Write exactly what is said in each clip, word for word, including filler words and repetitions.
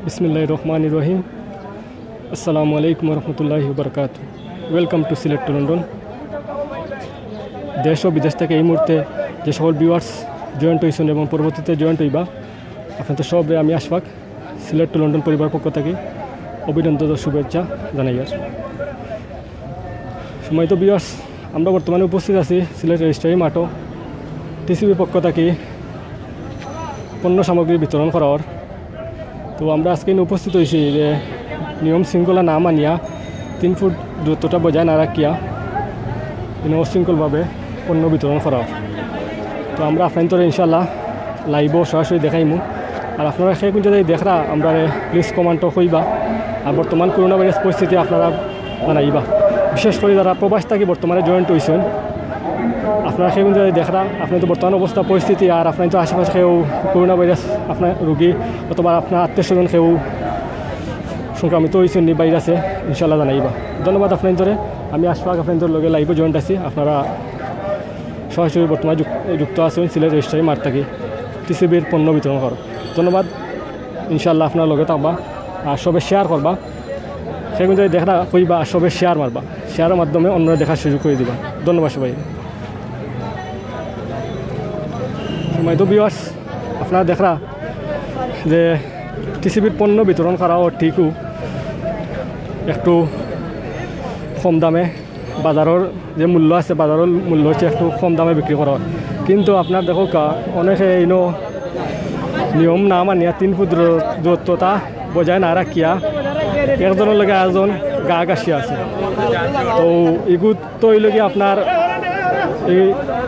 বিসমিল্লাহির রহমানির রহিম। আসসালামু আলাইকুম ওয়া রাহমাতুল্লাহি ওয়া বারাকাতুহু। Welcome to Sylhet to London. দেশ ও বিদেশ থেকে এই মুহূর্তে যে সকল ভিউয়ার্স জয়েন্ট হইছেন এবং পরবর্তীতে জয়েন্ট হইবা, আপনাদের সবরে আমি আশফাক সিলেট টু লন্ডন পরিবার পক্ষ থেকে অভিনন্দন ও শুভেচ্ছা জানাইয়ার। সম্মানিত ভিউয়ার্স, আমরা বর্তমানে উপস্থিত আছি সিলেট রেজিস্ট্রারি মাঠো। টিসিবির পক্ষ থেকে পণ্য সামগ্রী বিতরণ করা অর। তো আমরা আজকে এনে উপস্থিত হইছি যে নিয়ম শৃঙ্খলা না মানিয়া তিন ফুট দূরত্বটা বজায় না রাখিয়া এনে অশৃঙ্খলভাবে পণ্য বিতরণ করা অর। তো আমরা আপনাইন্তরে ইনশাআল্লাহ লাইভও সরাসরি দেখাইমু। আর আপনারা কে কুন জাগাত দেখরা, আমরারে প্লিজ কমেন্টো কইবা। আর বর্তমান করোনা ভাইরাস পরিস্থিতি আপনারা জানাইবা, বিশেষ করে যারা প্রবাস থাকি বর্তমানে জয়েন্ট হইছেন, আপনারা কে কুন জাগাত দেখরা, আপনাইনতো বর্তমান অবস্থা পরিস্থিতি আর আপনাইনতো আশেপাশে কেউ করোনা ভাইরাস আপনার রোগী অথবা আপনার আত্মীয় স্বজন কেউ সংক্রমিত হইছেন নি ভাইরাসে, ইনশাআল্লাহ জানাইবা। ধন্যবাদ আপনাইন্তরে। আমি আশফাক আপনাইন্তর লগে লাইভে জয়েন্ট আছি। আপনারা সরাসরি বর্তমানে যুক-, যুক্ত আছেন সিলেট রেজিস্ট্রারি মাঠ থাকি টিসিবির পণ্য বিতরণ করা। ধন্যবাদ। ইনশাআল্লাহ আপনারা লগে থাকবা আর সবে শেয়ার করবা। কে কুন জাগাত দেখরা কইবা আর সবে শেয়ার মারবা। শেয়ারের মাধ্যমে অন্যরা দেখার সুযোগ করে দিবা। ধন্যবাদ সবাই। সম্মানিত ভিউয়ার্স, আপনারা দেখরা যে টিসিবির পণ্য বিতরণ করা অর ঠিকউ একটু কম দামে, বাজারর যে মূল্য আছে, বাজারর মূল্য হচ্ছে একটু কম দামে বিক্রি করা অর। কিন্তু আপনারা দেখউক্কা, অনেকে ইনো নিয়ম না মানিয়া তিন ফুট দূর-, দূরত্বটা বজায় না রাখিয়া একজনর লগে আরেকজন গা ঘাসিয়া আছে। তো ইগুত তো অইলো কি আপনার এই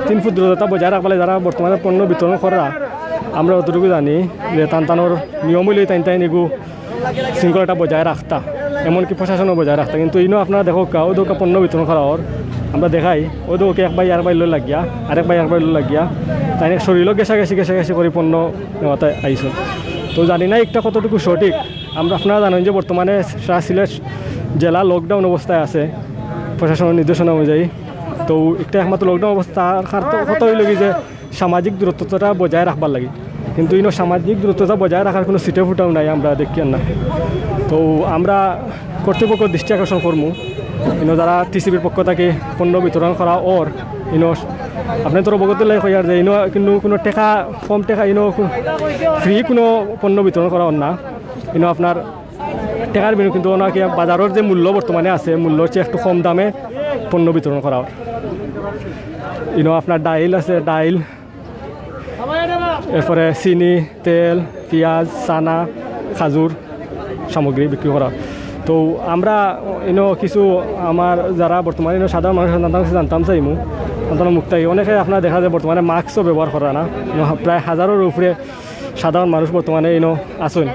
তিন ফুট দূরত্বটা বজায় রাখবার লাগি যারা বর্তমানে পণ্য বিতরণ কররা, আমরা যতটুকু জানি যে তান তানর নিয়ম অইলো তাইন তাইন এগু শৃঙ্খলাটা বজায় রাখতা, এমনকি প্রশাসনও বজায় রাখতা। কিন্তু ইনো আপনারা দেখউক্কা, অউ দেখউক্কা পণ্য বিতরণ করা অর, আমরা দেখাই, অউ দেখউক্কা এক ভাই আরেক ভাইর লগে লাগিয়া, আরেক ভাই আরেক ভাইর লগে লাগিয়া, তাইন এক শরীরও ঘেষাঘেষি ঘেষাঘেষি করি পণ্য নেওয়াত আইছইন। তো জানি না ইটা কতটুকু সঠিক, আমরা, আপনারা জানইন যে বর্তমানে সারা সিলেট জেলা লকডাউন অবস্থায় আছে প্রশাসনর নির্দেশনা অনুযায়ী। তো ইটা একমাত্র লকডাউন অবস্থার কারণ তো কথা অইলো কি যে সামাজিক দূরত্বটা বজায় রাখবার লাগি, কিন্তু ইনো সামাজিক দূরত্বটা বজায় রাখার কুনু ছিটেফোঁটাও নাই, আমরা দেখিয়ার না। তো আমরা কর্তৃপক্ষর দৃষ্টি আকর্ষণ করমু, ইনো যারা টিসিবির পক্ষ থাকি পণ্য বিতরণ করা অর, ইনো আপনাইন্তর অবগতর লাগি কইয়ার যে ইনো কিন্তু কুনু টেকা, কম টেকা, ইনো ফ্রি কুনু পণ্য বিতরণ করা অর না। ইনো আপনার টেকার বিনিময়ে কিন্তু ওনাকে বাজারর যে মূল্য বর্তমানে আছে, মূল্য হচ্ছে একটু কম দামে পণ্য বিতরণ করা অর। ইনো আপনার ডাইল আছে, ডাইল, এরপরে চিনি, তেল, পিয়াজ, চানা, খাজুর সামগ্রী বিক্রি করা অর। তো আমরা ইনো কিছু আমার যারা বর্তমানে ইনো সাধারণ মানুষ তান কাছে জানতাম চাইমু, তান মুখ থাকি। অনেকে আপনারা দেখা যায় বর্তমানে মাস্কও ব্যবহার কররা না, ইনো প্রায় হাজারর উপরে সাধারণ মানুষ বর্তমানে ইনো আছইন।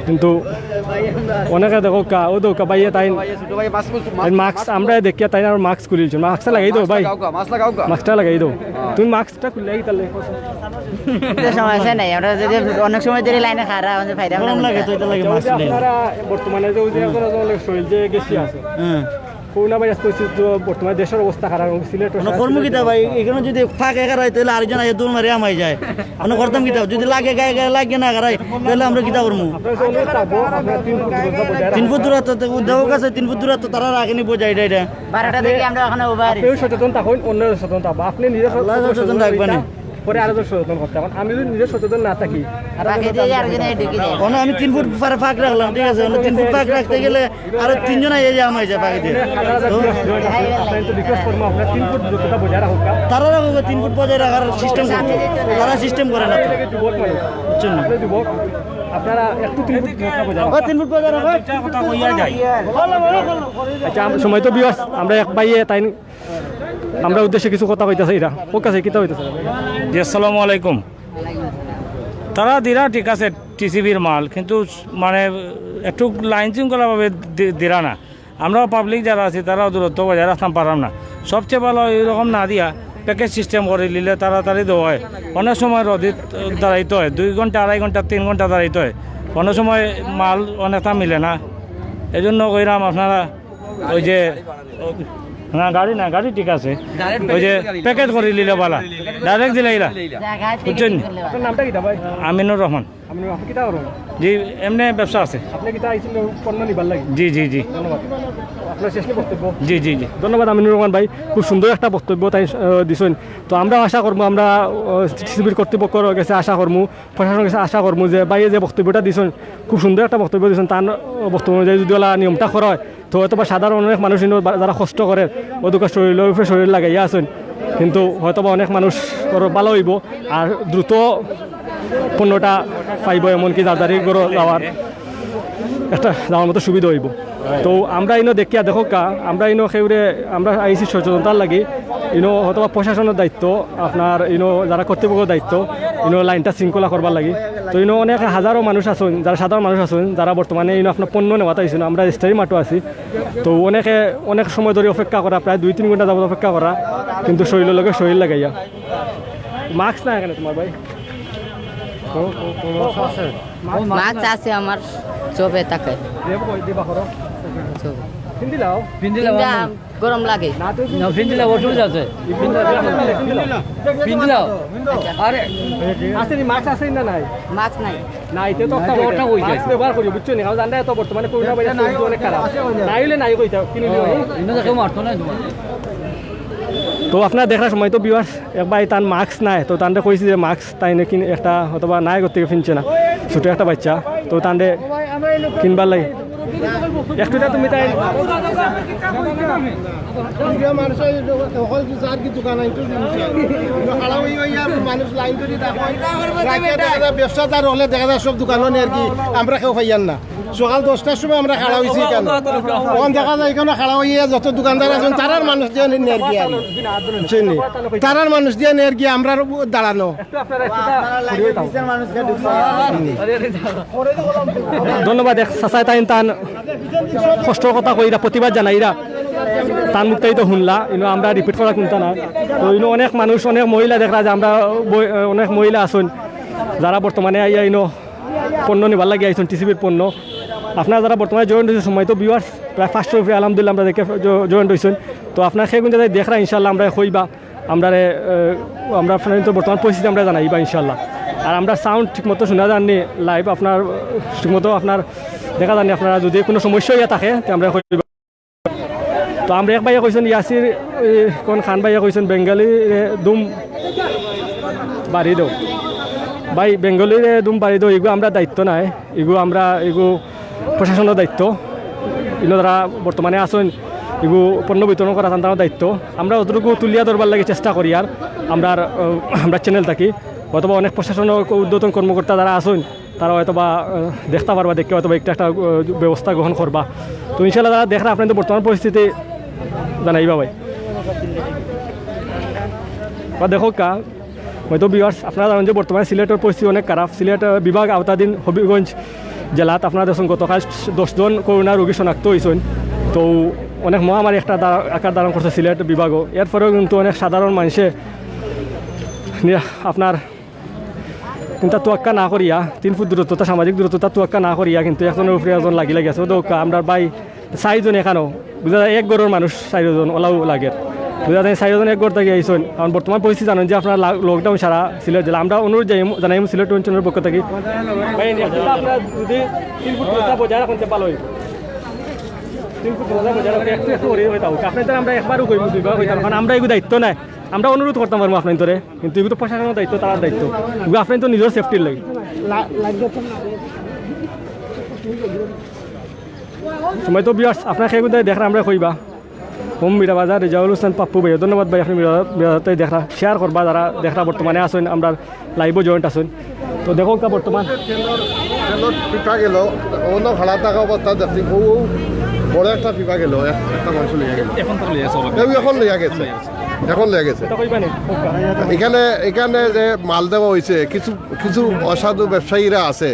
কিন্তু অনেকে দেখউক্কা, অউ দেখউক্কা ভাইয়ে তাইন, ছোট ভাই মাস্ক, তাইন মাস্ক, আমরা দেখিয়া তাইন আর মাস্ক খুলিলছইন। মাস্কটা লাগাই দেও মাস্ক ভাই, লাগাও গা, মাস্ক লাগাও গা। মাস্কটা লাগাই দেও। হ্যাঁ। তুমি মাস্কটা খুললে কিতার লাগি? এটা সমস্যা নাই, আমরা যদি অনেক সময় ধরে লাইনে খাড়া, আমাদের ফায়দা গরম লাগে তো, এটা লাগে। আচ্ছা, ওই মাস্ক যে খুলে। আপনারা বর্তমানে যে ওই যে একজন একজন শরীর যে গেছি আছে, হ্যাঁ। করোনা ভাইরাস পরিস্থিতি তো বর্তমানে দেশর অবস্থা খারাপ এবং সিলেটও মানে সারা কর্ম সিলেট কিতা ভাই, অবস্থা। এখানে যদি ফাঁকে খাড়াই তাহলে আরেকজন আইয়া দৌড় মারি আমাই যায়। মানে করতাম কিতা? যদি লাগে গায়ে গায়ে লাগে না খাড়াই, তাহলে আমরা কিতা করমু? আপনারা সবাই থাকবো, আপনারা তিন ফুট দূরত্ব বজায় তিন ফুট রাখবেন। দূরত্ব তো উদ্যোগ আছে, তিন ফুট দূরত্ব তারা রাখেনি বোঝা এটা, এটা। বারোটা থেকে আমরা ওখানে উবা হারি। আপনিও সচেতন থাকুন, অন্যরাও সচেতন থাকবো। আপনি নিজে আল্লাহ সচেতন সচেতন থাকবেন। থাকবেন না। পরে আরো জন সচেতন করতে। এখন আমি যদি নিজে সচেতন না থাকি, আর বাকি একজন যে আরো আরেকজনে ঢুকে যায়। অনে আমি তিন ফুট পারে ফাঁক রাখলাম, ঠিক আছে? অনে তিন ফুট ফাঁক রাখতে গেলে আরো তিনজন আইয়া যে আমায় যায় ফাঁকে দিয়ে। তো আপনারা তো রিকোয়েস্ট করবো, আপনারা তিন ফুট দূরত্বটা বজায় রাখুক। তারা রাখুক, তিন ফুট বজায় রাখার সিস্টেম করতো। তারা সিস্টেম করে না তো। যুবক মানুষ। বুঝছেন না? আপনি যুবক, আপনারা একটু তিন ফুট দূরত্বটা বজায় রাখুন। ও, তিন ফুট বজায় রাখো। দুইটা কথা কইয়া যাই। আচ্ছা, আম-, সময় তো বিয়াস, আমরা এক ভাইয়ে তাই আমরা উদ্দেশ্যে কিছু কথা কইতাছে এরা। ওর কাছে কিতা কইতাছে? জি, আসসালামু আলাইকুম। তারা দিরা ঠিক আছে টিসিবির মাল, কিন্তু মানে একটু লাইন শৃঙ্খলাভাবে দি-, দিরা না। আমরাও পাবলিক যারা আছি, তারাও দূরত্ব বজায় রাখতাম পারলাম না। সবচেয়ে ভালো এইরকম না দিয়া প্যাকেজ সিস্টেম করে নিলে তাড়াতাড়ি দেওয়া হয়। অনেক সময় রোদে দাঁড়াইতে হয়, দুই ঘন্টা, আড়াই ঘন্টা, তিন ঘন্টা দাঁড়াইতে হয়। অনেক সময় মাল অনেকটা মিলে না। এই জন্য কইরাম আপনারা ওই যে, না, গাড়ি না, গাড়ি ঠিক আছে। ওই যে প্যাকেট করে নিলে বালা, ডাইরেক্ট দিলাইলা। বুঝছেন? আপনার নামটা কিতা ভাই? আমিনুর রহমান। আপনি কিতা করেন? জি, এমনি ব্যবসা আছে। আপনি কিতা আইছেন পণ্য নিবার লাগি? জি, জি, জি। ধন্যবাদ। আপনার শেষ নি বক্তব্য? জি, জি, জি। ধন্যবাদ আমিনুর রহমান ভাই, খুব সুন্দর একটা বক্তব্য তাইন, আহ, দিছইন। তো আমরা আশা করমু, আমরা, আহ, টিসিবির কর্তৃপক্ষর গেছে আশা করমু, প্রশাসনর গেছে আশা করমু যে ভাইয়ে যে বক্তব্যটা দিছইন, খুব সুন্দর একটা বক্তব্য দিছইন। তান বক্তব্য অনুযায়ী যদি ওলা নিয়মটা করা হয়, তো হয়তো বা সাধারণ অনেক মানুষ ইনো বা-, যারা কষ্ট করের, অদুকা শরীরর উপরে শরীর লাগাইয়া আছইন, কিন্তু হয়তো বা অনেক মানুষ ওর ভালা অইবো, আর দ্রুত পণ্যটা পাইবো, এমনকি যার যার ঘরো যাওয়ার একটা যাওয়ার মতো সুবিধা অইবো। তো আমরা ইনো দেখিয়া দেখউক্কা, আমরা ইনো কেউরে, আমরা আইছি সচেতনতার লাগি, ইনো হয়তো বা প্রশাসনর দায়িত্ব, আপনার ইনো যারা কর্তৃপক্ষর দায়িত্ব, ইনো লাইনটা শৃঙ্খলা করবার লাগি। তো ইনো অনেক হাজারো মানুষ আছইন, যারা সাধারণ মানুষ আছইন, যারা বর্তমানে ইনো আপনার পণ্য নেওয়াত আইছইন, আমরা স্টাইল মাঠো আছি। তো অনেকে অনেক সময় ধরি অপেক্ষা করা, প্রায় দুই তিন ঘন্টা যাবত অপেক্ষা করা, কিন্তু শরীরর লগে শরীর লাগাইয়া। মাস্ক নাই কেনে তুমার ভাই? মাস্ক আছে আমার, চোখে থাকে। চোখে। পিন্দিলাও? পিন্দিলাও। পিন্দা গরম লাগে। না, পিন্দিলাও, অসুবিধা আছে। পিন্দিলাও। আরে, আছে নি, মাস্ক আছে না নাই? মাস্ক নাই। না, এতে তো না, একটা এটা ওটা হয়ে যায়। মাস্ক ব্যবহার করি, বুঝছো নি? কারণ জানলে তো বর্তমানে করোনা ভাইরাস কিন্তু অনেক খারাপ। নাই হইলে নাই কইতাম, কিনে নিও। ইনো তো কেউ মারতো না তোমার। তো আপনারা দেখরা সম্মানিত ভিউয়ার্স, এক ভাই তান মাস্ক নাই, তো তানরে কইছি যে মাস্ক তাইন কিন-, একটা হয়তো বা নাই করতে ফিনছে না, ছোট একটা বাচ্চা, তো তানরে কিনবার লাগি। একটু যা তুমি তাই। ইন্ডিয়া মানুষ হকল কিছু আর কি দোকান আইতো খাড়া হই হই আর মানুষ লাইন ধরি দেখো। রাইতে দেখা যায় ব্যবসাদার হলে দেখা যায় সব দোকানও নেই আর কি, আমরা কেউ পাইয়ার না। সকাল দশটার সময় আমরা খাড়া হইছি এখানে। তখন দেখা যায় এখানে খাড়া হইয়া যত দোকানদার আছেন, তারার মানুষ দিয়ে নেই আর কি আর। বুঝছেন নি? তারার মানুষ দিয়ে নেই আর কি, আমরা দাঁড়ানো। ধন্যবাদ। এক চাচায় তাইন তান কষ্টর কথা কইরা, প্রতিবাদ জানাইরা, তান মুখ থাকি তো হুনলা, ইনো আমরা রিপিট করা কুন্তা না। তো ইনো অনেক মানুষ, অনেক মহিলা দেখরা যে আমরা বই-, অনেক মহিলা আছইন, যারা বর্তমানে আইয়া ইনো পণ্য নিবার লাগি আইছইন, টিসিবির পণ্য। আপনারা যারা বর্তমানে জয়েন্ট হইছইন, সম্মানিত ভিউয়ার্স, প্রায় পাঁচশো উপরে আলহামদুলিল্লাহ আমরা দেখে জ-, জয়েন্ট হইছইন। তো আপনারা সেগুন যাতে দেখরা ইনশাআল্লাহ আমরা কইবা, আমরা, এ, আমরা আপনাদের তো বর্তমান পরিস্থিতি আমরা জানাইবা ইনশাআল্লাহ। আর আমরা সাউন্ড ঠিকমতো শোনা যাননি, লাইভ আপনার, এ, ঠিকমতো আপনার দেখা যাননি, আপনারা যদি কোনো সমস্যা হইয়া থাকে, তে আমরা কইবা। তো আমরা এক ভাইয়ে কইছইন ইয়াসির, এ, কোন খান ভাইয়ে কইছইন বেঙ্গলি রে দুম বাড়ি দেও। ভাই, বেঙ্গলি রে দুম বাড়ি দেও, ইগু আমরা দায়িত্ব নাই, ইগু আমরা, ইগু প্রশাসনর দায়িত্ব। ইনো যারা বর্তমানে আছইন, ইগু পণ্য বিতরণ করা তান তান দায়িত্ব। আমরা অতটুকু তুলিয়া ধরবার লাগি চেষ্টা করি আর আমরার, আহ, আমরা চ্যানেল থাকি। অথবা অনেক প্রশাসন ও ঊর্ধ্বতন কর্মকর্তা যারা আছইন, তারা হয়তো বা, আহ, দেখতা পারবা, দেখে হয়তো বা একটা, একটা, আহ, ব্যবস্থা গ্রহণ করবা। তো ইনশাআল্লাহ যারা দেখরা আপনারা তো বর্তমান পরিস্থিতি জানাইবা ভাই। বা দেখউক্কা, হয়তো ভিউয়ার্স, আপনারা জানেন যে বর্তমানে সিলেটর পরিস্থিতি অনেক খারাপ। সিলেট, আহ, বিভাগ আওতাধীন হবিগঞ্জ জেলাত আপনারা দেখছেন গতকাল দশ জন করোনা রোগী শনাক্ত হইছইন। তো অনেক মহামারী একটা দা-, আকার ধারণ করছে সিলেট বিভাগও। এরপরেও কিন্তু অনেক সাধারণ মানুষে নিরা-, আপনার কিন্তু তোয়াক্কা না করিয়া, তিন ফুট দূরত্বটা, সামাজিক দূরত্বটা তোয়াক্কা না করিয়া কিন্তু একজনর উপরে একজন লাগি লাগি আছে। তো আমরা ভাই চাইরজন এখানো, বুঝা যায় এক ঘরর মানুষ চাইরজন ওলাউ লাগের। বুঝা যায় চাইরজন এক ঘর থাকি আইছইন। কারণ বর্তমান পরিস্থিতি জানেন যে আপনারা লা-, লকডাউন সারা সিলেট জেলা। আমরা অনুরোধ যাই-, জানাইমু সিলেট টোয়েন্টি চ্যানেলর পক্ষ থাকি। ভাই, আপনারা যদি তিন ফুট দূরত্ব বজায় রাখেন, তে ভালা অইবো। তিন ফুট দূরত্ব বজায় রাখেন, একটু, একটু করে হইতা হোক। আপনাদের আমরা একবারও কইমু, দুইবার কইতাম, কারণ আমরা এগু দায়িত্ব নাই। আমরা অনুরোধ করতাম পারমু আপনাদের, কিন্তু এগু তো প্রশাসনর দায়িত্ব, তারার দায়িত্ব। এগু আপনারা তো নিজর সেফটির লাগি। সময় তো ভিউয়ার্স, আপনারা কেউ দেখরা আমরা কইবা। হোম মিরা বাজার, রেজাউল হোসেন পাপ্পু ভাই, ধন্যবাদ ভাই, আপনি মিরা, মিরা বাজারটাই দেখরা, শেয়ার করবা যারা দেখরা বর্তমানে আছইন, আমরা লাইভও জয়েন্ট আছইন। তো দেখউক্কা বর্তমান তেলর, তেলর পিপা গেল, অন্য ভাড়া থাকা অবস্থা দেখছি, ও, ও বড় একটা পিপা গেল, এক-, একটা মানুষ লইয়া গেল। এখন তো লইয়া গেছে, কেউ এখন লইয়া গেছে, এখন লইয়া গেছে। এখানে, এখানে যে মাল দেওয়া হইছে, কিছু, কিছু অসাধু ব্যবসায়ীরা আছে,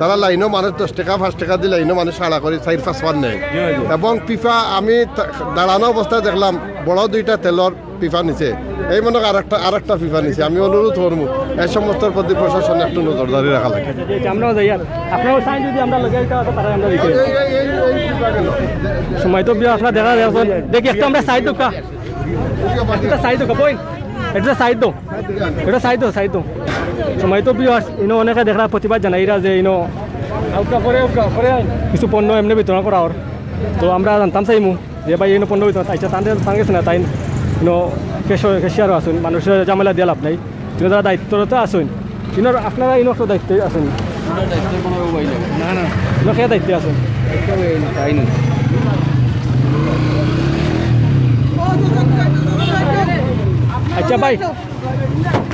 তারা লাইনও মানুষ দশ টেকা, পাঁচ টেকা দি লাইনও মানুষ খাড়া করি চাইর পাঁচ বার নেয়। এবং পিপা আমি তা-, দাঁড়ানো অবস্থায় দেখলাম বড় দুইটা তেলর পিপা নিচে। এই মনে হয় আরেকটা, আরেকটা পিপা নিচে। আমি অনুরোধ করমু এই সমস্তর প্রতি প্রশাসন একটু নজরদারি রাখা লাগে। জি, জি, আমরাও যাই আর আপনারাও চাই যদি আমরা লগে আইতে পারে, তারা আমরা দেখি। এই, এই, এই, এই পিপা গেল। সময় তো বিয়া আপনারা দেখা যায় এখন। দেখি একটু আমরা সাইড দেউক্কা। একটা সাইড দেউক্কা, বইন। এটা সাইড দেও। এটা সাইড দেও, সাইড দেও। সময় তো ভিউয়ার্স, ইনো অনেকে দেখরা প্রতিবাদ জানাইরা যে ইনো আউকা পরে, আউকা পরে আইন। কিছু পণ্য এমনি বিতরণ করা অর। তো আমরা জানতাম চাইমু যে ভাই ইনো পণ্য বিতরণ, আচ্ছা, তান, তান গেছে না, তাই ইনো ক্যাশ-, ক্যাশিয়ারও আছইন, মানুষরে ঝামেলা দিয়া লাভ নাই। ইনো যারা দায়িত্বরত আছইন, ইনোর আপনারা ইনো একটা দায়িত্বে আছইন। আমরা দায়িত্বের কোনো উপায় নেই। না, না। ইনো কে দায়িত্বে আছইন? দায়িত্ব এই তাই না। আচ্ছা ভাই,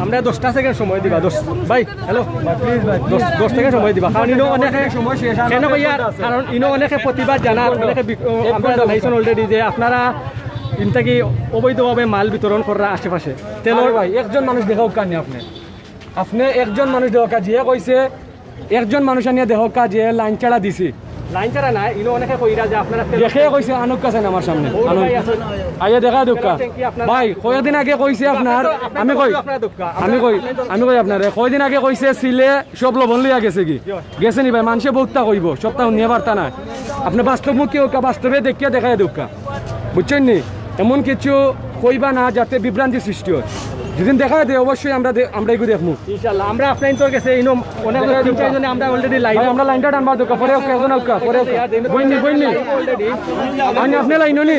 আমরা দশটা সেকেন্ড সময় দিবা, দশ, ভাই, হ্যালো, প্লিজ ভাই, দশ, দশ সেকেন্ড সময় দিবা, কারণ ইনো অনেকে সময় শেষ, আর কেন ভাইয়া? কারণ ইনো অনেকে প্রতিবাদ জানার, অনেকে বিক-, ও, আমরা জানাইছেন অলরেডি যে আপনারা ইন থাকি অবৈধভাবে মাল বিতরণ করার আশেপাশে তেলর আরে ভাই, একজন মানুষ দেখাউক্কা নি আপনে, আপনে একজন মানুষ দেখাউক্কা, যে কইছে একজন মানুষ আনিয়া দেখাউক্কা যে লাইন ছাড়া দিছি। লাইন ছাড়া না, ইনো অনেকে কইরা যে আপনারা তেল দেখে কইছে আনুক কাছে আমার সামনে। ও আনুক। ভাই আছে। আইয়া দেখা দেউক্কা। ট্যাঙ্কি আপনার ভাই, কয়েকদিন আগে কইছে আপনার, আপনার তো, আপনার আমি তো কই, আপনার দোকান। আমি কই, আমি কই আপনারে, কয়েকদিন আগে কইছে সিলে সব লবণ লইয়া গেছে গি? জি। গেছে নি ভাই, মানষে বউততা কইবো, সবতা হুনিয়া পারতা না। আপনে বাস্তবমুখী অউক্কা, বাস্তবে দেখিয়া দেখাই দেউক্কা। বুঝছইন নি? এমন কিছু কইবা না যাতে বিভ্রান্তি সৃষ্টি হয়। যেদিন দেখা দেয় অবশ্যই আমরা দে-, আমরা এগু দেখমু। ইনশাআল্লাহ, আমরা আপনাইনতর গেছে ইনো অনেক তিন চাইরজনে আমরা already লাইন ভাই, আমরা লাইনটা টানবা দেউক্কা, পরে আউক্কা, একজন আউক্কা, পরে আউক্কা। বইননি, বইননি। আনি আপনে লাইনো নি?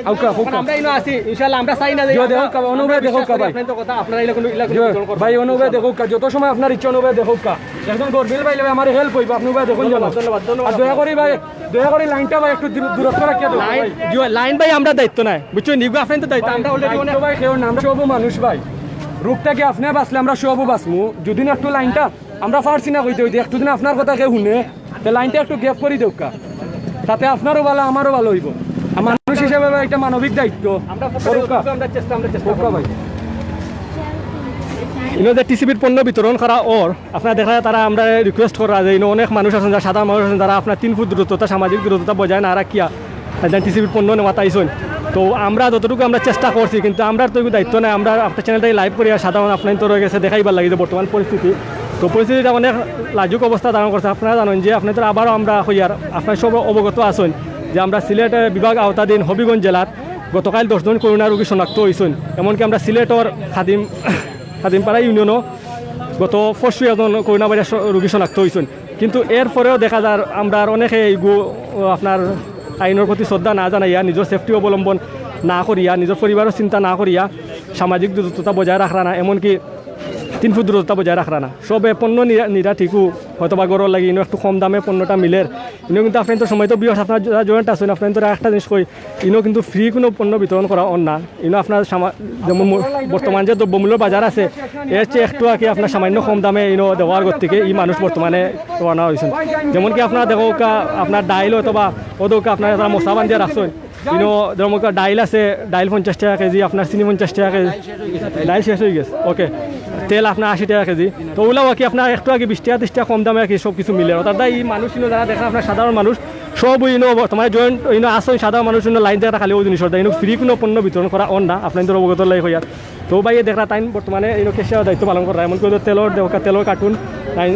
আউক্কা, আউক্কা। আমরা ইনো আছি, ইনশাআল্লাহ আমরা চাই না যে জিও, আমরা দেখাউক্কা, অনুভব দেখাউক্কা ভাই। আপনাইনতর কথা, আপনারা ইলা কোনো, ইলা কোনো জিও, বিতরণ করবেন। ভাই, অনুভব দেখাউক্কা, যত সময় আপনার ইচ্ছা অনুভব দেখাউক্কা। একজন গরবিল ভাই লগে আমার হেল্প অইবো, আপনে উবায় দেখইন যেন। ধন্যবাদ, ধন্যবাদ। আর দয়া করি ভাই, দয়া করি লাইনটা ভাই একটু দূর-, দূরত্ব রাখিয়া দেউক্কা লাইন, ভাই। জিও, লাইন ভাই আমরা দায়িত্ব নাই, বুঝছইন? ইগু আপনাইনতর দায়িত্ব, আমরা already অনেক দায়িত্ব ভাই কেউ না, আমরা সবউ মানুষ ভাই। রোগ থাকি আপনে বাঁচলে আমরা সবউ বাঁচমু। যদি না একটু লাইনটা আমরা পারছি না কইতে কইতে, একটু দিন আপনার কথা কেউ হুনে, তে লাইনটা একটু গ্যাপ করি দেউক্কা, তাতে আপনারও ভালো, আমারও ভালো অইবো। আর মানুষ হিসাবে ভাই একটা মানবিক দায়িত্ব। আমরা করুক্কা। আমরা চেষ্টা, আমরা চেষ্টা করুক্কা করব। ভাই। ইনো যে টিসিবির পণ্য বিতরণ করা অর, আপনারা দেখা তারা আমরা রিকোয়েস্ট করা যে ইনো অনেক মানুষ আছইন, যারা সাধারণ মানুষ আছইন, যারা আপনার তিন ফুট দূরত্বতা, সামাজিক দূরত্বতা বজায় না রাখিয়া তারা টিসিবির পণ্য নেওয়াত আইছইন। তো আমরা যতটুকু আমরা চেষ্টা করছি, কিন্তু আমরার তো এগু দায়িত্ব নাই। আমরা আপনার চ্যানেলটাই লাইভ করি আর সাধারণ আপনাইনতর গেছে দেখাইবার লাগি যে বর্তমান পরিস্থিতি। তো পরিস্থিতিটা অনেক লাজুক অবস্থা ধারণ করছে। আপনারা জানইন যে আপনাইনতর আবারও আমরা কইয়ার, আপনারা সব অবগত আছইন যে আমরা সিলেট, এ, বিভাগ আওতাধীন হবিগঞ্জ জেলার গতকাল দশ জন করোনা রোগী শনাক্ত অইছইন। এমনকি আমরা সিলেটর খাদিম, খাদিমপাড়া ইউনিয়নও গত পরশু একজন করোনা ভাইরাস রোগী শনাক্ত অইছইন। কিন্তু এরপরেও দেখা যার আমরার অনেকে ইগু, ও, আপনার আইনর প্রতি শ্রদ্ধা না জানাইয়া, নিজর সেফটি অবলম্বন না করিয়া, নিজর পরিবারর চিন্তা না করিয়া সামাজিক দূরত্বতা বজায় রাখরা না, এমনকি তিন ফুট দূরত্বতা বজায় রাখরা না। সবে পণ্য নিরা, নিরা ঠিকউ, হয়তোবা ঘরর লাগি ইনো একটু কম দামে পণ্যটা মিলের। ইনো কিন্তু আপনাইনতর সময় তো ভিউয়ার্স, আপনারা যারা জয়েন্ট আছইন, আপনাইনতর আরেকটা জিনিস কই, ইনো কিন্তু ফ্রি কোনো পণ্য বিতরণ করা অর না। ইনো আপনার সামা-, যেমন মু-, বর্তমান যে দ্রব্যমূল্যর বাজার আছে, এর চেয়ে একটু আগে আপনার সামান্য কম দামে ইনো দেওয়ার গতিকে ই মানুষ বর্তমানে রওনা অইছইন। যেমন কি আপনারা দেখউক্কা, আপনার ডাইল অথবা অউ দেখউক্কা আপনারা তারা মশা বান্ধিয়া রাখছইন। ইনো যেমন কি ডাইল আছে, ডাইল পঞ্চাশ টেকা কেজি, আপনার চিনি পঞ্চাশ টেকা কেজি, ডাইল শেষ অইগেছে, ওকে, তেল আপনার আশি টেকা কেজি। তো অউলাও আর কি আপনার একটু আগে বিশ টেকা, ত্রিশ টেকা কম দামে আর কি সব কিছু মিলে। অর্থাৎ ই মানুষ ইনো যারা দেখরা আপনার সাধারণ মানুষ, সব ইনো বর্তমানে জয়েন্ট ইনো আছইন সাধারণ মানুষ, ইনো লাইন দেখা খালি অউ জিনিসর দায়, ইনো ফ্রি কোনো পণ্য বিতরণ করা অর না, আপনাইনতর অবগতর লাগি কইয়ার। তো ভাইয়ে দেখরা তাইন বর্তমানে ইনো ক্যাশিয়ার দায়িত্ব পালন কররা, এমনকি অউ দেখউক্কা তেলর, দেখউক্কা তেলর কার্টুন, তাইন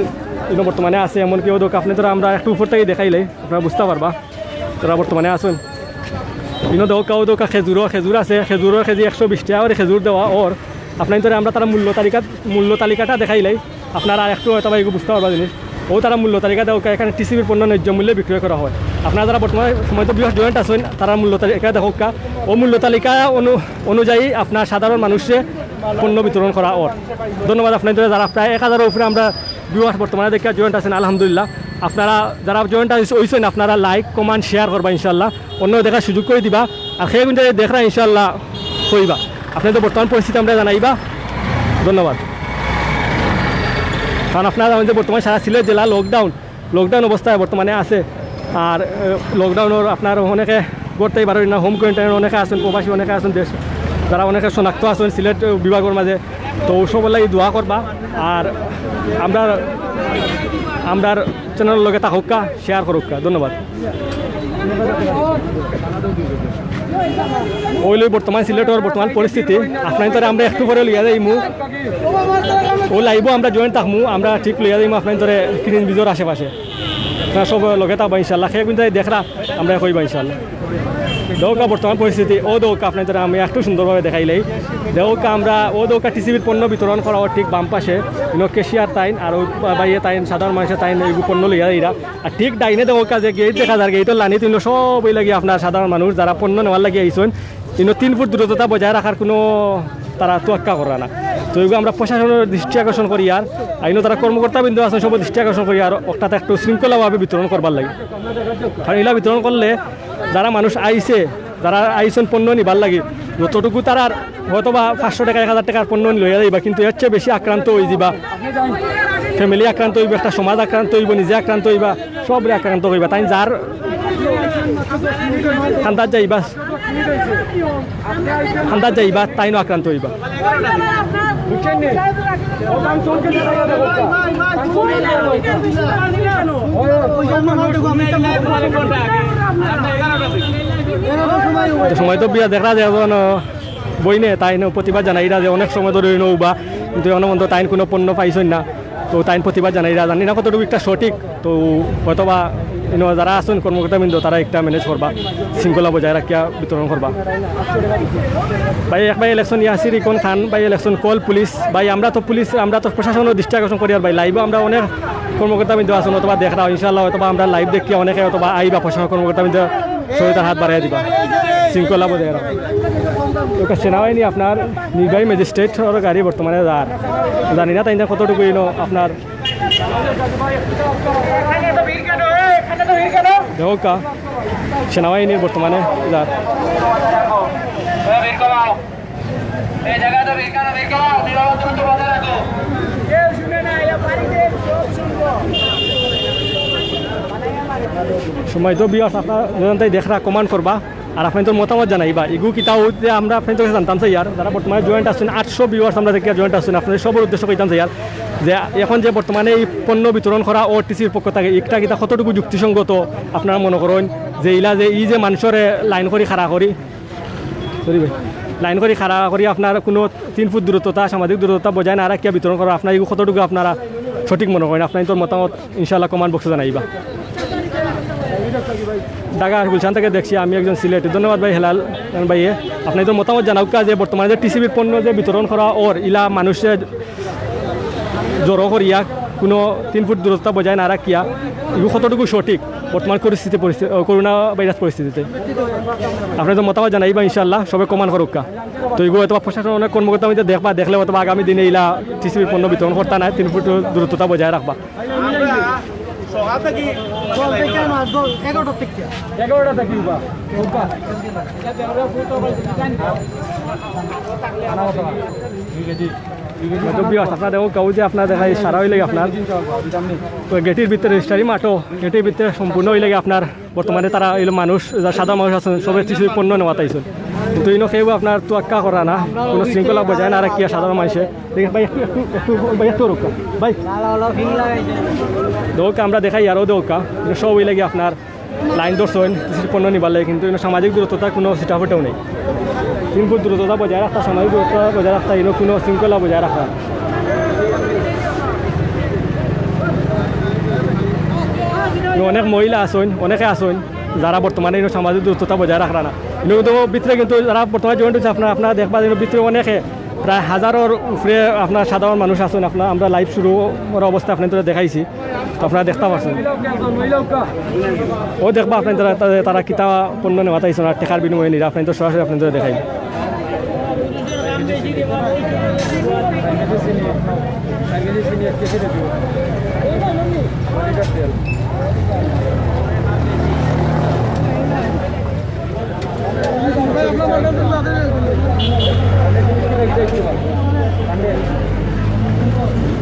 ইনো বর্তমানে আছে, এমনকি অউ দেখউক্কা আপনাইনতরে আমরা একটু উপর থাকি দেখাইলাই, আপনারা বুঝতা পারবা, তারা বর্তমানে আছইন। ইনো দেখউক্কা, অউ দেখউক্কা খেজুরও, খেজুর আছে, খেজুরর কেজি একশো বিশ টেকা করি খেজুর দেওয়া অর। আপনাইনতরে আমরা তারার মূল্য তালিকা, মূল্য তালিকাটা দেখাইলাই, আপনারা আরেকটু হয়তো বা ইগু বুঝতা পারবা জিনিস। অউ তারার মূল্য তালিকা দেখউক্কা, এখানে টিসিবির পণ্য ন্যায্য মূল্যে বিক্রয় করা হয়। আপনারা যারা বর্তমানে সময় তো ভিউয়ার্স জয়েন্ট আছইন, তারার মূল্য তালিকা দেখউক্কা, অউ মূল্য তালিকা অনু-, অনুযায়ী আপনার সাধারণ মানুষরে পণ্য বিতরণ করা অর। ধন্যবাদ আপনাইনতরে, যারা প্রায় এক হাজারর উপরে আমরা ভিউয়ার্স বর্তমানে দেখিয়া জয়েন্ট আছইন, আলহামদুলিল্লাহ। আপনারা যারা জয়েন্ট অইছইন, আপনারা লাইক, কমেন্ট, শেয়ার করবা ইনশাআল্লাহ, অন্যরে দেখার সুযোগ করি দিবা। আর হে গুঞ্জা দেখরা ইনশাআল্লাহ কইবা। আপনাইনতর বর্তমান পরিস্থিতি আমরারে জানাইবা। ধন্যবাদ। কারণ আপনারা জানইন যে বর্তমানে সারা সিলেট জেলা লকডাউন, লকডাউন অবস্থায় বর্তমানে আছে। আর, এ, লকডাউনর আপনার অনেকে ঘর থাকি বারইন না, হোম কোয়ারেন্টাইনর অনেকে আছইন, প্রবাসী অনেকে আছইন দেশ, যারা অনেকে শনাক্ত আছইন সিলেট, এ, বিভাগর মাঝে। তো সবর লাগি দোয়া করবা। আর আমরার, আমরার চ্যানেলর লগে থাকউক্কা, শেয়ার করউক্কা। ধন্যবাদ। অউ অইলো বর্তমান সিলেটর বর্তমান পরিস্থিতি। আপনাইনতরে আমরা একটু পরে লইয়া যাইমু। অউ লাইভও আমরা জয়েন্ট থাকমু, আমরা ঠিক লইয়া যাইমু আপনাইনতরে কিরিঞ্জ ব্রিজর আশেপাশে। আপনারা সব লগে থাকবা ইনশাআল্লাহ। হে গুঞ্জা দেখরা, আমরারে কইবা ইনশাআল্লাহ। দেখউক্কা বর্তমান পরিস্থিতি, অউ দেখউক্কা আপনাইন্তরে আমি একটু সুন্দরভাবে দেখাইলাই। দেখউক্কা আমরা অউ দেখউক্কা টিসিবির পণ্য বিতরণ করা অর ঠিক বাম পাশে, ইনো ক্যাশিয়ার তাইন, আর অউ বাইয়ে তাইন, সাধারণ মানুষে তাইন অউ পণ্য লইয়া যাইরা। আর ঠিক ডাইনে দেখউক্কা যে গেইট দেখা যার, গেইটর লাইনো ইনো সব অউ লাগি আপনার সাধারণ মানুষ যারা পণ্য নেওয়ার লাগি আইছইন, ইনো তিন ফুট দূরত্বটা বজায় রাখার কুনু তারা তোয়াক্কা কররা না। তো অউ আমরা প্রশাসনর দৃষ্টি আকর্ষণ করি আর, আর ইনো যারা কর্মকর্তাবৃন্দ আছইন সবর দৃষ্টি আকর্ষণ করি আর অটাতে একটু শৃঙ্খলাভাবে বিতরণ করবার লাগি। কারণ ইলা বিতরণ করলে যারা মানুষ আইছে, যারা আইছইন পণ্য নিবার লাগি, যতটুকু তারার হয়তো বা পাঁচশো টেকা, এক হাজার টেকার পণ্য লইয়া যাইবা, কিন্তু এর চেয়ে বেশি আক্রান্ত অইযিবা, ফ্যামিলি আক্রান্ত অইবো, একটা সমাজ আক্রান্ত অইবো, নিজে আক্রান্ত অইবা, সবরে আক্রান্ত অইবা। তাইন যার কান্দাত যাইবা, কান্দাত যাইবা, তাইনও আক্রান্ত অইবা। তো সময় তো বিয়া দেখরা যে এখন বইনে তাইন প্রতিবাদ জানাইরা যে অনেক সময় ধরি ইনো উবা, কিন্তু অনো মন্ত তাইন কুনু পণ্য পাইছইন না। তো তাইন প্রতিবাদ জানাইরা, জানি না কতটুকু একটা সঠিক, তো হয়তো বা ইনো যারা আছইন কর্মকর্তাবৃন্দ তারা একটা ম্যানেজ করবা, শৃঙ্খলা বজায় রাখিয়া বিতরণ করবা। ভাই, এক ভাই ইলেকশন ইয়াসির ইকন খান, ভাই ইলেকশন কল পুলিশ, ভাই আমরা তো পুলিশ, আমরা তো প্রশাসনর দৃষ্টি আকর্ষণ করি আর ভাই লাইভও আমরা অনেক কর্মকর্তাবৃন্দ আছইন অথবা দেখরা, ইনশাআল্লাহ হয়তো বা আমরা লাইভ দেখিয়া অনেকে হয়তো বা আইবা প্রশাসন কর্মকর্তাবৃন্দ সহযোগিতার হাত বাড়াইয়া দিবা, শৃঙ্খলা বজায় রাখবা। তো সেনাবাহিনী আপনার নির্বাহী ম্যাজিস্ট্রেটর গাড়ি বর্তমানে যার, জানি না তাইন কতটুকু ইনো আপনার দেখউক্কা, সেনাবাহিনীর বর্তমানে যার। সম্মানিত ভিউয়ার্স, আপনারা যেখান থাকি দেখরা কমেন্ট করবা। আর আপনাইন্তর মতামত জানাইবা। ইগু কিতা অউ যে আমরা আপনাইন্তর কাছে জানতাম চাইয়ার, যারা বর্তমানে জয়েন্ট আছইন, আটশো ভিউয়ার্স আমরা দেখিয়া জয়েন্ট আছইন, আপনাইন্তর সবর উদ্দেশ্য কইতাম চাইয়ার যে এখন যে বর্তমানে এই পণ্য বিতরণ করা অর টিসিবির পক্ষ থাকি, ইটা কিতা কতটুকু যুক্তিসঙ্গত আপনারা মনো করইন যে ইলা যে ই যে মানষরে লাইন করি খাড়া করি, সরি ভাই, লাইন করি খাড়া করি আপনার কুনু তিন ফুট দূরত্বতা, সামাজিক দূরত্বতা বজায় না রাখিয়া বিতরণ করা, আপনারা ইগু কতটুকু আপনারা সঠিক মনো করইন, আপনাইন্তর মতামত ইনশাআল্লাহ কমেন্ট বক্সো জানাইবা। ঢাকা গুলশান থাকি দেখছি আমি একজন সিলেটি। ধন্যবাদ ভাই হেলাল ভাইয়ে। আপনাইন্তর মতামত জানাউক্কা যে বর্তমানে যে টিসিবির পণ্য যে বিতরণ করা অর ইলা মানুষরে জড়ো করিয়া কুনু তিন ফুট দূরত্বতা বজায় না রাখিয়া ইগু কতটুকু সঠিক বর্তমান পরিস্থিতি, পরিস্থিতি, করোনা ভাইরাস পরিস্থিতিতে। আপনাইন্তর মতামত জানাইবা ইনশাআল্লাহ, সবে কমেন্ট করউক্কা। তো ইগু হয়তো বা প্রশাসন অনেক কর্মকর্তাবৃন্দ দেখবা, দেখলে হয়তো বা আগামী দিনে ইলা টিসিবির পণ্য বিতরণ করতা নায়, তিন ফুট দূরত্বতা বজায় রাখবা। এগারোটা থাকি বা? তো ভিউয়ার্স, আপনারা দেখউক্কা অউ যে আপনারা দেখাই সারা অইলে আপনার তো গেটির ভিতরে রেজিস্টারি মাঠও, গেটির ভিতরে সম্পূর্ণ অইলে আপনার বর্তমানে তারা অইলো মানুষ, যারা সাধারণ মানুষ আছইন, সবে টিসিবির পণ্য নেওয়াত আইছইন। কিন্তু ইনো কেউ আপনার তোয়াক্কা কররা না, কুনু শৃঙ্খলা বজায় না রাখিয়া সাধারণ মানুষে। দেখি ভাই, একটু, একটু, একটু, ভাই, একটু রুক্কা। ভাই, দেখউক্কা, আমরা দেখাই আরও দেখউক্কা, ইনো সব অইলে আপনার লাইন ধরছইন টিসিবির পণ্য নিবার লাগি, কিন্তু ইনো সামাজিক দূরত্বতা কুনু সিটাফোটেও নাই। তিন ফুট দূরত্বতা বজায় রাখতা, সামাজিক দূরত্বতা বজায় রাখতা, ইনো কুনু শৃঙ্খলা বজায় রাখতা। ইনো অনেক মহিলা আছইন, অনেকে আছইন, যারা বর্তমানে ইনো সামাজিক দূরত্বতা বজায় রাখরা না। ইনো কিন্তু ভিতরে কিন্তু যারা বর্তমানে জয়েন্ট অইছে, আপনারা, আপনারা দেখবা যে ইনো ভিতরে অনেকে প্রায় হাজারর উপরে আপনার সাধারণ মানুষ আছইন। আপনার আমরা লাইভ শুরু করা অবস্থায় আপনাইন্তরে দেখাইছি, তো আপনারা দেখতা পারছইন। অউ দেখবা আপনাইন্তরা, তারা, তারা কিতা পণ্য নেওয়াত আইছইন আর টেকার বিনিময়ে নিরা, আপনাইন্তরে সরাসরি আপনাইন্তরে দেখাই।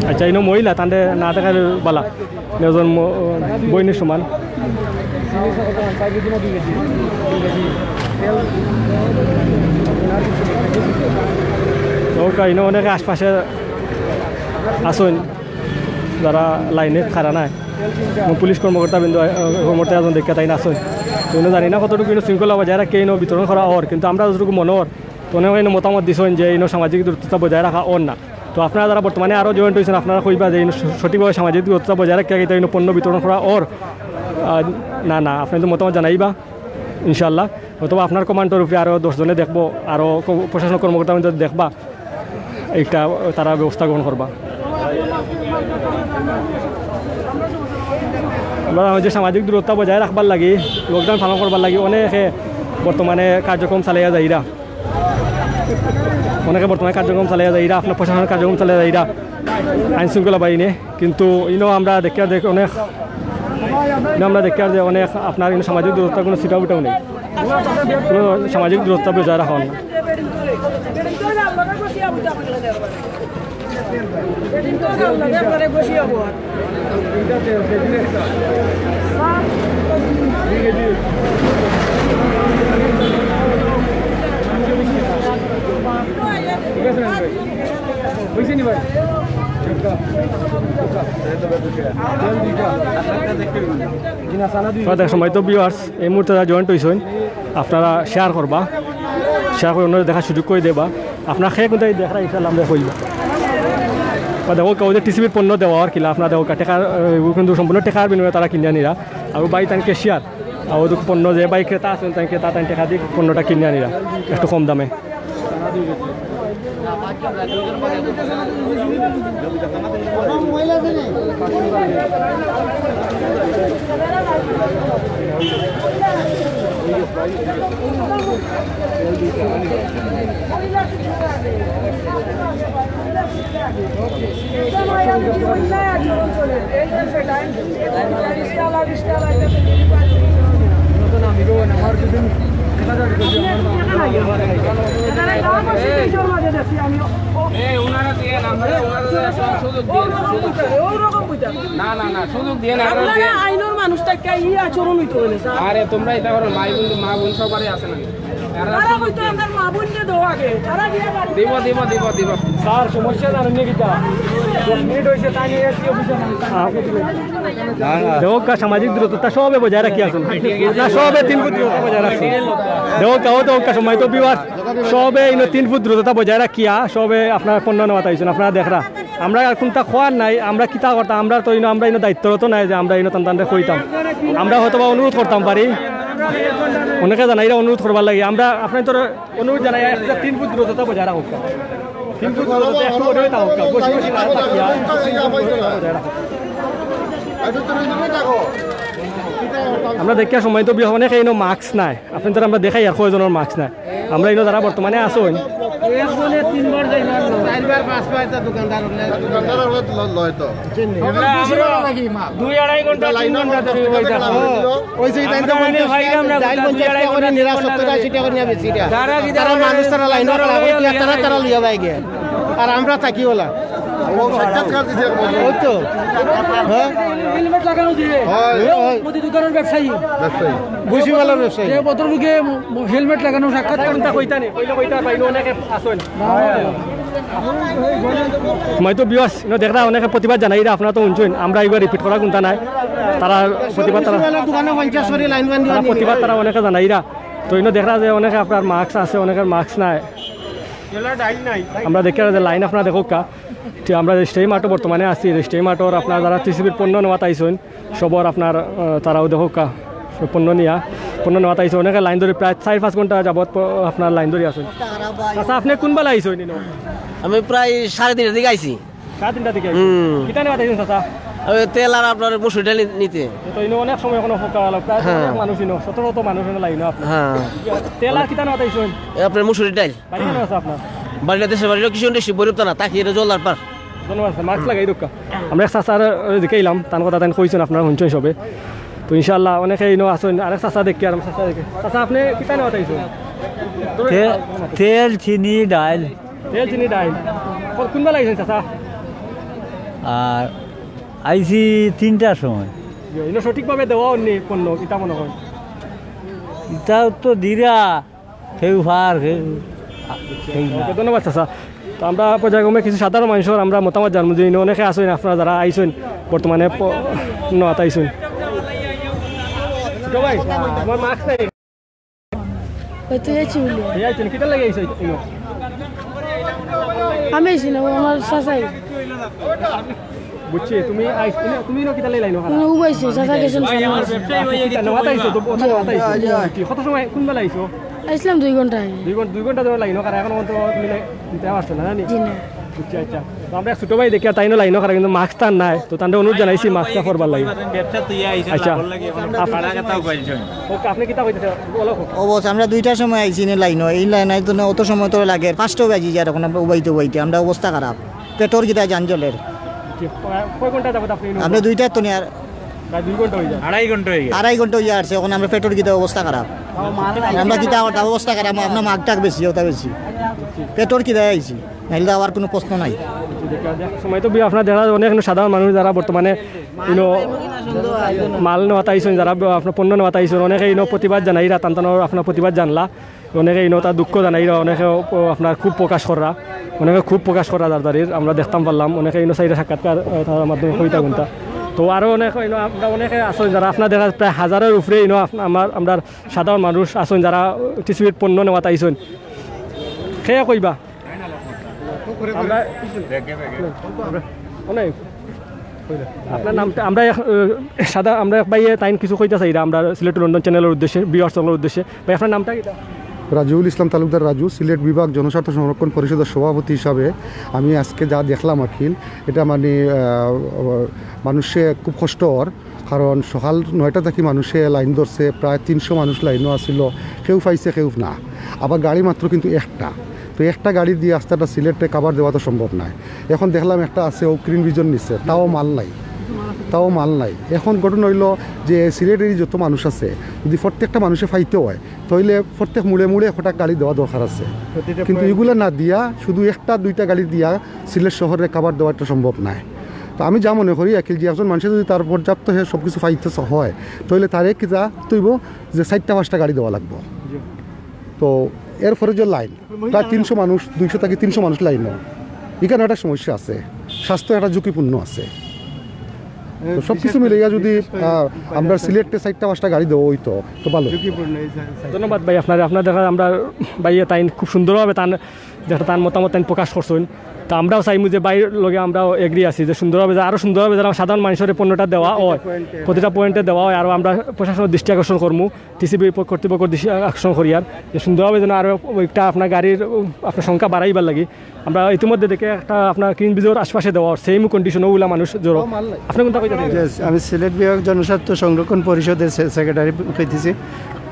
আচ্ছা, ইনো মহিলা, তানরে না দেখাইলে বালা। একজন ম-, বইনের সমান। তো কাহিনী অনেকে আশপাশে আছইন, যারা লাইনে খাড়া নাই। এবং পুলিশ কর্মকর্তাবৃন্দ, আহ, কর্মকর্তা একজন দেখিয়া তাইন আছইন। তো ইনো জানি না কতটুকু ইনো শৃঙ্খলা বজায় রাখে ইনো বিতরণ করা অর, কিন্তু আমরা যতটুকু মনে অর, তো অনেকে ইনো মতামত দিছইন যে ইনো সামাজিক দূরত্বতা বজায় রাখা অর না। তো আপনারা যারা বর্তমানে আরও জয়েন্ট অইছইন, আপনারা কইবা যে ইনো স-, সঠিকভাবে সামাজিক দূরত্বতা বজায় রাখিয়া ইতা ইনো পণ্য বিতরণ করা অর, আহ, না, না, আপনাইন্তর মতামত জানাইবা ইনশাআল্লাহ। অথবা আপনার কমান্ডর উপরে আরও দশ জনে দেখবো, আরও ক-, প্রশাসন কর্মকর্তা মহোদয় দেখবা, একটা তারা ব্যবস্থা গ্রহণ করবা। আমরা যে সামাজিক দূরত্ব বজায় রাখবার লাগি, লকডাউন পালন করবার লাগি অনেকে বর্তমানে কার্যক্রম চালাইয়া যাইরা, অনেকে বর্তমানে কার্যক্রম চালাইয়া যাইরা, আপনার প্রশাসনের কার্যক্রম চালাইয়া যাইরা, আইন শৃঙ্খলা বাহিনী। কিন্তু ইনো আমরা দেখিয়ার দেখ অনেক, ইনো আমরা দেখিয়ার যে অনেক আপনার ইনো সামাজিক দূরত্ব কোনো ছিটা ফুটাও নেই, কোনো সামাজিক দূরত্ব বজায় রাখা হয় না। তো দেখ, সম্মানিত ভিউয়ার্স, এই মুহূর্তে যারা জয়েন্ট হইছইন, আপনারা শেয়ার করবা, শেয়ার করে অন্যরে দেখার সুযোগ করে দেবা। আপনারা কে কোনটাই দেখরা, ইনশাআল্লাহ আমরা কইবা। বা দেখো, কেউ যে টিসিবির পণ্য দেওয়া আর কিলা, আপনারা দেখো, টেকার, এ, কিন্তু সম্পূর্ণ টেকার বিনিময়ে তারা কিনিয়া নিরা। আর ভাই তান ক্যাশিয়ার, আর ওদের পণ্য যে ভাই ক্রেতা আছইন, তান ক্রেতা তান টেকা দিয়া পণ্যটা কিনিয়া নিরা একটু কম দামে। এই, ওনারা দিয়ে না, আমরা, ওনারা দিয়ে না, সুযোগ দিয়ে না, সুযোগ দিয়ে না। না, না, না, সুযোগ দিয়ে না, আমরা আপনারা দিয়ে না। আইনর মানুষ থাকি ই আচরণ হইতো না, স্যার। আরে, তোমরা এটা করো, ভাই বন্ধু, মা বোন সবারই আছে না। তারা কইতো, "আমার মা বোনরে দেও আগে।" তারা দিয়া বাড়ি দিব, দিব, দিব, দিব। স্যার, সমস্যা জানেন নি কিতা? দশ মিনিট হইছে, তাই নিয়ে এসি অফিসে নাই। দেখো কা সামাজিক দূরত্বটা সবে বজায় রাখি আছইন। না, সবে তিন ফুট দূরত্ব বজায় রাখছইন। দেখো কা, ও দেখো কা, সম্মানিত ভিউয়ার, সবে ইনো তিন ফুট দূরত্বটা বজায় রাখিয়া সবে আপনার পণ্য নেওয়াত আইছইন, আপনারা দেখরা। আমরা আর কোনটা খোয়ার নাই, আমরা কিতা করতাম, আমরা তো ইনো, আমরা ইনো দায়িত্বরত নাই যে আমরা ইনো তান তানরে কইতাম। আমরা হয়তো বা অনুরোধ করতাম পারি, অনেকে জানাইরা অনুরোধ করবার লাগি। আমরা আপনার তো অনুরোধ জানাই, একটা তিন ফুট দূরত্বটা বজায় রাখউক্কা। তিন ফুট দূরত্ব একটু বজায় রাখউক্কা। বসে বসে না থাকিয়া বজায় রাখউক্কা। আমরা দেখিয়া সম্মানিত ভিউয়ার, অনেকে ইনো মাস্ক নাই। আপনারারে আমরা দেখাইয়ার কয়জনর মাস্ক নাই। আমরা ইনো যারা বর্তমানে আছইন, একজনে তিনবার যাই না। চারবার, পাঁচবার তো দোকানদার হলে। দোকানদার হলে ল-, লয় তো। আমরা, আমরা দুই আড়াই ঘন্টা, তিন ঘন্টা ধরে বইতাম। ওই যে তাই তো আমরা বলছি, ভাই, আমরা ডাইল দুই আড়াই ঘন্টা, তিন ঘন্টা ধরে। তারা কি তারা মানুষ, তারা লাইনও খাড়া করে, তারা, তারা লইয়া যায় গিয়া। আর আমরা থাকি ওলা। ও সাক্ষাৎকার দিতে হবে। ওই তো। হ্যাঁ? হেলমেট লাগানো দিয়ে। হয়। মুদি দোকানের ব্যবসায়ী। ব্যবসায়ী। ভুসিমালের ব্যবসায়ী। যে ভদ্রলোকে হেলমেট লাগানো সাক্ষাৎকার। কোনটা কইতা নি? কইলে কইতা পাইলো, অনেকে আছইন। সম্মানিত ভিউয়ার্স, ইনো দেখরা অনেকে প্রতিবাদ জানাইরা, আপনারা তো হুনছইন, আমরা এবার রিপিট করার কুন্তা নাই। তারা প্রতিবাদ, তারা, দোকানে পঞ্চাশ করে লাইন বান্ধি তারা বান্ধি। প্রতিবাদ তারা অনেকে জানাইরা। তো ইনো দেখরা যে অনেকে আপনার মাস্ক আছে, অনেকের মাস্ক নাই। আমরা দেখি যে লাইন আপনারা দেখউক্কা। ঠিক আমরা রেজিস্ট্রারি মাঠও বর্তমানে আছি। রেজিস্ট্রারি মাঠর আপনারা যারা টিসিবির পণ্য নেওয়াত আইছইন, সবর আপনার, আহ, তারাও দেখউক্কা, সব পণ্য নিয়া, পণ্য নেওয়াত আইছইন। অনেকে লাইন ধরি প্রায় চাইর পাঁচ ঘন্টা যাবত প-, আপনার লাইন ধরি আছইন। আচ্ছা, আপনি কোন বেলা আইছইন ইনো? আমি প্রায় সাড়ে তিনটার দিকে আইছি। সাড়ে তিনটা দিকে আইছইন? হুম। কিতা নেওয়াত আইছইন, চাচা? ওই তেল আর আপনার মসুর ডাল নি-, নিতে। তো ইনো অনেক সময় এখনো ফোকা গেল, প্রায় তো হ্যাঁ। অনেক মানুষ ইনো, শত শত মানুষ ইনো লাইনো আপনার। হ্যাঁ। তেল আর কিতা নেওয়াত আইছইন? এ, আপনার মসুর ডাল। বাড়ি কোন আছে আপনার? বাড়িটা দেশের বাড়ি হলো কিশোরগঞ্জ ডিস্ট্রিক্ট, ভৈরবতানা, তাকি এটা জল্লার পার। ধন্যবাদ স্যার, মাস্ক লাগাই দক্কা। আমরা এক চাচার, ওই যে দেখাইলাম, তান কথা তান কইছইন, আপনারা হুনছইন সবে। তো ইনশাআল্লাহ অনেকে ইনো আছইন, আরেক চাচা দেখি, আর চাচা দেখি। চাচা, আপনি কিতা নেওয়াত আইছইন? তে-, তেল, চিনি, ডাইল। তেল, চিনি, ডাইল। কো-, কোন বেলা আইছইন চাচা? আর আইছি তিনটার সময়। ইনো সঠিকভাবে দেওয়া অইনি পণ্য, কিতা মনে হয়? ইতাও তো দিরা। কেউ পার, কেউ, কেউ না। ওকে, ধন্যবাদ চাচা। তো আমরা পর্যায়ক্রমে কিছু সাধারণ মানুষর আমরা মতামত জানমু যে ইনো অনেকে আছইন, আপনারা যারা আইছইন বর্তমানে প-, নেওয়াত আইছইন। ছোট ভাই, আমার মাস্ক নাই। ওই তো এই চুলি। এই আইছইন, কিতার লাগি আইছইন ইনো? আমি আইছি না, ও আমার চাচাই। বুঝছি। তুমি আইস-, তুমি, তুমি ইনো কিতার লাগি লাইনো খাড়া? উবাইছে, চাচা গেছেন ভাই, আমার সামনে। ব্যবসায়ী ভাই, কিতা এদিকে নওয়াত আইছো? তো, জি, নওয়াত আইছো। জি, জি। কত সময়, কোন বেলা আইছো? আইছিলাম দুই ঘন্টা আগে। দুই ঘন্টা, দুই ঘন্টা ধরে লাইনো খাড়া, এখন তো তুমি লাই-, নিতে পারছো না, জানি? জি না। আচ্ছা, আচ্ছা। তো আমরা ছোট ভাই দেখিয়া তাইনও লাইনো খাড়া, কিন্তু মাস্ক তার নাই। তো তানরে অনুরোধ জানাইছি মাস্কটা পরবার লাগি। ব্যবসা তুই আইছে, আচ্ছা। লাভর লাগি, এখন আচ্ছা। পাড়া কথা কইছো। ওকে, আপনি কিতা কইতেছে? বলো। ও বস, আমরা দুইটার সময় আইছি নি লাইনো। এই লাইন আইতো না, অত সময় তো লাগে। পাঁচটা বাজি যায় এখন আমরা উবাইতে উবাইতে। আমরা অবস্থা খারাপ। পেটর কিতা জান জ্বলের। কি, কয়, কয় ঘন্টা যাবত আপনি এনে আমরা দুইটার তো নিয়ে আর প্রায় দুই ঘন্টা হয়ে যায়। আড়াই ঘন্টা হয়ে গেছে। আড়াই ঘন্টা হইয়া আসছে, এখন আমরা পেটর কিতা অবস্থা খারাপ। আমরা কিতা করতাম, অবস্থা খারাপ, আমরা মাগ টাক বেশি, ওটা বেশি। পেটর কিতা আইছি, নাইলে তো আবার কোনো প্রশ্ন নাই। সময় তো বি-, আপনার দেখা যায় অনেক সাধারণ মানুষ যারা বর্তমানে ইনো মাল নেওয়াত আইছইন, যারা ব-, আপনার পণ্য নেওয়াত আইছইন, অনেকে ইনো প্রতিবাদ জানাইরা, তান তানোর আপনার প্রতিবাদ জানলা। অনেকে ইনো তার দুঃখ জানাইরা, অনেকে ও-, আপনার খুব প্রকাশ কররা, অনেকে খুব প্রকাশ কররা দারদারির। আমরা দেখতাম পারলাম, অনেকে ইনো চাইরা সাক্ষাৎকার, আহ, তার মাধ্যমে কইতা কুনতা। তো আরো অনেক ইনো আমরা অনেকে আছইন যারা আপনার দেখা প্রায় হাজারের উপরে ইনো আপ-, আমার, আমরা সাধারণ মানুষ আছইন যারা টিসিবির পণ্য নেওয়াত আইছইন। কে কইবা? আমরা, আমরা, অনেক। আপনার নামটা, আমরা এক, আহ, সাদা, আমরা এক ভাইয়ে তাইন কিছু কইতা চাইরা, আমরা সিলেট টু লন্ডন চ্যানেলের উদ্দেশ্যে, ভিউয়ার্স সকলের উদ্দেশ্যে। ভাই, আপনার নামটা কিতা? রাজিউল ইসলাম তালুকদার রাজু, সিলেট বিভাগ জনস্বার্থ সংরক্ষণ পরিষদের সভাপতি হিসাবে আমি আজকে যা দেখলাম আখিল, এটা মানে, আহ, মানুষে খুব কষ্ট অর। কারণ সকাল নয়টা থাকি মানুষে লাইন ধরছে, প্রায় তিনশো মানুষ লাইনো আছিল, কেউ পাইছে কেউ না। আবার গাড়ি মাত্র কিন্তু একটা, তো একটা গাড়ি দিয়া আস্তাটা সিলেটে কাভার দেওয়া তো সম্ভব নায়। এখন দেখলাম একটা আছে, ও ক্রিন ভিজন নিছে, তাও মাল নাই, তাও মাল নাই। এখন ঘটনা হইল যে সিলেটের যত মানুষ আছে, যদি প্রত্যেকটা মানুষে পাইতে হয়, তাহলে প্রত্যেক মুড়ে মুড়ে একটা গাড়ি দেওয়া দরকার আছে। কিন্তু এগুলা না দিয়া শুধু একটা দুইটা গাড়ি দিয়া সিলেট শহরে কাভার দেওয়া একটা সম্ভব নায়। তো আমি যা মনে করি, আখিল, যে একজন মানুষে যদি তার পর্যাপ্ত হে সব কিছু পাইতে স-, হয়, তাহলে তারে কিতা তৈব যে চারটা পাঁচটা গাড়ি দেওয়া লাগবো। তো এরপরে যে লাইন, প্রায় তিনশো মানুষ, দুইশো থাকি তিনশো মানুষ লাইনো, এখানে একটা সমস্যা আছে, স্বাস্থ্য একটা ঝুঁকিপূর্ণ আছে। তো সব কিছু মিলাইয়া যদি, আহ, আমরা সিলেটে চারটা পাঁচটা গাড়ি দেওয়া হইতো, তো ভালো। ধন্যবাদ ভাই আপনারে। আপনার দেখা আমরা ভাইয়ে তাইন খুব সুন্দরভাবে তান, যেটা তান মতামত তাইন প্রকাশ করছইন। তো আমরাও চাইমু যে ভাইর লগে আমরাও এগ্রি আছি যে সুন্দরভাবে যে আরো সুন্দরভাবে যারা সাধারণ মানুষের পণ্যটা দেওয়া হয়, প্রতিটা পয়েন্টে দেওয়া হয়, আরো আমরা প্রশাসনের দৃষ্টি আকর্ষণ করমু, টিসিবি কর্তৃপক্ষের দৃষ্টি আকর্ষণ করিয়ার যে সুন্দরভাবে যেন আরো একটা আপনার গাড়ির, আপনার সংখ্যা বাড়াইবার লাগি। আমরা ইতিমধ্যে দেখি একটা আপনার ক্রিন ভিজনর আশপাশে দেওয়া, সেম কন্ডিশন, ওগুলা মানুষ জড়ো। আপনার কোনটা কইতে চাইবেন? Yes, আমি সিলেট বিভাগ জনস্বার্থ সংরক্ষণ পরিষদের সে-, সেক্রেটারি কইতেছি।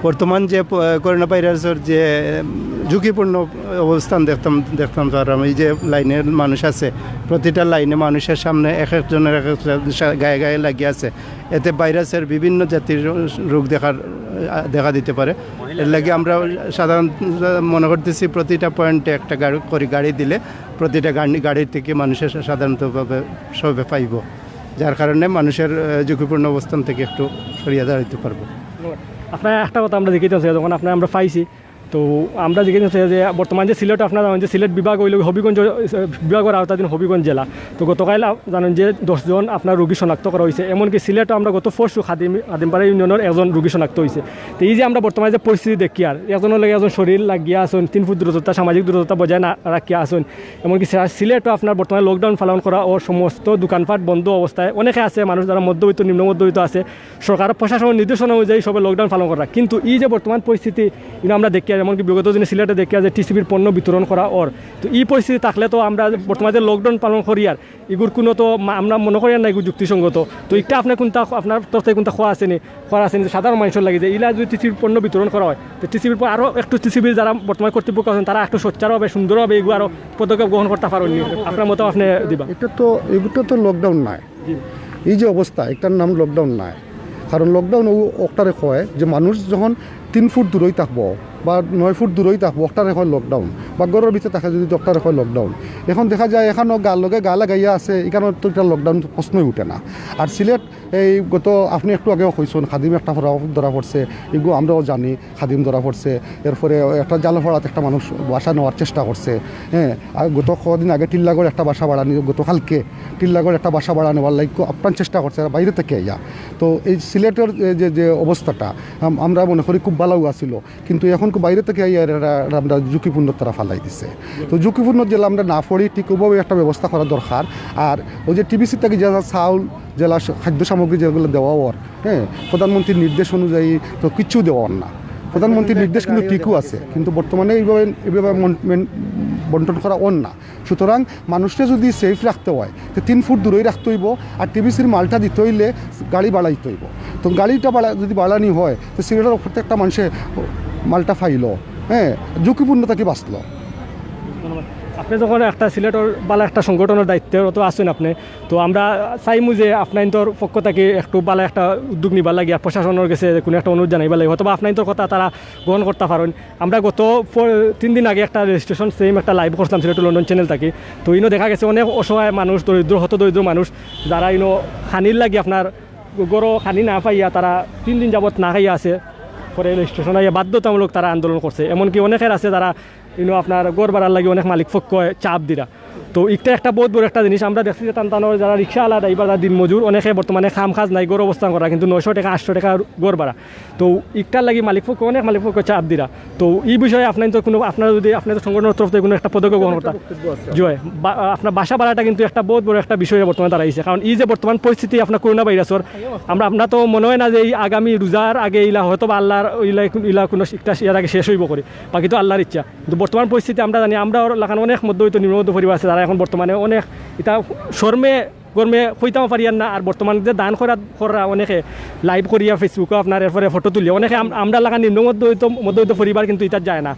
বর্তমান যে প-, করোনা ভাইরাসের যে, উম, ঝুঁকিপূর্ণ অবস্থান দেখতাম, দেখতাম তো আর আমি যে লাইনের মানুষ আছে, প্রতিটা লাইনে মানুষের সামনে এক একজনের এক এক সা-, গায়ে গায়ে লাগিয়ে আছে। এতে ভাইরাসের বিভিন্ন জাতির রোগ দেখার, আহ, দেখা দিতে পারে। এর লাগি আমরা সাধারণত মনে করতেছি প্রতিটা পয়েন্টে একটা গাড়ি, করে গাড়ি দিলে প্রতিটা গাড়ি, গাড়ি থেকে মানুষের সা-, সাধারণতভাবে সবে পাইব, যার কারণে মানুষের, আহ, ঝুঁকিপূর্ণ অবস্থান থেকে একটু সরিয়ে দাঁড়াইতে পারবো। আপনার একটা কথা আমরা দেখিতাম চাই, যখন আপনার আমরা পাইছি, তো আমরা জিজ্ঞেস করছি যে বর্তমান যে সিলেট, আপনারা জানেন যে সিলেট বিভাগ হইল হবিগঞ্জ, আহ, বিভাগের আওতাধীন হবিগঞ্জ জেলা। তো গতকাল আপ-, জানেন যে দশ জন আপনার রোগী শনাক্ত করা হয়েছে। এমনকি সিলেটও আমরা গত পরশু খাদিম, খাদিমপাড়া ইউনিয়নের একজন রোগী শনাক্ত হয়েছে। তো এই যে আমরা বর্তমানে যে পরিস্থিতি দেখি, আর একজনের লগে একজন শরীর লাগিয়া আছেন, তিন ফুট দূরত্বতা, সামাজিক দূরত্বতা বজায় না রাখিয়া আছেন। এমনকি সে-, সিলেটও আপনার বর্তমানে লকডাউন পালন করা ও সমস্ত দোকানপাট বন্ধ অবস্থায় অনেকে আছে মানুষ যারা মধ্যবিত্ত, নিম্ন মধ্যবিত্ত আছে, সরকার প্রশাসনের নির্দেশনা অনুযায়ী সবে লকডাউন পালন করা। কিন্তু এই যে বর্তমান পরিস্থিতি, ইনো আমরা দেখিয়ার, এমনকি বিগত দিনে সিলেটে দেখিয়ার যে টিসিবির পণ্য বিতরণ করা অর, তো এই পরিস্থিতি থাকলে তো আমরা বর্তমানে যে লকডাউন পালন করিয়ার, ইগুর কোনো তো মা-, আমরা মনে করিয়ার না ইগু যুক্তিসঙ্গত। তো একটা আপনার কোনটা, আপনার তরফ থেকে কোনটা খোয়া আছে নি, খোয়া আছে নি যে সাধারণ মানুষের লাগি যে ইলা যদি টিসিবির পণ্য বিতরণ করা হয়, তো টিসিবির পর আরও একটু টিসিবির যারা বর্তমানে কর্তৃপক্ষ আছেন, তারা একটু সোচ্চারভাবে, সুন্দরভাবে ইগু আরও পদক্ষেপ গ্রহণ করতে পারেন নি। আপনার মতো আপনি দিবা। এটা তো, এটা তো লকডাউন নাই। এই যে অবস্থা, এটার নাম লকডাউন নাই। কারণ লকডাউন ও অকটারে কয় যে মানুষ যখন তিন ফুট দূরই থাকবো বা নয় ফুট দূরই থাকবো, অকটারে কয় লকডাউন। বা ঘরের ভিতরে থাকে যদি, অকটারে কয় লকডাউন। এখন দেখা যায় এখানো গার লগে গা লাগাইয়া আছে, এখানো তো এটা লকডাউন প্রশ্নই উঠে না। আর সিলেট এই গত আপনি একটু আগেও কইছইন, খাদিম একটা ধরা ধরা পড়ছে, এগু আমরাও জানি খাদিম ধরা পড়ছে। এরপরে একটা জালপাড়াত একটা মানুষ বাসা নেওয়ার চেষ্টা করছে। হ্যাঁ, আর গত কদিন আগে টিল্লাগড় একটা বাসা ভাড়া নিয়ে, গতকালকে টিল্লাগড় একটা বাসা ভাড়া নেওয়ার লাগি আপ্রাণ চেষ্টা করছে, আর বাইরে থেকে আইয়া। তো এই সিলেটের যে, যে, যে অবস্থাটা, আম-, আমরা মনে করি খুব ভালো আছিল, কিন্তু এখন খুব বাইরে থেকে আইয়া এরা, এরা আমরা ঝুঁকিপূর্ণ তারা ফালাই দিছে। তো ঝুঁকিপূর্ণ জেলা আমরা না পড়ি, ঠিক ওভাবে একটা ব্যবস্থা করা দরকার। আর ওই যে টিবিসি থেকে যারা চাউল, জেলা স-, খাদ্য সামগ্রী যেগুলো দেওয়া ওর, হ্যাঁ, প্রধানমন্ত্রীর নির্দেশ অনুযায়ী তো কিচ্ছু দেওয়া ওর না। প্রধানমন্ত্রীর নির্দেশ কিন্তু ঠিকও আছে, কিন্তু বর্তমানে এইভাবে, এইভাবে মন-, মেন-, বন্টন করা ওর না। সুতরাং মানুষকে যদি সেফ রাখতে হয়, তো তিন ফুট দূরেই রাখতে হইব। আর টিবিসির মালটা দিতে হইলে গাড়ি বাড়াইতে হইব। তো গাড়িটা বাড়া-, যদি বাড়ানি হয়, তো সিলেটের প্রত্যেকটা মানুষে মালটা পাইল, হ্যাঁ, ঝুঁকিপূর্ণ থাকি বাঁচলো। ধন্যবাদ। আপনি যখন একটা সিলেটের বালা একটা সংগঠনের দায়িত্বে রত আছেন আপনি, তো আমরা চাইমু যে আপনাইন্তর পক্ষ থেকে একটু বালা একটা উদ্যোগ নিবার লাগি আর প্রশাসনের কাছে কোনো একটা অনুরোধ জানাইবার লাগি, হয়তো বা আপনাইন্তর কথা তারা গ্রহণ করতে পারেন। আমরা গত প-, তিন দিন আগে একটা রেজিস্ট্রেশন সেম একটা লাইভ করছিলাম সিলেট লন্ডন চ্যানেল থাকি। তো ইনো দেখা গেছে অনেক অসহায় মানুষ, দরিদ্র, হতদরিদ্র মানুষ, যারা ইনো খানির লাগি আপনার গরো খানি না পাইয়া তারা তিন দিন যাবত না খাইয়া আছে। পরে রেজিস্ট্রেশন আইয়া বাধ্যতামূলক তারা আন্দোলন করছে। এমনকি অনেকের আছে যারা ইনো আপনার ঘর ভাড়ার লাগি অনেক মালিক পক্ষ চাপ দিরা। তো একটা, একটা বহুত বড় একটা জিনিস আমরা দেখছি যে টান টানো যারা রিক্সাওয়ালা ড্রাইভার, যারা দিনমজুর, অনেকে বর্তমানে কাম কাজ নাই, ঘর অবস্থান করা, কিন্তু নয়শো টাকা, আটশো টাকা ঘর ভাড়া। তো ইকটার লাগি মালিক পক্ষ, অনেক মালিক পক্ষ চাপ দিরা। তো এই বিষয়ে আপনাইন্তর কোনো, আপনারা যদি আপনাইন্তর সংগঠনের তরফ থেকে কোনো একটা পদক্ষেপ গ্রহণ করতা, জি হয়, বা-, আপনার বাসা ভাড়াটা কিন্তু একটা বহুত বড় একটা বিষয়ে বর্তমানে দাঁড়াইছে। কারণ এই যে বর্তমান পরিস্থিতি আপনার করোনা ভাইরাসের, আমরা, আমরা তো মনে হয় না যে এই আগামী রোজার আগে ইলা হয়তো বা আল্লাহর ইলা, ইলা কোনো একটা ইয়ার আগে শেষ হইব করে, বাকি তো আল্লাহর ইচ্ছা। কিন্তু বর্তমান পরিস্থিতি আমরা জানি, আমরা লাখান অনেক মধ্যবিত্ত, নিম্নবিত্ত পরিবার আছে, যারা এখন বর্তমানে অনেক এটা শর্মে গরমে কইতাম পারিয়ার না। আর বর্তমানে যে দান করা, করা অনেকে লাইভ করিয়া Facebook-ও আপনার এরপরে ফটো তুলিয়া অনেকে আম-, আমরা লাখান নিম্ন মধ্যবিত্ত, মধ্যবিত্ত পরিবার কিন্তু এটা যায় না,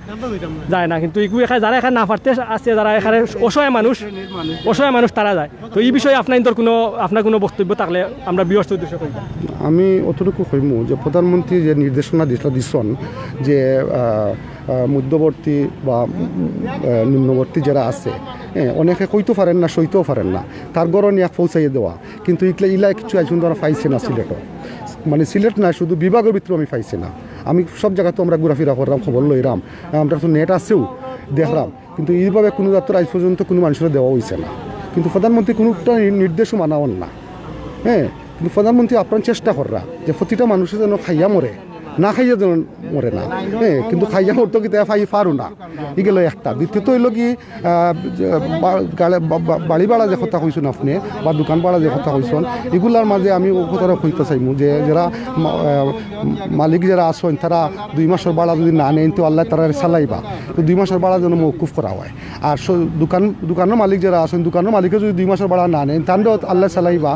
যায় না। কিন্তু এগুলো এখানে যারা এখানে না পারতে আছে, যারা এখানে অসহায় মানুষ, অসহায় মানুষ তারা যায়। তো এই বিষয়ে আপনাইন্তর কোনো, আপনার কোনো বক্তব্য থাকলে আমরা ভিউয়ার্সদের উদ্দেশ্যে কইতাম। আমি অতটুকু কইমু যে প্রধানমন্ত্রী যে নির্দেশনা দিছইন যে, আহ, আহ, মধ্যবর্তী বা, উম, আহ, নিম্নবর্তী যারা আছে, হ্যাঁ, অনেকে কইতো পারেন না, সইতেও পারেন না, তার ঘরো নিয়া পৌঁছাইয়া দেওয়া। কিন্তু ইকলা, ইলা কিছু আইজ পর্যন্ত আমরা পাইছি না সিলেটো। মানে সিলেট না, শুধু বিভাগর ভিতরে আমি পাইছি না। আমি সব জাগাত আমরা ঘুরাফিরা করলাম, খবর লইলাম, আমরা তো নেট আছেও, দেখলাম, কিন্তু এইভাবে কোনো জাতর আইজ পর্যন্ত কোনো মানুষরে দেওয়া হইছে না। কিন্তু প্রধানমন্ত্রী কোনো একটা নি-, নির্দেশও মানা অর না। হ্যাঁ, কিন্তু প্রধানমন্ত্রী আপ্রাণ চেষ্টা কররা যে প্রতিটা মানুষে যেন খাইয়া মরে, না খাইয়া যেন মরে না। হ্যাঁ, কিন্তু খাইয়া মরতো কিতা পাই পারো না। ই গেল একটা। দ্বিতীয়ত হইল কি, আহ, যে বা-, গাড়ি বা-, বা-, বাড়ি ভাড়া যে কথা কইছইন আপনি, বা দোকান ভাড়া যে কথা কইছইন, এগুলার মাঝে আমি ও কথাটা কইতে চাইমু যে যারা মা-, আহ, মালিক যারা আছইন, তারা দুই মাসর ভাড়া যদি না নেইন, তো আল্লায় তারারে চালাইবা। তো দুই মাসর ভাড়া যেন মওকুফ করা হয়। আর স-, দোকান, দোকানর মালিক যারা আছইন, দোকানর মালিকে যদি দুই মাসর ভাড়া না নেইন, তানরে আল্লায় চালাইবা।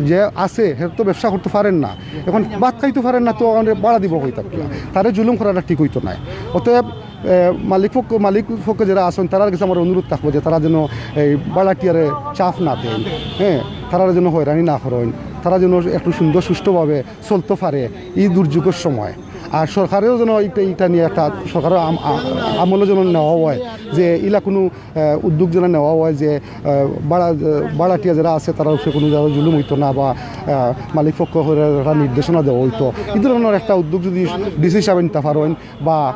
যে আছে, হে তো ব্যবসা করতে পারের না, এখন ভাত খাইতে পারের না, তো আমরা ভাড়া দিব কই থাকি? তারে জুলুম করাটা ঠিক হইতো নায়। অতএব, এ, মালিক পক্ষ, মালিক পক্ষ যারা আছইন, তারার কাছে আমার অনুরোধ থাকবো যে তারা যেন এই ভাড়াটিয়ারে চাপ না দেইন, হ্যাঁ, তারারে যেন হয়রানি না করইন, তারা যেন একটু সুন্দর সুষ্ঠুভাবে চলতে পারে এই দুর্যোগের সময়। আর সরকারেও যেন এটা, এটা নিয়ে একটা সরকারের আম-, আ-, আমলে যেন নেওয়া হয় যে ইলা কোনো, আহ, উদ্যোগ যেন নেওয়া হয় যে, আহ, ভাড়া, আহ, ভাড়াটিয়া যারা আছে তারার উপরে কোনো যারা জুলুম হইতো না বা, আহ, মালিক পক্ষ করে একটা নির্দেশনা দেওয়া হইতো। এই ধরনের একটা উদ্যোগ যদি ডিসি সাহেব নিতে পারেন বা, আহ,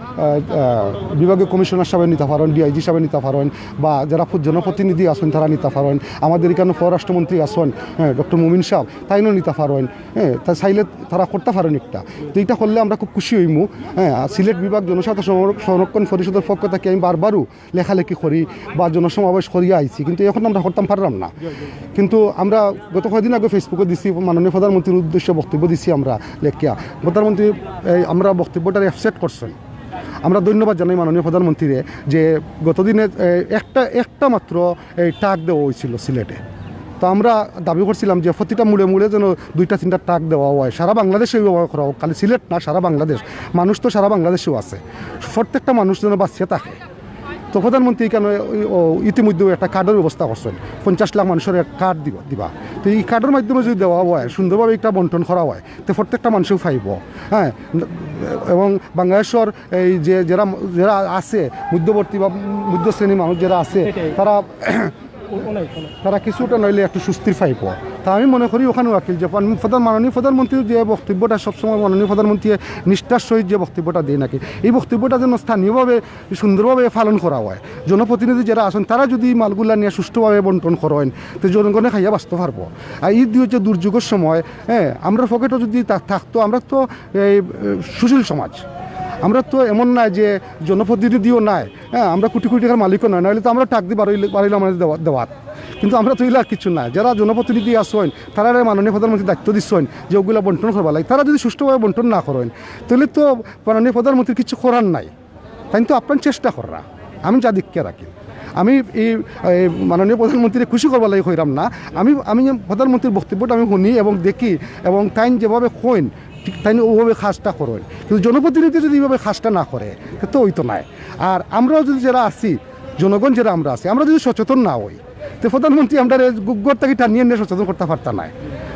আহ, বিভাগীয় কমিশনার সাহেব নিতে পারেন, ডিআইজি সাহেব নিতে পারেন বা যারা প্র-, জনপ্রতিনিধি আছেন তারা নিতে পারেন, আমাদের এখানে পররাষ্ট্রমন্ত্রী আছেন, হ্যাঁ, ডক্টর মুমিন সাহেব, তাইনও নিতে পারেন। হ্যাঁ, তা চাইলে তারা করতে পারেন একটা। তো এটা করলে আমরা খুব খুশি হইমু। হ্যাঁ, আর সিলেট বিভাগ জনস্বার্থ সংর-, সংরক্ষণ পরিষদের পক্ষ থেকে আমি বারবারও লেখালেখি করি বা জনসমাবেশ করিয়া আইছি, কিন্তু এখন আমরা করতাম পারলাম না। কিন্তু আমরা গত কয়েকদিন আগে Facebook-এ দিছি, মাননীয় প্রধানমন্ত্রীর উদ্দেশ্যে বক্তব্য দিছি আমরা লেখিয়া। প্রধানমন্ত্রী এই আমরা বক্তব্যটা অ্যাকসেপ্ট করছেন। আমরা ধন্যবাদ জানাই মাননীয় প্রধানমন্ত্রীরে যে গত দিনে, এ, একটা, একটা মাত্র এই ট্রাক দেওয়া হয়েছিল সিলেটে। তো আমরা দাবি করছিলাম যে প্রতিটা মুড়ে মুড়ে যেন দুইটা তিনটা ট্রাক দেওয়া হয়, সারা বাংলাদেশে এইভাবে করা হোক, খালি সিলেট না, সারা বাংলাদেশ। মানুষ তো সারা বাংলাদেশেও আছে, প্রত্যেকটা মানুষ যেন বাঁচিয়া থাকে। তো প্রধানমন্ত্রী এখানে ওই, ও, ইতিমধ্যে একটা কার্ডের ব্যবস্থা করছেন, পঞ্চাশ লাখ মানুষের এক কার্ড দিব, দিবা। তো এই কার্ডের মাধ্যমে যদি দেওয়া হয়, সুন্দরভাবে একটা বন্টন করা হয়, তো প্রত্যেকটা মানুষও পাইব। হ্যাঁ, এবং বাংলাদেশের এই যে যারা, যারা আছে মধ্যবর্তী বা মধ্য শ্রেণীর মানুষ যারা আছে, তারা তারা কিছুটা নইলে একটু স্বস্তির পাইব। তা আমি মনে করি ওখানেও আকিল যে প্রধান-, প্রধান-, মাননীয় প্রধানমন্ত্রীর যে বক্তব্যটা সবসময় মাননীয় প্রধানমন্ত্রী নিষ্ঠার সহিত যে বক্তব্যটা দিয়ে নাকি, এই বক্তব্যটা যেন স্থানীয়ভাবে সুন্দরভাবে পালন করা হয়। জনপ্রতিনিধি যারা আছেন তারা যদি এই মালগুলা নিয়ে সুষ্ঠুভাবে বন্টন করেন, তো জনগণে খাইয়া বাঁচতে পারবো। আর এই দুই হচ্ছে দুর্যোগের সময়, হ্যাঁ, আমরা পকেটও যদি তা-, থাকতো, আমরা তো এই, এ, সুশীল সমাজ, আমরা তো এমন না যে জনপ্রতিনিধিও নাই, হ্যাঁ, আমরা কোটি কোটি টাকার মালিকও নয়, নাহলে তো আমরা টাক দিয়ে বারোই বারোই আমাদের দেওয়া দেওয়াত। কিন্তু আমরা তো ইলা কিছু না। যারা জনপ্রতিনিধি আছেন, তারা মাননীয় প্রধানমন্ত্রী দায়িত্ব দিচ্ছেন যে ওগুলা বন্টন করবার লাগে, তারা যদি সুষ্ঠুভাবে বন্টন না করেন, তাহলে তো মাননীয় প্রধানমন্ত্রীর কিছু করার নাই। তাই তো আপ্রাণ চেষ্টা কররা, আমি যা দিকে রাখি। আমি এই, এই মাননীয় প্রধানমন্ত্রীরে খুশি করবার লাগি কইরাম না। আমি, আমি প্রধানমন্ত্রীর বক্তব্যটা আমি শুনি এবং দেখি, এবং তাইন যেভাবে কইন, ঠিক তাইন ওভাবে কাজটা করেন। কিন্তু জনপ্রতিনিধি যদি এইভাবে কাজটা না করে, তে তো হইতো নায়। আর আমরাও যদি যারা আছি, জনগণ যারা আমরা আছি, আমরা যদি সচেতন না হই, তে প্রধানমন্ত্রী আমরা ঘর থেকে টানিয়ে নিয়ে সচেতন করতে পারতা নায়।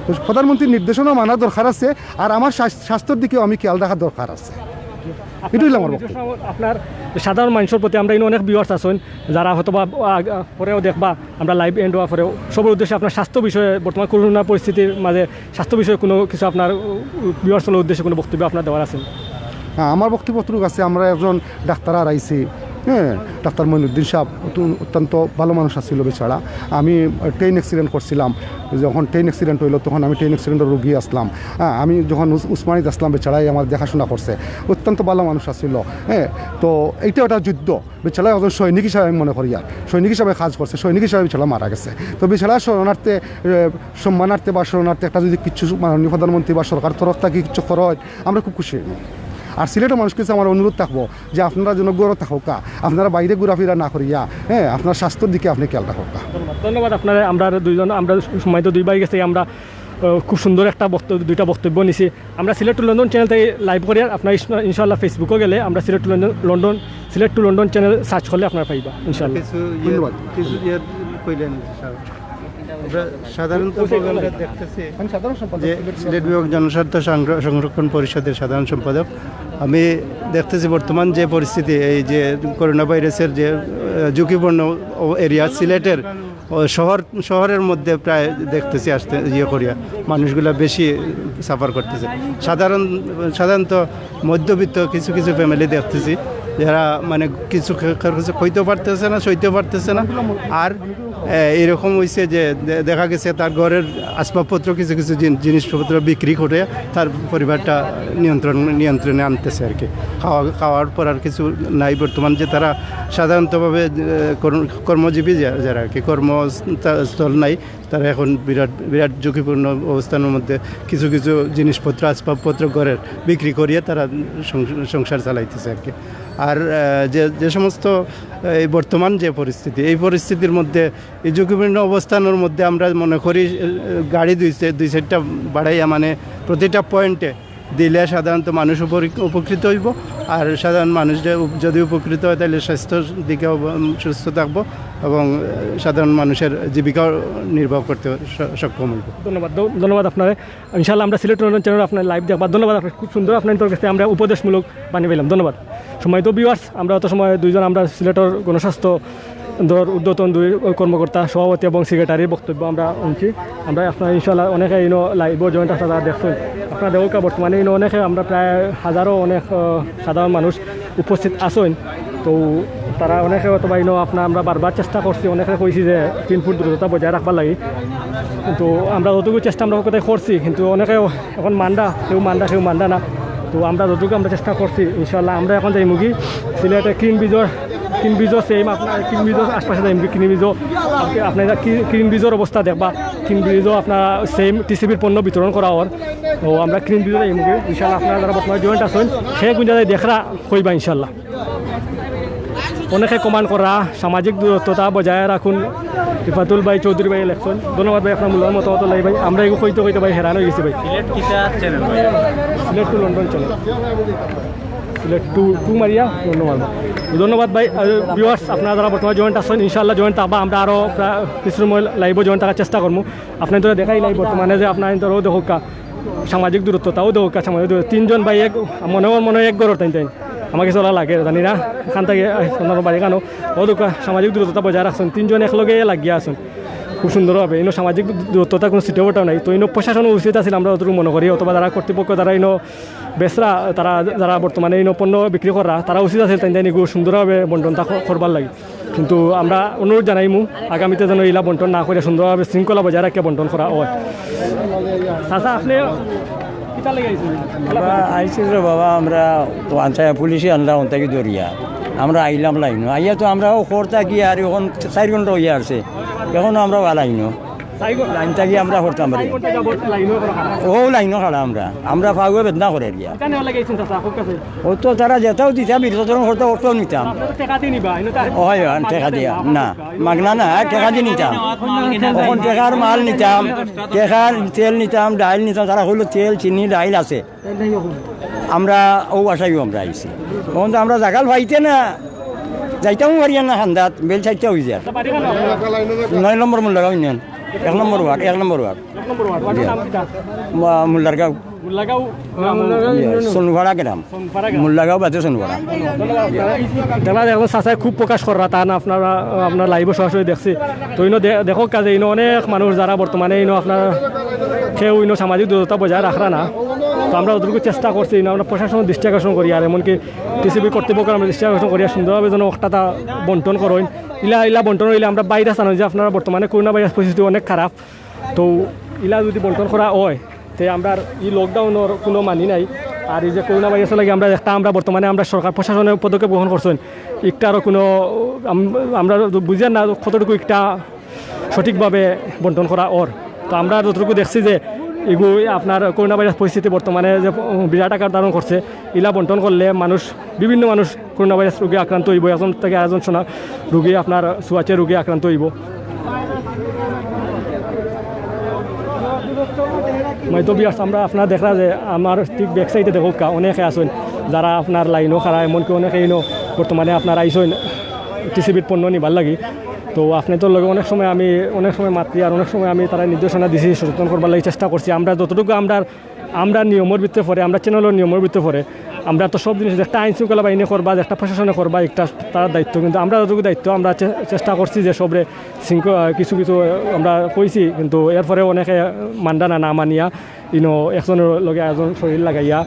তো প্রধানমন্ত্রীর নির্দেশনা মানার দরকার আছে, আর আমার স্বাস্থ্য, স্বাস্থ্যর দিকেও আমি খেয়াল রাখার দরকার আছে। এটাই হইল আমার বক্তব্য। আপনার সাধারণ মানুষের প্রতি আমরা ইনো অনেক ভিউয়ার্স আছেন, যারা হয়তো বা, আ, আ, পরেও দেখবা, আমরা লাইভ এন্ড হওয়ার পরেও সবার উদ্দেশ্যে আপনার স্বাস্থ্য বিষয়ে, বর্তমান করোনা পরিস্থিতির মাঝে স্বাস্থ্য বিষয়ে কোনো কিছু আপনার, উ, উ, ভিউয়ার্সের উদ্দেশ্যে কোনো বক্তব্য আপনার দেওয়ার আছে? হ্যাঁ, আমার বক্তব্য অতটুকু আছে। আমরা একজন ডাক্তার হারাইছি, হ্যাঁ, ডাক্তার মঈনুদ্দিন সাহেব অত্যন্ত ভালো মানুষ আছিল বেচারা। আমি ট্রেন অ্যাক্সিডেন্ট করছিলাম, যখন ট্রেন অ্যাক্সিডেন্ট হইলো তখন আমি ট্রেন অ্যাক্সিডেন্টের রুগী আসলাম। হ্যাঁ, আমি যখন উস-, উসমানিত আসলাম, বেচারাই আমার দেখাশোনা করছে, অত্যন্ত ভালো মানুষ আছিল। হ্যাঁ, তো এইটা একটা যুদ্ধ, বেচারা একজন সৈনিক হিসাবে আমি মনে করি, আর সৈনিক হিসাবে কাজ করছে, সৈনিক হিসাবে বেচারা মারা গেছে। তো বেচারা স্মরণার্থে, এ, সম্মানার্থে বা স্মরণার্থে একটা যদি কিছু মাননীয় প্রধানমন্ত্রী বা সরকার তরফ থেকে কিছু করা হয়, আমরা খুব খুশি হইব। আর সিলেটের মানুষের কাছে আমার অনুরোধ থাকবো যে আপনারা যেন ঘরো থাকউক্কা, আপনারা বাইরে ঘোরাফেরা না করিয়া, হ্যাঁ, আপনার স্বাস্থ্যর দিকে আপনি খেয়াল রাখউক্কা। ধন্যবাদ। ধন্যবাদ আপনারে। আমরা দুইজন, আমরা সম্মানিত দুই ভাই গেছে আমরা, আহ, খুব সুন্দর একটা বক্তব্য, দুইটা বক্তব্য নিছি। আমরা সিলেট টু লন্ডন চ্যানেল থেকে লাইভ করি, আর আপনারা ইনশা-, ইনশাআল্লাহ Facebook-ও গেলে আমরা Sylhet to London, London, Sylhet to London channel search করলে আপনারা পাইবা ইনশাআল্লাহ। কিছু ইয়ে, ধন্যবাদ। কিছু ইয়ে কইলেন, স্যার। আমরা সাধারণত ওই যে আমরা দেখতেছি আমি সাধারণ সম্পাদক যে সিলেট সিলেট বিভাগ জনস্বার্থ সংর-, সংরক্ষণ পরিষদের সাধারণ সম্পাদক। আমি দেখতেছি বর্তমান যে পরিস্থিতি, এই যে করোনা ভাইরাসের যে, আহ, ঝুঁকিপূর্ণ ও-, এরিয়া সিলেটের, ও শহর, শহরের মধ্যে প্রায় দেখতেছি আসতে ইয়ে করিয়া মানুষগুলা বেশি সাফার করতেছে। সাধারণ, সাধারণত মধ্যবিত্ত কিছু কিছু ফ্যামিলি দেখতেছি যারা মানে কিছু খে-, খে-, কিছু খাইতেও পারতেছে না, সইতেও পারতেছে না। আর, এ, এরকম হইছে যে দে-, দেখা গেছে তার ঘরের আসবাবপত্র, কিছু কিছু জিন-, জিনিসপত্র বিক্রি করে তার পরিবারটা নিয়ন্ত্রণ, নিয়ন্ত্রণে আনতেছে আর কি। খাওয়া, খাওয়ার পর আর কিছু নাই বর্তমান, যে তারা সাধারণতভাবে, এ, কর্ম-, কর্মজীবী যা-, যারা আর কি, কর্মস্থল নাই, তারা এখন বিরাট, বিরাট ঝুঁকিপূর্ণ অবস্থানের মধ্যে কিছু কিছু জিনিসপত্র, আসবাবপত্র ঘরের বিক্রি করিয়া তারা সং-, সংসার চালাইতেছে আর কি। আর, আহ, যে, যে সমস্ত, আহ, এই বর্তমান যে পরিস্থিতি, এই পরিস্থিতির মধ্যে, এই ঝুঁকিপূর্ণ অবস্থানের মধ্যে আমরা মনে করি, আহ, গাড়ি দুই চা-, দুই চারটা বাড়াইয়া মানে প্রতিটা পয়েন্টে দিলে সাধারণত মানুষ উপরি-, উপকৃত হইব। আর সাধারণ মানুষ যে উপ-, যদি উপকৃত হয়, তাহলে স্বাস্থ্যর দিকে অব-, উম, সুস্থ থাকবো এবং, আহ, সাধারণ মানুষের জীবিকা নির্বাহ করতে স-, সক্ষম হইব। ধন্যবাদ, ধ-, ধন্যবাদ আপনারে। ইনশাআল্লাহ আমরা সিলেট টু লন্ডন চ্যানেল আপনার লাইভ দেখবা। ধন্যবাদ আপনার, খুব সুন্দর আপনার কাছে আমরা উপদেশমূলক বানিয়ে পেলাম। ধন্যবাদ। সম্মানিত ভিউয়ার্স, আমরা অত সময় দুইজন আমরা সিলেটের গণস্বাস্থ্য দর ঊর্ধ্বতন দুই কর্মকর্তা, সভাপতি এবং সেক্রেটারির বক্তব্য আমরা শুনছি। আমরা আপনারা ইনশাআল্লাহ অনেকে ইনো লাইভও জয়েন্ট আপনারা দেখছেন। আপনারা দেখুন বর্তমানে ইনো অনেকে আমরা প্রায় হাজারো অনেক, আহ, সাধারণ মানুষ উপস্থিত আছেন। তো তারা অনেকে হয়তো বা ইনো আপনার আমরা বারবার চেষ্টা করছি, অনেকে কইছি যে তিন ফুট দূরত্বটা বজায় রাখবার লাগি। কিন্তু আমরা যতটুকু চেষ্টা আমরা কোথায় করছি, কিন্তু অনেকে এখন মানরা, কেউ মানরা, কেউ মানরা না। তো আমরা যতটুকু আমরা চেষ্টা করছি, ইনশাআল্লাহ আমরা এখন যাইমুগি সিলেটে কিন ব্রিজর, কিন ব্রিজর সেম আপনার কিন ব্রিজর আশপাশে যাইমুগি, কিন ব্রিজও আপনার কি-, কিন ব্রিজর অবস্থা দেখবা, কিন ব্রিজও আপনার সেম টিসিবির পণ্য বিতরণ করা অর। তো আমরা কিন ব্রিজও যাইমুগি, ইনশাআল্লাহ আপনারা যারা বর্তমানে জয়েন্ট আছেন, সে কোন জায়গায় দেখরা কইবা ইনশাআল্লাহ। অনেকে কমেন্ট করা, সামাজিক দূরত্বটা বজায় রাখুন। রিফাতুল ভাই, চৌধুরী ভাই লেখছেন। ধন্যবাদ ভাই আপনার মূল্যবান মতামত লাগি ভাই। আমরা এগু কইতে কইতে ভাই হেরান হয়ে গেছি ভাই। সিলেট কিতা চ্যানেল ভাই? Sylhet to London channel. Sylhet to, to মারিয়া লন্ডন মারবা। ধন্যবাদ ভাই। আহ, ভিউয়ার্স, আপনারা যারা বর্তমানে জয়েন্ট আছেন, ইনশাআল্লাহ জয়েন্ট থাকবা। আমরা আরও প্রায় কিছু সময় লাইভও জয়েন্ট থাকার চেষ্টা করবো। আপনারা তো দেখাই নাই বর্তমানে যে আপনারা তো দেখুক্কা, সামাজিক দূরত্বটাও দেখুক্কা, সামাজিক দূরত্ব। তিনজন ভাই এক, মনে হয়, মনে হয় এক ঘরর তাইন তাইন। আমার কাছে ওলা লাগে, জানি না, এখান থেকে, আহ, ওনার বাড়ি কেন? ও তো কা-, সামাজিক দূরত্বটা বজায় রাখছইন, তিনজন একলগে লাগিয়া আছইন খুব সুন্দরভাবে। ইনো সামাজিক দূরত্বটা কোনো সিটেবটাও নাই। তো ইনো প্রশাসনও উচিত আছিল, আমরা যতটুকু মনে করি, অথবা যারা কর্তৃপক্ষ, যারা ইনো বেচরা, তারা যারা বর্তমানে ইনো পণ্য বিক্রি করা, তারা উচিত আছিল তাইন তাইন ইগু সুন্দরভাবে বন্টনটা ক-, করবার লাগি। কিন্তু আমরা অনুরোধ জানাইমু, আগামীতে যেন ইলা বন্টন না করে সুন্দরভাবে শৃঙ্খলা বজায় রাখিয়া বন্টন করা হয়। চাচা, আপনি কিতা লাগি আইছেন? আমরা আইছি রে বাবা, আমরা তো আনসার পুলিশে আনলা ওন থাকি ধরিয়া। আমরা আইলাম লাইনো। আইয়া তো আমরাও খর থাকি আর এখন চার ঘন্টা হইয়া আছে। এখনো আমরা লাইনো। চার ঘন্টা? লাইন থাকি আমরা করতাম পারি। চার ঘন্টা যাবত লাইনো করা খারাপ। ও লাইনো খাড়া আমরা। আমরা পাওয়ে বেদনা করে দিয়া। এখানে ওলা গেছেন চাচা, খুব কাছে। ও তো তারা যেটাও দিতা, বিতরণ করতে অর্থ নিতাম। আপনারা তো টেকা দিয়ে নিবা, এনে তো আর হয়, হয়, টেকা দিয়া। না, মাগনা না, টেকা দিয়ে নিতাম। তখন টেকার মাল নিতাম, টেকার তেল নিতাম, ডাইল নিতাম, তারা কইলো তেল, চিনি, ডাইল আছে। আমরা ও আশাইও আমরা আইছি। তখন তো আমরা জাগাল পাইতে না, যাইতামও পারি না খান্দাত, বেল চাইতে হয়ে যায়। নয় নম্বর মুল্লাগাঁও ইউনিয়ন, এক নম্বর ওয়ার্ড, এক নম্বর ওয়ার্ড। এক নম্বর ওয়ার্ড, ওয়ার্ডের জি। নাম কিতা? মা-, মুল্লারগাঁও। মুল্লাগাঁও গ্রাম। জি, সোনপাড়া গ্রাম। সোনপাড়া গ্রাম। মুল্লাগাঁও বাদে সোনপাড়া। ধন্যবাদ আপনারা। দেখলাম, দেখলাম, চাচায় খুব প্রকাশ কররা, তা না আপনারা, আপনার লাইভও সরাসরি দেখছি। তো ইনো দে-, দেখো কাজে ইনো অনেক মানুষ যারা বর্তমানে ইনো আপনার কেউ ইনো সামাজিক দূরত্বটা বজায় রাখরা না। তো আমরা যতটুকু চেষ্টা করছি, ইনো আমরা প্রশাসনের দৃষ্টি আকর্ষণ করি, আর এমনকি টিসিবি কর্তৃপক্ষ আমরা দৃষ্টি আকর্ষণ করি, আর সুন্দরভাবে যেন অকটা তা বন্টন করইন। ইলা, ইলা বন্টন হইলে আমরা বাইরে জানো যে আপনারা বর্তমানে করোনা ভাইরাস পরিস্থিতি অনেক খারাপ। তো ইলা যদি বন্টন করা হয়, তে আমরার ই লকডাউনর কোনো মানি নাই। আর এই যে করোনা ভাইরাসর লাগি আমরা একটা, আমরা বর্তমানে আমরা সরকার প্রশাসনের পদক্ষেপ গ্রহণ করছেন, একটা আরও কোনো আম-, আমরা বুঝি না কতটুকু একটা সঠিকভাবে বন্টন করা অর। তো আমরা যতটুকু দেখছি যে এগু আপনার করোনা ভাইরাস পরিস্থিতি বর্তমানে যে বিরাট আকার ধারণ করছে, ইলা বন্টন করলে মানুষ, বিভিন্ন মানুষ করোনা ভাইরাস রোগে আক্রান্ত হইব, একজন থেকে আরেকজন সোনা রোগী, আপনার ছোঁয়াচে রোগে আক্রান্ত হইব। হয়তো বিয়ার্স, আমরা আপনারা দেখরা যে আমার ঠিক ব্যাক সাইডে দেখো কা-, অনেকে আছেন যারা আপনার লাইনও খাড়া, এমনকি অনেকে ইনো বর্তমানে আপনার আইসেন টিসিবির পণ্য নিবার লাগি। তো আপনাদের লগে অনেক সময় আমি, অনেক সময় মাতি, আর অনেক সময় আমি তারা নির্দেশনা দিছি, সচেতন করবার লাগি চেষ্টা করছি। আমরা যতটুকু আমরা, আমরা নিয়মর ভিতরে পড়ে, আমরা চ্যানেলের নিয়মর ভিতরে পড়ে, আমরা তো সব জিনিস একটা আইন শৃঙ্খলা বাহিনী করবা, একটা প্রশাসনে করবা, একটা তার দায়িত্ব। কিন্তু আমরা যতটুকু দায়িত্ব, আমরা চে-, চেষ্টা করছি যে সবরে শৃঙ্খ-, আহ, কিছু কিছু আমরা কইছি, কিন্তু এরপরে অনেকে মানরা না, না মানিয়া ইনো একজনের লগে একজন শরীর লাগাইয়া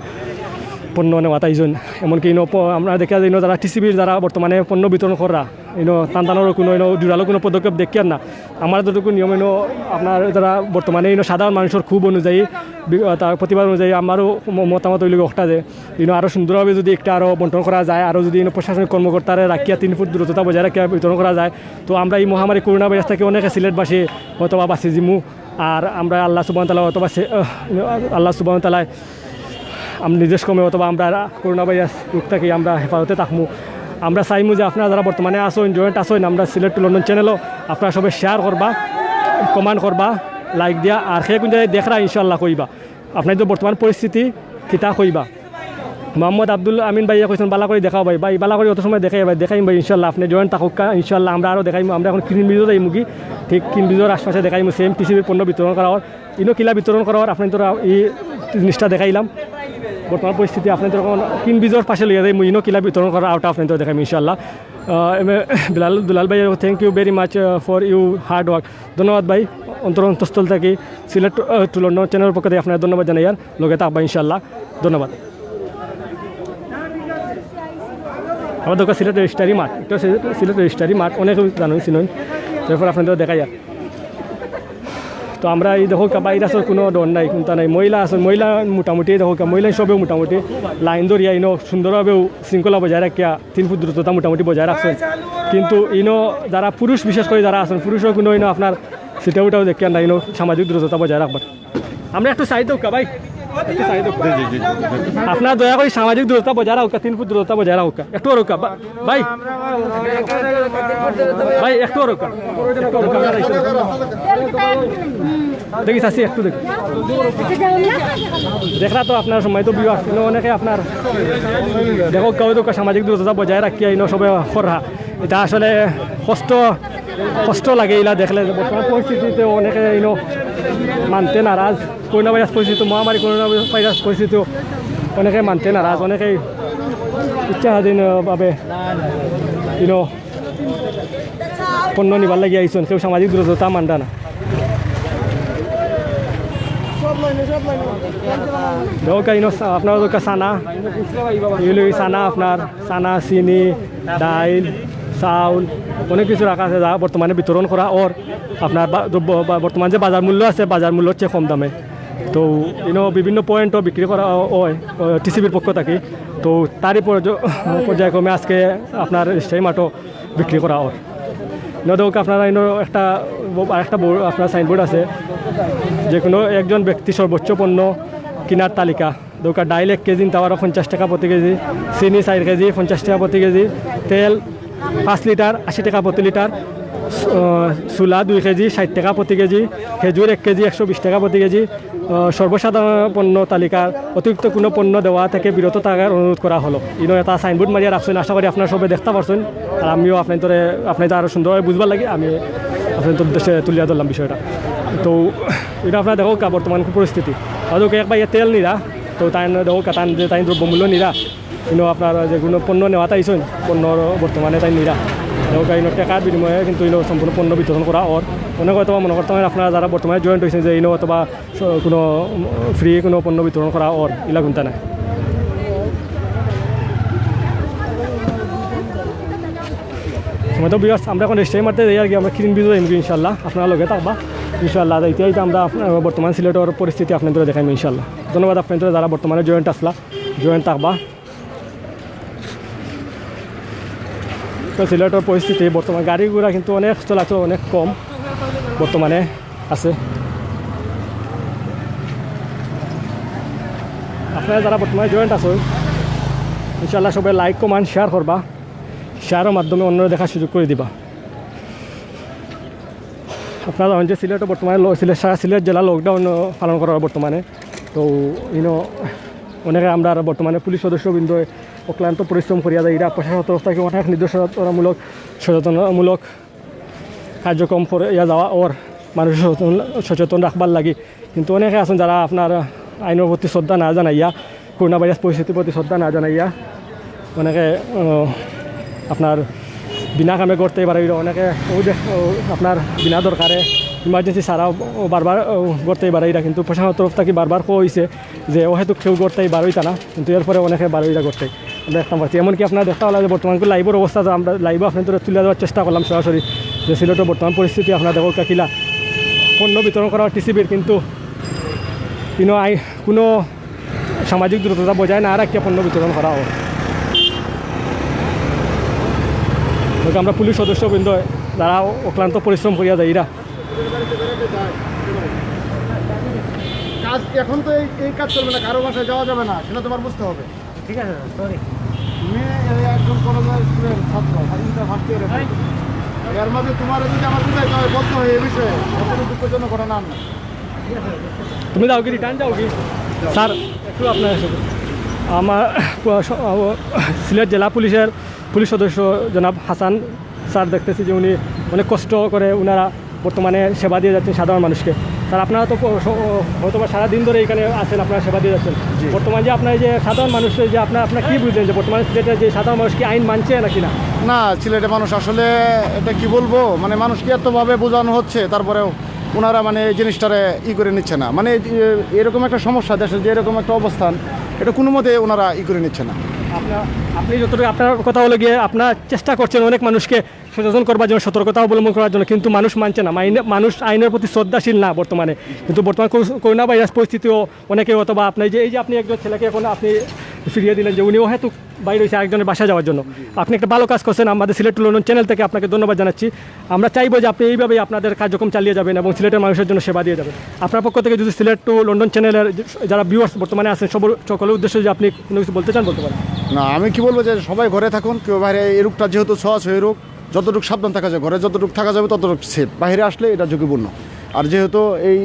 পণ্য নেওয়াত আইজন। এমনকি ইনো প-, আমরা দেখা যায় ইনো যারা টিসিবির যারা বর্তমানে পণ্য বিতরণ করা, ইনো তান তানোর কোনো ইনো জোরালো কোনো পদক্ষেপ দেখিয়ার না। আমার যতটুকু নিয়ম ইনো আপনার যারা বর্তমানে ইনো সাধারণ মানুষের ক্ষোভ অনুযায়ী, বি-, তার প্রতিবাদ অনুযায়ী আমারও ম-, মতামত হইল অকটা যে ইনো আরও সুন্দরভাবে যদি একটা আরও বন্টন করা যায়, আরও যদি ইনো প্রশাসনিক কর্মকর্তারা রাখিয়া তিন ফুট দূরত্বতা বজায় রাখিয়া বিতরণ করা যায়, তো আমরা এই মহামারী করোনা ভাইরাস থেকে অনেকে সিলেটবাসী হয়তো বা বাঁচি যিমু। আর আমরা আল্লাহ সুবহানাহু ওয়া তাআলা অথবা সে-, আহ, আল্লাহ সুবহানাহু ওয়া তাআলায় আম-, নিজের শ্রমে অথবা আমরা করোনা ভাইরাস রোগ থেকে আমরা হেফাজতে থাকমু। আমরা চাইমু যে আপনারা যারা বর্তমানে আছেন, জয়েন্ট আছেন, আমরা সিলেট টু লন্ডন চ্যানেলও আপনারা সবাই শেয়ার করবা, কমেন্ট করবা, লাইক দিয়া, আর সে কোন জায়গায় দেখরা ইনশাআল্লাহ কইবা আপনাদের বর্তমান পরিস্থিতি কিতা কইবা। মোহাম্মদ আব্দুল আমিন ভাইয়া কইছেন, "বালা করে দেখাও ভাই।" ভাই, বালা করে অত সময় দেখাই ভাই, দেখাইম ভাই ইনশাআল্লাহ। আপনি জয়েন্ট থাকুক্কা, ইনশাআল্লাহ আমরা আরও দেখাইমু। আমরা এখন কিন ব্রিজও যাইমুগি, ঠিক কিন ব্রিজর আশপাশে দেখাইমু সেম টিসিবির পণ্য বিতরণ করা অর। ইনো কিলা বিতরণ করা অর, আপনাদের এই জিনিসটা দেখাইলাম। বর্তমান পরিস্থিতি আপনাদের এখন কিন ব্রিজর পাশে লইয়া যাইমু, ইনো কিলা বিতরণ করা অর, ওটা আপনাদের দেখাইমু ইনশাআল্লাহ। আহ, এম এ বিলাল দুলাল ভাই, thank you very much, uh, for your hard work। ধন্যবাদ ভাই, অন্তর অন্তঃস্থল থেকে সিলেট, আহ, টু লন্ডন চ্যানেলের পক্ষ থেকে আপনাদের ধন্যবাদ জানাই, আর লগে থাকবা ইনশাআল্লাহ। ধন্যবাদ। আমার দোকান সিলেট রেজিস্ট্রারি মাঠ, এটা সিলেট, সিলেট রেজিস্ট্রারি মাঠ, অনেকে জানেন, চিনেন। তারপর আপনাদের দেখাই আর। তো আমরা এই দেখো, ভাইরাসের কোনো ডর নাই, কোনটা নাই। মহিলা আছে, মহিলা মোটামুটি দেখো, মহিলা সবেও মোটামুটি লাইন ধরিয়া ইনো সুন্দরভাবেও শৃঙ্খলা বজায় রাখিয়া তিন ফুট দূরত্বতা মোটামুটি বজায় রাখছেন। কিন্তু ইনো যারা পুরুষ, বিশেষ করে যারা আছেন, পুরুষও কোনো ইনো আপনার সিটে উঠাও দেখিয়া না, ইনো সামাজিক দূরত্বতা বজায় রাখবার। আমরা একটু সাইড হোক ভাই, একটু সাইড হোক। আপনারা দয়া করে সামাজিক দূরত্ব বজায় রাখুক, তিন ফুট দূরত্ব বজায় রাখুক, একটু রুকা ভাই, ভাই একটু রুকা, দেখি চাচি একটু দেখি। দেখরা তো আপনার সময় তো বিয়ে আসছিল, অনেকে আপনার দেখো কেউ তো সামাজিক দূরত্ব বজায় রাখিয়া ইনো সবে কররা। এটা আসলে কষ্ট, কষ্ট লাগে ইলা দেখলে যে বর্তমান পরিস্থিতিতে অনেকে ইনো মানতে নারাজ। করোনা ভাইরাস পরিস্থিতি, মহামারী করোনা ভাইরাস পরিস্থিতি অনেকে মানতে নারাজ, অনেকে ইচ্ছাধীন ভাবে ইনো পণ্য নিবার লাগি আইছইন, কেউ সামাজিক দূরত্বটা মানরা না। দেখউক্কা ইনো সা-, আপনারা দেখউক্কা চানা, ইগুলো এই চানা আপনার, চানা, চিনি, ডাইল, চাউল, অনেক কিছু রাখা আছে যা বর্তমানে বিতরণ করা অর। আপনার বা-, দ্রব্য বা-, বর্তমান যে বাজার মূল্য আছে, বাজার মূল্যর চেয়ে কম দামে। তো ইনো বিভিন্ন পয়েন্টও বিক্রি করা অয় টিসিবির পক্ষ থাকি। তো তারই পর্য-, পর্যায়ক্রমে আজকে আপনার স্থায়ী মাঠও বিক্রি করা অর। ইনো দেখউক্কা আপনারা ইনো একটা ব-, আরেকটা বোর্ড, আপনার সাইনবোর্ড আছে, যে কোনো একজন ব্যক্তি সর্বোচ্চ পণ্য কিনার তালিকা। দেখউক্কা ডাইল এক কেজি নিতে পারো পঞ্চাশ টাকা প্রতি কেজি, চিনি চার কেজি পঞ্চাশ টাকা প্রতি কেজি, তেল পাঁচ লিটার আশি টাকা প্রতি লিটার, আহ, ছোলা দুই কেজি ষাট টাকা প্রতি কেজি, খেজুর এক কেজি একশো বিশ টাকা প্রতি কেজি। আহ, সর্বসাধারণ পণ্য তালিকার অতিরিক্ত কোনো পণ্য দেওয়া থেকে বিরত থাকার অনুরোধ করা হলো। ইনো একটা সাইনবোর্ড মারিয়া রাখছইন, আশা করি আপনারা সবে দেখতা পারছইন। আর আমিও আপনাইন্তরে, আপনাইন্তরে আরও সুন্দরভাবে বুঝবার লাগি আমি আপনাইন্তর উদ্দেশ্যে তুলিয়া ধরলাম বিষয়টা। তো ইটা আপনারা দেখউক্কা বর্তমান পরিস্থিতি। আর দেখউক্কা এক ভাইয়ে তেল নিরা, তো তাইন দেখউক্কা তান যে তাইন দ্রব্যমূল্য নিরা, ইনো আপনার যে কোনো পণ্য নেওয়াত আইছইন, পণ্য বর্তমানে তাইন নিরা। দেখউক্কা ইনো টাকার বিনিময়ে কিন্তু ইনো সম্পূর্ণ পণ্য বিতরণ করা অর। অনেকে হয়তো বা মনে করতা পারইন আপনারা যারা বর্তমানে জয়েন্ট অইছইন যে ইনো হয়তো বা স-, কোনো ফ্রি কোনো পণ্য বিতরণ করা অর, ইলা কুন্তা নায়। তো ভিউয়ার্স, আমরা এখন রেস্টাই মারতে যাই আর কি, আমরা কিরিন বিজয় যাইমু ইনশাআল্লাহ, আপনারা লগে থাকবা ইনশাআল্লাহ। যাইতে যাইতে আমরা আপ-, বর্তমান সিলেটর পরিস্থিতি আপনাইন্তরে দেখাইমু ইনশাআল্লাহ। ধন্যবাদ আপনাইন্তরে যারা বর্তমানে জয়েন্ট আছলা, জয়েন্ট থাকবা। তো সিলেটর পরিস্থিতি বর্তমানে গাড়ি ঘোড়া কিন্তু অনেক চলাচল অনেক কম বর্তমানে আছে। আপনারা যারা বর্তমানে জয়েন্ট আছো ইনশাআল্লাহ সবে লাইক কমেন্ট শেয়ার করবা, শেয়ারর মাধ্যমে অন্যরে দেখার সুযোগ করি দিবা। আপনারা জানইন যে সিলেটও বর্তমানে লো-, সিলেট, সারা সিলেট জেলা লকডাউন পালন করা অয় বর্তমানে। তো ইনো অনেকে আমরার বর্তমানে পুলিশ সদস্যবৃন্দ অক্লান্ত পরিশ্রম করিয়া যাইরা, প্রশাসনর তরফ থাকি অনেক নির্দেশনামূলক, সচেতনতামূলক কার্যক্রম করিয়া যাওয়া অর মানুষ সচেতন, সচেতন রাখবার লাগি। কিন্তু অনেকে আছইন যারা আপনার আইনর প্রতি শ্রদ্ধা না জানাইয়া করোনা ভাইরাস পরিস্থিতির প্রতি শ্রদ্ধা না জানাইয়া অনেকে, আহ, আপনার বিনা কামে ঘরতাই বারইরা, অনেকে অউ যে, অউ আপনার বিনা দরকারে ইমার্জেন্সি ছাড়া বারবার, আহ, ঘরতাই বারইরা। কিন্তু প্রশাসনর তরফ থাকি বারবার কওয়া অইছে যে অহেতুক কেউ ঘরতাই বারইতা না, কিন্তু এরপরে অনেকে বারইরা ঘরতাই। আমরা দেখতাম পারছি, এমনকি আপনারা দেখতা পারলা যে বর্তমান লাইভর অবস্থা, তো আমরা লাইভও আপনাইন্তরে তুলিয়া ধরার চেষ্টা করলাম সরাসরি যে সিলেটর বর্তমান পরিস্থিতি আপনারা দেখউক্কা কিলা পণ্য বিতরণ করা অর টিসিবির, কিন্তু কোনো আই-, কোনো সামাজিক দূরত্বতা বজায় না রাখিয়া পণ্য বিতরণ করা অর। তো আমরা পুলিশ সদস্যবৃন্দ যারা অক্লান্ত পরিশ্রম করিয়া যাইরা। কাজ এখন তো এই, এই কাজ চলবে না, কারো বাসায় যাওয়া যাবে না, সেটা তোমার বুঝতে হবে। ঠিক আছে, সরি। তুমি এই একজন কলেজের স্টুডেন্ট, ছাত্র, ইন্টার ফার্স্ট ইয়ারে পড়ো। এর মাঝে তোমার যদি আমার বুঝাইতে হয়, বলতে হয় এই বিষয়ে, অতটা দুঃখজনক ঘটনা আর না। তুমি যাওগি, রিটার্ন যাওগি? স্যার, একটু আপনার সাথে। আমার, আহ, স-, আহ, সিলেট জেলা পুলিশের পুলিশ সদস্য জনাব হাসান স্যার দেখতেছি যে উনি অনেক কষ্ট করে উনারা বর্তমানে সেবা দিয়ে যাচ্ছেন সাধারণ মানুষকে। স্যার, আপনারা তো প-, স-, হয়তো বা সারা দিন ধরে এখানে আছেন, আপনারা সেবা দিয়ে যাচ্ছেন। জি। বর্তমানে যে আপনারা যে সাধারণ মানুষের যে আপনারা, আপনারা কি বুঝলেন যে বর্তমানে সিলেটের যে সাধারণ মানুষ কি আইন মানছে নাকি না? না, সিলেটের মানুষ আসলে এটা কি বলবো, মানে মানুষকে এতভাবে বোঝানো হচ্ছে, তারপরেও ওনারা মানে এই জিনিসটারে ই করে নিচ্ছে না। মানে এই যে এরকম একটা সমস্যা দেশে, যে এরকম একটা অবস্থান, এটা কোনো মতে ওনারা ই করে নিচ্ছে না। আপনার, আপনি যতটুকু, আপনার কথা হলো গিয়ে আপনারা চেষ্টা করছেন অনেক মানুষকে সচেতন করবার জন্য, সতর্কতা অবলম্বন করার জন্য, কিন্তু মানুষ মানছে না। মাইনে-, মানুষ আইনের প্রতি শ্রদ্ধাশীল না বর্তমানে। কিন্তু বর্তমান করো-, করোনা ভাইরাস পরিস্থিতিও অনেকে হয়তো বা আপনি যে, এই যে আপনি একজন ছেলেকে এখন আপনি ফিরিয়ে দিলেন যে উনি অহেতুক বাইর হইছে আরেকজনের বাসায় যাওয়ার জন্য। আপনি একটা ভালো কাজ করছেন, আমাদের সিলেট to লন্ডন চ্যানেল থেকে আপনাকে ধন্যবাদ জানাচ্ছি। আমরা চাইবো যে আপনি এইভাবেই আপনাদের কার্যক্রম চালিয়ে যাবেন এবং সিলেটের মানুষের জন্য সেবা দিয়ে যাবেন। আপনার পক্ষ থেকে যদি সিলেট to লন্ডন চ্যানেলের যে, যারা ভিউয়ার্স বর্তমানে আছেন, সব, সকলের উদ্দেশ্যে যদি আপনি কোনো কিছু বলতে চান, বলতে পারেন। না, আমি কি বলবো যে সবাই ঘরে থাকুন, কেউ বাইরে, এই রোগটা যেহেতু ছোঁয়াছুঁয়ি রোগ, যতটুকু সাবধান থাকা যায়, ঘরে যতটুকু থাকা যাবে ততটুকু সেফ, বাইরে আসলে এটা ঝুঁকিপূর্ণ। আর যেহেতু এই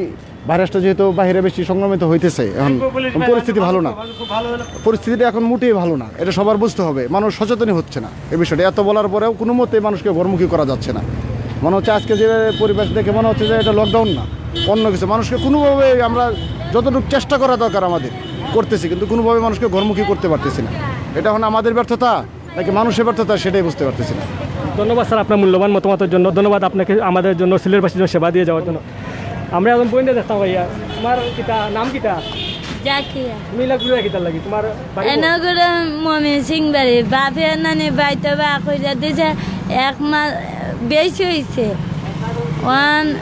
ভাইরাসটা যেহেতু বাইরে বেশি সংক্রমিত হইতেছে, এখন পরিস্থিতি ভালো না, পরিস্থিতিটা এখন মোটেই ভালো না, এটা সবার বুঝতে হবে। মানুষ সচেতনই হচ্ছে না এই বিষয়টা। এত বলার পরেও কোনো মতে মানুষকে ঘরমুখী করা যাচ্ছে না। মনে হচ্ছে আজকে যে পরিবেশ দেখে মনে হচ্ছে যে এটা লকডাউন না, অন্য কিছু। মানুষকে কোনোভাবে আমরা যতটুকু চেষ্টা করা দরকার আমাদের, করতেছি, কিন্তু কোনোভাবে মানুষকে ঘরমুখী করতে পারতেছি না। এটা এখন আমাদের ব্যর্থতা নাকি মানুষের ব্যর্থতা, সেটাই বুঝতে পারতেছি না। ধন্যবাদ স্যার, আপনার মূল্যবান মতামতের জন্য। ধন্যবাদ আপনাকে আমাদের জন্য, সিলেটবাসীর জন্য সেবা দিয়ে যাওয়ার জন্য। আমরা এখন বইনরে দেখতাম ভাইয়া, তোমার কিতা নাম কিতা? জাকিয়া। তুমি ইলা ঘুরে কিতার লাগি? তোমার বাড়ি কোন? এনগরে মমি সিং বাড়ি, বাপে নানি বাইতে বা কইরা দিছে, এক মাস বেশি হইছে। ওয়ান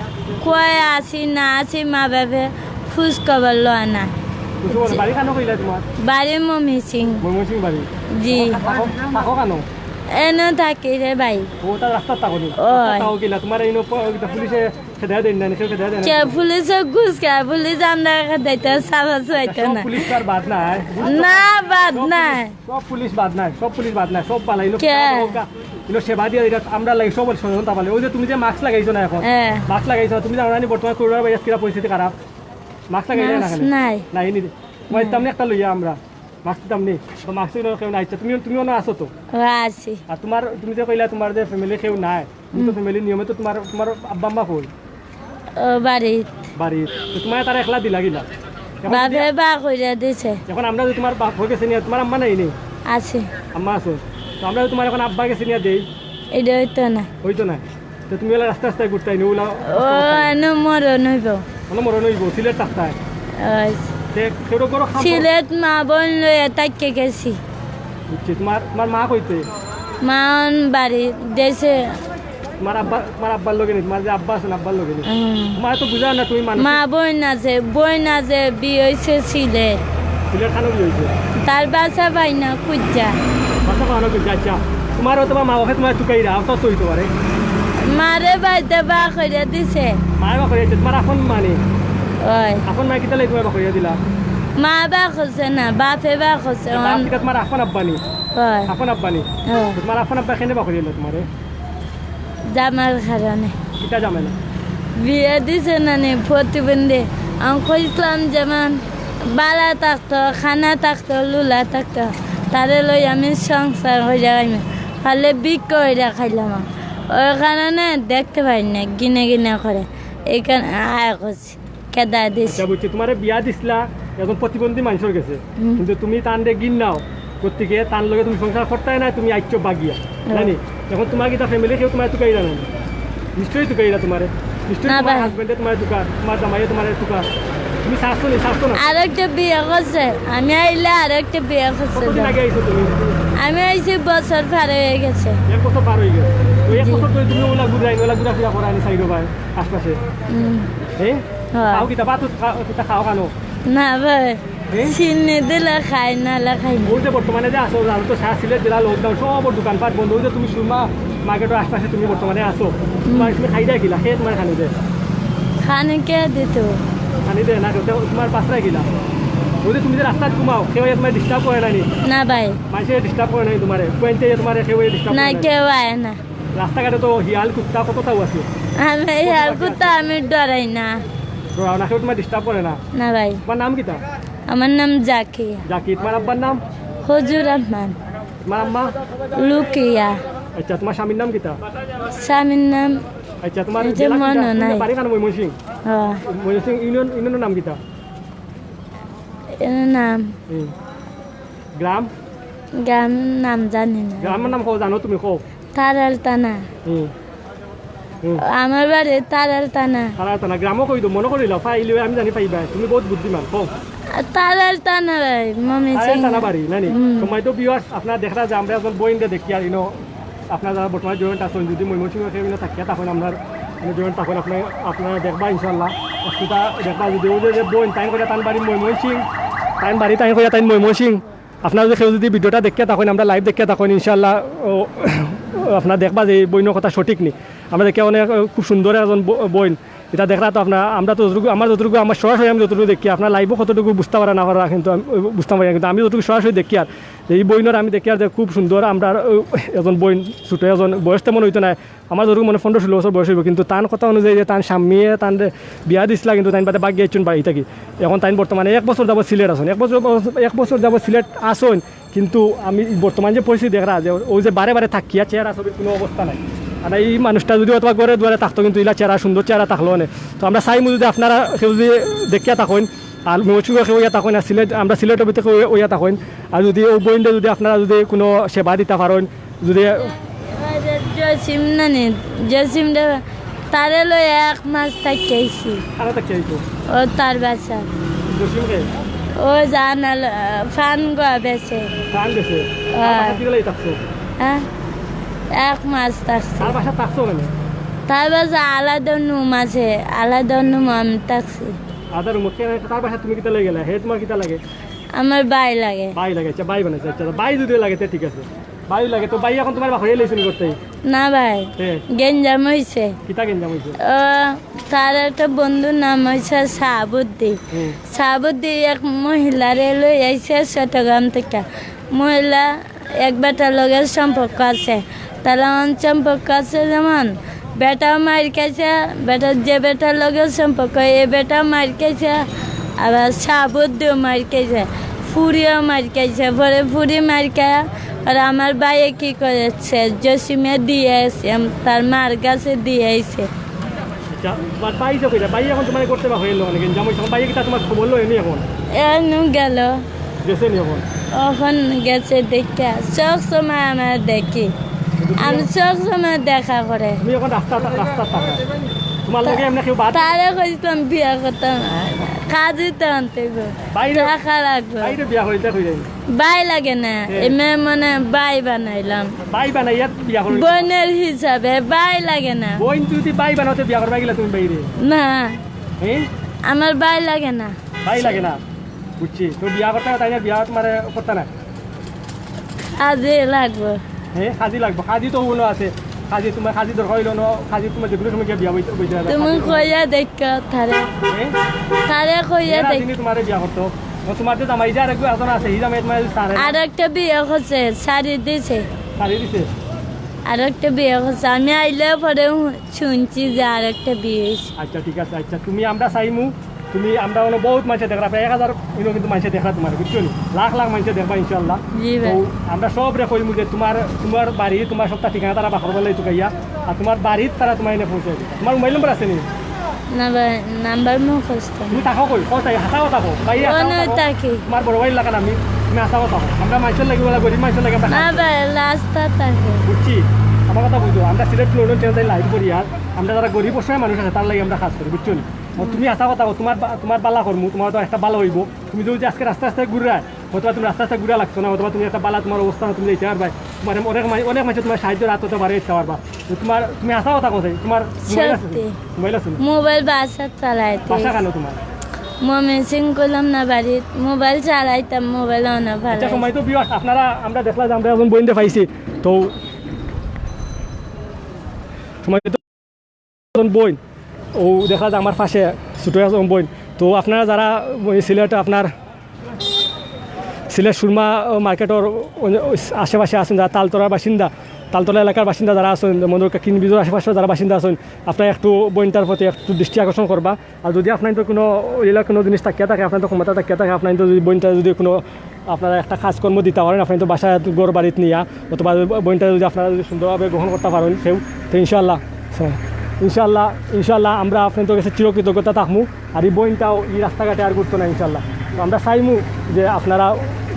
কয় আছি না আছি, মা বাপে খোঁজ খবর লয় না। বুঝছো বলো, বাড়ি কানো কইলা তোমার? বাড়ি মমি সিং। ময়মনসিং বাড়ি। জি। থাকো, থাকো কানো? এনে থাকি রে ভাই। ও, তার রাস্তা থাকো নি? ওই। রাস্তা থাকো কিলা? তোমার এই নো-, প-, ওই পুলিশে খেদাই দেন না, কেউ খেদাই দেন না? কে পুলিশে ঘুষ খায়? পুলিশ আমরা খেদাইতে সাহস হইতো সব না। পুলিশ তো আর বাদ নাই। না, বাদ সব নাই। পুলিশ, সব পুলিশ বাদ নাই, সব পুলিশ বাদ নাই, সব পালাই লোক কে? ইনো সেবা দিয়ে এটা আমরা লাগি সব সচেতনতা পালে। ওই যে তুমি যে মাস্ক লাগাইছো না এখন, হ্যাঁ। মাস্ক লাগাইছো না, তুমি জানো না নি বর্তমানে করোনা ভাইরাস কিরা পরিস্থিতি খারাপ? মাস্ক লাগাইলে না মাস্ক কেন? নাই। নাই নি। তোমার নাই। তেমনি একটা লইয়া আমরা মাস্ক দিতাম নি। তো মাস্ক দিলে কেউ নাই। আচ্ছা, তুমি, তুমি অনো আছো তো? ও, আছি। আর তোমার, তুমি যে কইলা তোমার যে ফ্যামিলি কেউ নাই, তুমি তো হুম। ফ্যামিলির নিয়মে তো তোমার, তোমার আব্বা আম্মা কই? ও, বাড়িত। বাড়িত। তো তোমার তারা একলা দিলা কিলা? এখন যদি বাপে বা কইরা দিছে। এখন আমরা যদি তোমার বাপ হয়ে গেছে নিয়ে, তোমার আম্মা নাই নি? আছে। আম্মা আছে। তো আমরা যদি তোমার এখন আব্বা গেছে নিয়ে দেই? এটা হইতো না। হইতো না। তো তুমি ওলা রাস্তা রাস্তায় ঘুরতাই নি, ওলা ও, এনে মরণ হইব। মানে মরণ হইব, সিলেট রাস্তায়। ওই। তে কেউ করো খাম-, সিলেট মা বোন লইয়া তাইকে গেছি। বুঝছি, তোমার, তোমার মা কইতে? মা অন বাড়ি দেশে। তোমার আব্বা, তোমার আব্বার লগে নি, তোমার যে আব্বা আছেন, আব্বার লগে নি। হুম। তোমার তো বুঝা না, তুমি মানুষ। মা বোন আছে, বোন আছে, বিয়ে হইছে সিলেট। সিলেট খানো বিয়ে হইছে? তার বাসা পাই না, খুঁজা। বাসা পাই না, খুঁজা, আচ্ছা। তোমার হয়তো বা মা বাপে তোমার চুকাইরা, অত তো হইতে পারে। মারে বাইতে বা করিয়া দিছে। মারে বা করিয়া দিছে, তোমার আপন মা নি? ওই। আপন মা কিতা লাগি তোমার বা করিয়া দিলা? মা বা করছে না, বাপে বা করছে, বাপ অন- কিতা তোমার আপন আব্বা নি? ওই। আপন আব্বা নি? ওই। তোমার আপন আব্বা কেনে বা করিয়া দিলা তোমারে? জামার কারণে। কিতা জামাই না? বিয়া দিছে না নি প্রতিবন্ধী। আমি কইছিলাম যেমন বালা থাকতো, খানা থাকতো, লুলা থাকতো, তারে লই আমি সংসার হইয়া যাইমু। পারলে ভিক্ষা হইয়া খাইলাম। ওই কারণে দেখতে পারি না, গিনে গিনে করে। এই কারণে আয় করছি। কেদার দিছে। আচ্ছা, বুঝছি। তোমারে বিয়া দিছিলা একজন প্রতিবন্ধী মানুষের গেছে, হুম। কিন্তু তুমি তানরে ঘিন্নাও, গতিকে তান লগে তুমি সংসার করতায় না, তুমি আইছো বাগিয়া, হুম। জানি? এখন তোমার কিতা ফ্যামিলি কেউ তোমার তুকাইরা না? নিশ্চয়ই তুকাইরা তোমারে। নিশ্চয়ই না তোমার ভাই। হাজবেন্ডে তোমার তুকার, তোমার জামাইয়ে তোমার তুকার। তুমি চাইছো নি, চাইছো না? আরেকটা বিয়ে করছে, আমি আইলে আরেকটা বিয়ে করছে কতদিন তো। আগে আইছো তুমি? আমি আইছি বছর পার হয়ে গেছে। এক বছর পার হয়ে গেছে। তো এক জি। বছর ধরে তুমি ওলা ঘুরাই, ওলা ঘুরাফিরা করায় নি সাইডো ভাই? আশপাশে? হুম। এ? হ্যাঁ। খাও কিতা? ভাত খা-, কিতা খাও খানো? না ভাই। এ? চিনি দিলে খাই, নালে খাই না। ওই যে বর্তমানে যে আছো, জানো তো সারা সিলেট জেলা lockdown, সব দোকানপাট বন্ধ। ওই যে তুমি সুরমা মার্কেটের আশপাশে তুমি বর্তমানে আছো। হুম। তোমার তুমি খাই দেয় কিলা? খেয়ে তোমার খানি দেয়? খানি কে দিত? খানি দেয় না, তো তোমার পাঁচটায় কিলা? ওই যে তুমি যে রাস্তাত ঘুমাও, কেউ তোমার disturb করে না নি? না ভাই। মানুষে disturb করে না নি তোমারে? কুয়াইতে তোমারে কেউ disturb না, করে না নি? কেউ আয় না। রাস্তাঘাটে তো হিয়াল কুত্তা কতটাও আছে। আমি হিয়াল কুত্তা আমি ডরাই না। ডরাও না, কেউ তোমার disturb করে না। না ভাই। তোমার নাম কিতা? আমার নাম জাকিয়া। জাকি, তোমার আব্বার নাম? হজুর রহমান। তোমার আম্মা? লুকিয়া। আচ্ছা, তোমার স্বামীর নাম কিতা? স্বামীর নাম আচ্ছা, তোমার এই যে জেলা মনে কোনটা? নাই। বাড়ি কানো? ময়মনসিং? হ্যাঁ। ময়মনসিং ইউনিয়ন, ইউনিয়নের নাম কিতা? এর নাম? হুম। গ্রাম? গ্রামের নাম জানি না। গ্রামের নাম কও, জানো তুমি, কও। তারাল থানা। হুম। হুম। আমার বাড়ি তারাল থানা। তারাল থানা, গ্রামও কই তো, মনে করিলাও, পাইলে আমি জানি পাইবা, তুমি বহুত বুদ্ধিমান, কও। তারাল থানা ভাই, মমি তারাল সিং। থানা বাড়ি, না নি? হুম। সম্মানিত viewers, আপনারা দেখরা যে আমরা একজন বইনরে দেখি আর ইনো আপনারা যারা বর্তমানে join আছেন, যদি ময়মনসিংহ কেউ ইনো থাকিয়া তখন আপনার মানে join তখন আপনার, আপনারা দেখবা ইনশাআল্লাহ। অসুবিধা দেখবা যদি ওই যে, যে বইন তাইন কইরা তান বাড়ি ময়মনসিং, তাইন বাড়ি তাইন কইরা তাইন ময়মনসিং। আপনারা যদি কেউ যদি video টা দেখিয়া তখন আমরা live দেখিয়া তখন ইনশাআল্লাহ, ও, আপনারা দেখবা যে এই বইনর কথা সঠিক নি। আমরা দেখি অনেক, খুব সুন্দর একজন ব-, বইন। এটা দেখরা তো আপনারা, আমরা তো যতটুকু, আমার যতটুকু, আমার সরাসরি আমি যতটুকু দেখি, আপনারা live ও কতটুকু বুঝতে পারা না পারা, কিন্তু আমি, বুঝতাম পারি না, কিন্তু আমি যতটুকু সরাসরি দেখি আর যে এই বইনর আমি দেখি আর যে খুব সুন্দর, আমরা, ও, একজন বইন, ছোট একজন, বয়স তেমন হইতো না, আমার যতটুকু মনে পনেরো ষোলো বছর বয়স হইব, কিন্তু তান কথা অনুযায়ী যে তান স্বামীয়ে তান বিয়া দিছিলা, কিন্তু তাইন বাদে বাগিয়া আইছইন বাড়ি থাকি। এখন তাইন বর্তমানে এক বছর যাবত সিলেট আছইন, এক বছর, এক বছর যাবত সিলেট আছইন, কিন্তু আমি বর্তমান যে পরিস্থিতি দেখরা যে ওই যে বারে বারে থাকিয়া চেহারা ছবির কোনো অবস্থা নাই। আর এই মানুষটা যদি অথবা ঘরে দুয়ারে থাকতো, কিন্তু ইলা চেহারা, সুন্দর চেহারা থাকলো অনে। তো আমরা চাইমু যদি আপনারা কেউ যদি দেখিয়া থাকইন, আর ময়মনসিংহ কেউ অইয়া থাকইন, আর সিলেট, আমরা সিলেটর ভিতরে কেউ অইয়া থাকইন, আর যুদি অউ বইনরে যুদি আপনারা যুদি কুনু সেবা দিতা পারইন, যুদি জসিম নানি, জসিম রে, তারে লই এক মাস থাকি আইছি। কারা থাকি আইছো? ও তার বাসা। জসিম রে? ও জানাল, ফান গোয়া বেচে। ফান বেচে? হ্যাঁ। তার বাসা কিতা লাগি থাকছো? হ্যাঁ? এক মাস থাকছি। তার বাসা থাকছো কেনে? তার বাসা আলাদা রুম আছে, আলাদা রুম আমি থাকছি। আলাদা রুম, কেনে তার বাসা তুমি কিতা লাগি গেলা? হে তোমার কিতা লাগে? আমার ভাই লাগে। ভাই লাগে, আচ্ছা, ভাই বানাইছে, আচ্ছা, ভাই যুদি লাগে, তে ঠিক আছে। ভাই লাগে, তো ভাই এখন তোমার বাপরে লইছইন করতে? না ভাই, হ্যাঁ। গেঞ্জাম অইছে। কিতা গেঞ্জাম অইছে? ও, তার একটা বন্ধুর নাম অইছে সাহাবুদ্দি। হুম। সাহাবুদ্দি এক মহিলারে লই আইছে চট্টগ্রাম থাকি। মহিলা এক বেটার লগে সম্পর্ক আছে, তারা অন সম্পর্ক আছে যেমন বেটাও মাইর খাইছে, বেটার যে বেটার লগে সম্পর্ক, এ বেটাও মাইর খাইছে, আবার সাবুদ্দিও মাইর খাইছে, ফুরিও মাইর খাইছে। পরে ফুরি মাইর খায়, আর আমার ভাইয়ে কি করেছে, জসিমে দিয়ে আইছে, তার মার কাছে দিয়ে আইছে। আচ্ছা, তোমার ভাই যে কইরা, ভাই এখন তোমার করতে বা হইলো অনেক জামাই, তোমার ভাই কিতা তোমার খবর লয়নি এখন? এ নু গেল। গেছে নি এখন? এখন গেছে দেখা, সব সময় আমরা দেখি। আমি সব সময় দেখা করে। তুমি এখন রাস্তা, রাস্তা থাকো। তোমার লগে এমনি কেউ বাদ তারে কইছিলাম বিয়া করতাম, কাজই তো আনতে গো। বাইরে, টাকা লাগবে। বাইরে বিয়া হইতে কই যাই? ভাই লাগে না, হ্যাঁ। এমনি মানে ভাই বানাইলাম। ভাই বানাইয়া বিয়া করো? বোনের হিসাবে ভাই লাগে না। বোন যদি ভাই বানাতে বিয়া করবা গেলে তুমি বাইরে? না। হ্যাঁ? আমার ভাই লাগে না। ভাই লাগে না? বুঝছি। তো বিয়া করতে না, তাই না বিয়া তোমার করতে না? কাজে লাগবো। হ্যাঁ, কাজে লাগবো। কাজে তো উনো আছে। কাজে তোমার কাজে দরকার হইলো না, কাজে তোমার যে কোনো সময় গিয়া বিয়া বইতে, বইতে যাবে। তুমি কাজে তোমার কইয়া দেখো তারে। হ্যাঁ? তারে কইয়া এরা দেখ। যিনি তোমারে বিয়া করতো, ও তোমার যে জামাই যে আরেকজন আছে, এই জামাই তোমার সারে। আরেকটা বিয়া করছে, সারি দিছে। সারি দিছে? আরেকটা বিয়া করছে। আমি আইলে পরে শুনছি যে আরেকটা বিয়া হইছে। আচ্ছা, ঠিক আছে। আচ্ছা, তুমি আমরা চাইমু, তুমি আমরা অনো বহুত মানষে দেখরা, প্রায় এক হাজার অইলো কিন্তু মানষে দেখরা তোমার, বুঝছো নি? লাখ লাখ মানষে দেখবা ইনশাআল্লাহ। জি ভাই। তো আমরা সবরে কইমু যে তোমার, তোমার বাড়ি, তোমার সবটা ঠিকানা তারা বাখর বেলায় তুকাইয়া, আর তোমার বাড়িত তারা তোমার এনে পৌঁছাই দিবা। তোমার মোবাইল নম্বর আছে নি? না ভাই, নাম্বার মুখস্থ। তুমি থাকো কই? কোথায়? হাছা কথা কও। ভাই, হাছা অনো কথা কও। থাকি। তোমার বড় ভাই এলাকার আমি, তুমি হাছা কথা কও। আমরা মানষর লাগি, ওরা গরিব মানষর লাগি আমরা না কাজ করি। ভাই, রাস্তা থাকে। বুঝছি, আমার কথা বুঝো। আমরা সিলেট লন্ডন চ্যানেল লাইভ করি, আর আমরা যারা গরিব অসহায় মানুষ আছে, তার লাগি আমরা কাজ করি, বুঝছো নি? ও, তুমি হাছা কথা কও, তোমার বা-, তোমার বালা করমু, তোমার তো একটা বালা হইব। তুমি যদি আজকে রাস্তা রাস্তায় ঘুরে, অথবা তুমি রাস্তা রাস্তায় ঘুরা লাগছো না, অথবা তুমি একটা বালা তোমার অবস্থা না, তুমি যাইতে পারবা, তোমার অনেক মাই-, অনেক মানষে তোমার সাহায্যর হাত হতে পারে, দিতে পারবা। তো তোমার, তুমি হাছা কথা কও, তোমার মোবাইল আছে? সত্যি। মোবাইল আছে? মোবাইল বাসা চালাইতে। বাসা কেন তোমার? ময়মনসিং করলাম না বাড়িত, মোবাইল চালাইতাম, মোবাইল অনো আচ্ছা, ফালাই। সময় তো ভিউয়ার্স, আপনারা, আমরা দেখলাম যে আমরা একজন বইনরে পাইছি, তো সময় তো একজন বইন, ও দেখা যায় আমার পাশে ছোটো একজন বইন। তো আপনারা যারা ওই সিলেট, আপনার সিলেট সুরমা মার্কেটর আশেপাশে আছেন, যারা তালতলার বাসিন্দা, তালতলা এলাকার বাসিন্দা যারা আছেন, মনে করেন কিনবিজর আশেপাশে যারা বাসিন্দা আছেন, আপনারা একটু বইনটার প্রতি একটু দৃষ্টি আকর্ষণ করবা। আর যদি আপনার তো কোনো এলাকা কোনো জিনিস থাকিয়া থাকে, আপনার তো ক্ষমতা থাকিয়া থাকে, আপনার তো যদি বইনটা যদি কোনো আপনারা একটা কাজকর্ম দিতা পারেন, আপনারা তো বাসায় ঘর বাড়িত নিয়া, অথবা বইনটা যদি আপনারা যদি সুন্দরভাবে গ্রহণ করতা পারেন কেউ, তো ইনশাআল্লাহ, ইনশাআল্লাহ, ইনশাআল্লাহ আমরা আপনাদের কাছে চিরকৃতজ্ঞতা থাকমু। আর এই বইনটাও এই রাস্তাঘাটে আর ঘুরতো না ইনশাআল্লাহ। তো আমরা চাইমু যে আপনারা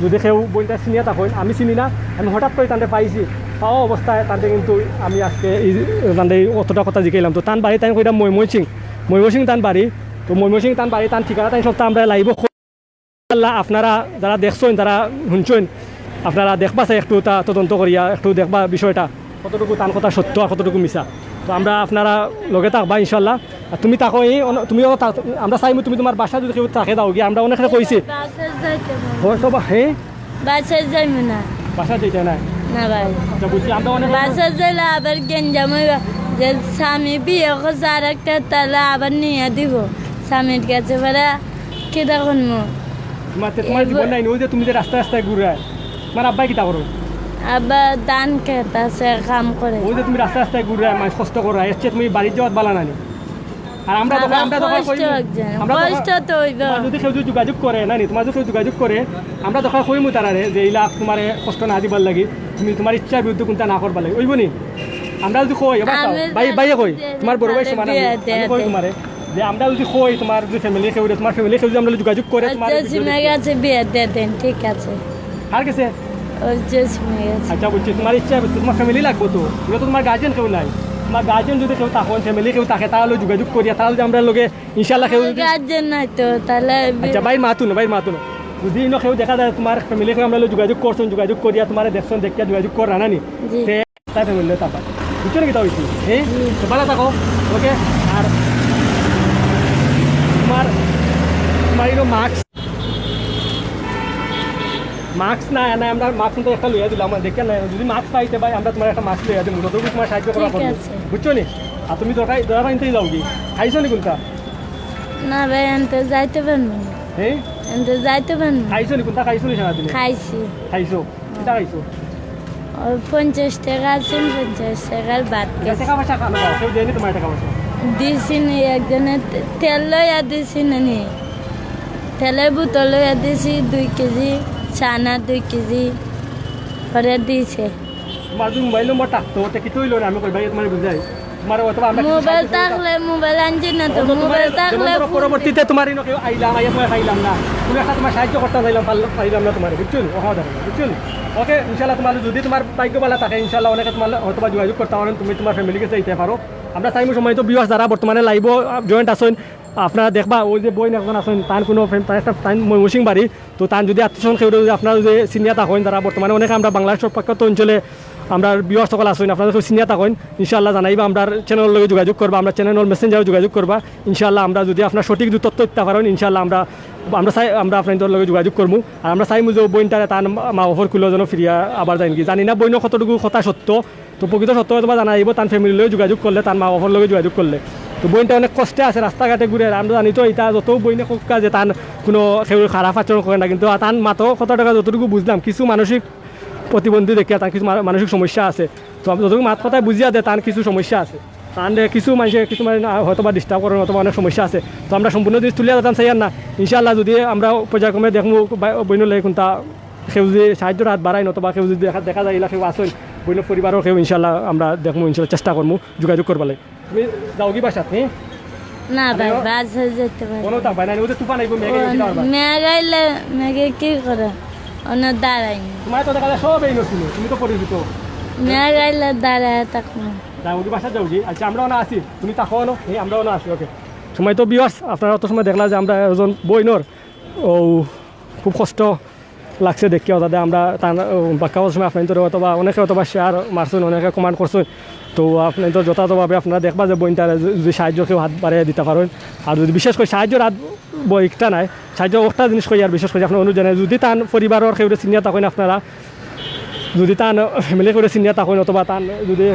যদি কেউ বইনটা চিনিয়া থাকেন, আমি চিনি না, আমি হঠাৎ করে তানরে পাইছি, পাওয়া অবস্থায় তানরে কিন্তু আমি আজকে এই তানরে অতটা কথা জিকাইলাম। তো তান বাড়ি তাই কইরা ময়মনসিং, ময়মনসিং তান বাড়ি। তো ময়মনসিং তান বাড়ি, তান ঠিকানা তাই সবটা আমরা লাইভও আল্লাহ, আপনারা যারা দেখছেন, যারা শুনছেন, আপনারা দেখবা চাই একটু তা তদন্ত করিয়া একটু দেখবা বিষয়টা কতটুকু তান কথা সত্য আর কতটুকু মিছা। তো আমরা আপনারা লগে থাকবা ইনশাল্লাহ। আর তুমি থাকো এই অন-, তুমিও থাক-, আমরা চাইমু তুমি তোমার বাসা যদি কেউ থাকে দাও গিয়া, আমরা অনেকরে কইছি। বাসা যাইতে পারবো। হয়তো বা, হ্যাঁ? বাসা যাইমু না। বাসা যাইতে না? না ভাই। আচ্ছা, বুঝছি, আমরা অনেক বাসা যাইলে আবার গেঞ্জাম হইবা। যে স্বামী বিয়ে করছে আর একটা, তাহলে আবার নিয়ে দিব স্বামীর কাছে বেড়া। কিতা করমু? তোমার তে-, তোমার এই জীবন ব- নাই, ওই যে তুমি যে রাস্তায় রাস্তায় ঘুরায়, তোমার আব্বাই কিতা করো? আব্বা ধান খেত আছে, কাম করে। ওই যে তুমি রাস্তায় রাস্তায় ঘুরায়, মাছ কষ্ট করো, এর চেয়ে তুমি বাড়ির যাওয়াত বালা নানি। আর আমরা আবার তখন, আমরা তখন কষ্ট কই, একজন, আমরা তখন, কষ্ট তো হইব। তোমার যদি কেউ যদি যোগাযোগ করে, নানি, তোমার যদি কেউ যোগাযোগ করে, আমরা তখন কইমু তারারে যে ইলা তোমারে কষ্ট না দিবার লাগি, তুমি তোমার ইচ্ছার বিরুদ্ধে কোনটা না করবার লাগি, ওইব নি? আমরা যদি কই, এবার চাও, আমি ভাই, ভাইয়ে কই, যে তোমার বড় ভাই তাহলে সমান আমি, বিয়া আমি কই দেয়া তোমারে, যে আমরা যদি কই তোমার যদি ফ্যামিলি কেউ, তোমার ফ্যামিলি কেউ যদি আমরা যোগাযোগ করে তোমার আচ্ছা, video সিমের দেখে। কাছে বিয়া দিয়ে দেন, ঠিক আছে। কার কাছে? ওই যে সিমের কাছে। আচ্ছা, বুঝছি, তোমার ইচ্ছা, তোমার ফ্যামিলি লাগবো তো, ওরা তো তোমার গার্জিয়ান কেউ নাই। তোমার গার্জিয়ান যদি কেউ তখন ফ্যামিলি কেউ থাকে, তাহলে যোগাযোগ করিয়া, তাহলে যদি আমরা লগে ইনশাল্লাহ কেউ আমার যদি গার্জিয়ান নাই তো, তাহলে বি- আচ্ছা, ভাইর মাতুন, ভাইর মাতুন। যদি ইনো কেউ দেখা যায় তোমার ফ্যামিলি কেউ আমরা লগে যোগাযোগ করছেন, যোগাযোগ করিয়া তোমার দেখছেন, দেখিয়া যোগাযোগ করা না নি? জি। তে তাই ফ্যামিলি তারপর বুঝছো নাকি তা হইছি? হ্যাঁ, তো ভালো থাকো। ওকে। আর তোমার তোমার ইনো মাস্ক, মাস্ক না না আমরা মাস্ক তো একটা লইয়া দিলাম, দেখে না যদি মাস্ক পাইতে ভাই আমরা তোমার একটা মাস্ক লইয়া দিলাম, যতটুকু তোমার সাহায্য করা ঠিক পারবো। আছে। বুঝছো নি? আর তুমি দরকার দরকার আনতেই যাও কি? খাইছো নি কোনটা? না ভাই, আনতে যাইতে পারবো না। হ্যাঁ, আনতে যাইতে পারবো না। খাইছো নি কোনটা? খাইছো নি সারাদিনে? খাইছি। খাইছো? কিতা খাইছো? ওই পঞ্চাশ টাকা আছে, পঞ্চাশ টাকার ভাত এটা খাইছি। টাকা পয়সা খানো, কেউ দেয়নি তোমার টাকা পয়সা? দিছি নি, একজনে তে- তেল লইয়া দিছি না নি, তেলের বোতল লইয়া দিছি দুই কেজি, চানা দুই কেজি করে দিছে। তোমার যদি মোবাইল নম্বর থাকতো, তে কিতা হইলো না, আমি কই ভাই তোমার বুঝাই। তোমার অথবা আমরা কিছু মোবাইল সাহায্য করতাম। থাকলে মোবাইল আনছি না তো, অথবা তোমার মোবাইল যেমন থাকলে ধরো ফোন পরবর্তীতে তোমার ইনো কেউ আইলাম, আইয়া তোমার পাইলাম না, তুমি একটা তোমার সাহায্য করতাম চাইলাম, পারল- পাইলাম না তোমার, বুঝছো নি? ওখানে দেখো, বুঝছো নি? ওকে, ইনশাল্লাহ তোমার যদি তোমার ভাগ্য ভালো থাকে, ইনশাল্লাহ অনেকে তোমার হয়তো বা যোগাযোগ করতে পারেন, তুমি তোমার ফ্যামিলির কাছে যাইতে পারো। আমরা চাইমু সময় তো ভিউয়ার্স যারা বর্তমানে লাইভও জয়েন্ট আছেন, আপনারা দেখবা ওই যে বইন একজন আছেন, তার কোনো ফ্রেন্ড, তার একটা তার ময়মনসিংহ বাড়ি, তো তার যদি আত্মীয় স্বজন কেউ যদি আপনারা যদি সিনিয়র থাকেন, তারা বর্তমানে অনেকে আমরা বাংলাদেশের প্রখ্যাত অঞ্চলে আমরা ভিউয়ার্স সকল আছেন, আপনারা কেউ সিনিয়র থাকেন, ইনশাল্লাহ জানাইবা, আমরা চ্যানেলের লগে যোগাযোগ করবা, আমরা চ্যানেল মেসেঞ্জারও যোগাযোগ করবা। ইনশাল্লাহ আমরা যদি আপনার সঠিক যদি তথ্য দিতে পারেন, ইনশাল্লাহ আমরা আমরা চাই আমরা আপনাদের লগে যোগাযোগ করবো। আর আমরা চাইমু যে বইনটারে তার মা বাপর কুলো যেন ফিরিয়া আবার যায় কি জানি না বইনর কতটুকু কথা সত্য, তো প্রকৃত সত্য হয়তো বা জানা যাইব, তার ফ্যামিলির লগে যোগাযোগ করলে, তার মা বাপর লগে যোগাযোগ করলে। তো বইনটা অনেক কষ্টে আছে, রাস্তাঘাটে ঘুরে। আর আমরা জানি তো এটা যত বইনে হোক কাজে তার কোনো কেউ খারাপ আচরণ করে না, কিন্তু তার মাতো কত টাকা যতটুকু বুঝলাম, কিছু মানসিক প্রতিবন্ধী দেখিয়া তার কিছু মা- মানসিক সমস্যা আছে। তো আমি যতটুকু মাত কথায় বুঝিয়া দে তার কিছু সমস্যা আছে, তার কিছু মানুষে কিছু মানে না হয়তো বা ডিস্টার্ব করেন, অথবা অনেক সমস্যা আছে। তো আমরা সম্পূর্ণ জিনিস তুলিয়া দিতাম চাই আর না। ইনশাল্লাহ যদি আমরা পর্যায়ক্রমে দেখবো বইনলে কোনটা কেউ যদি সাহায্যর হাত বাড়াইন অথবা কেউ যদি দেখা দেখা যায় এলা কেউ আসইন, বইনর পরিবারও কেউ ইনশাল্লাহ আমরা দেখবো, ইনশাল্লাহ চেষ্টা করবো যোগাযোগ করবার লাগি। তুমি যাও কি বাসাত, হ্যাঁ? না ভাই, আরে, বাস হয়ে যেতে পারে। কোনো তা ভাই না, ওদের তুফান আইবো, মেঘে ও, গেছি আবার। মেঘ আইলে মেঘে কি করে? অন্য দাঁড়াইনি। তোমার তো দেখা যায় সব এই নছিল, তুমি তো পরিচিত। মেঘ আইলে দাঁড়ায় থাকবো। যাও কি বাসাত যাও কি? আচ্ছা, আমরা ওনা আছি, তুমি থাকো ওনো, এই আমরা ওনা আছি, ওকে। সময় তো ভিউয়ার্স, আপনারা অত সময় দেখলা যে আমরা একজন বইনর ও খুব কষ্ট লাগছে দেখিয়া, তাতে আমরা তান বাক্কা সময় আপনার তো অথবা অনেকে অথবা শেয়ার মারছেন, অনেকে কমেন্ট করছেন। তো আপনার তো যথাযথভাবে আপনারা দেখবা যে বইনটারে যদি সাহায্য কেউ হাত বাড়িয়ে দিতে পারেন। আর যদি বিশেষ করে সাহায্যর হাত বইকটা নাই, সাহায্য একটা জিনিস কই আর বিশেষ করে আপনার অনুরোধ জানাই, যদি তান পরিবারর কেউ সিনিয়র থাকেন আপনারা, যদি তান ফ্যামিলি কেউ সিনিয়র থাকেন অথবা তান যদি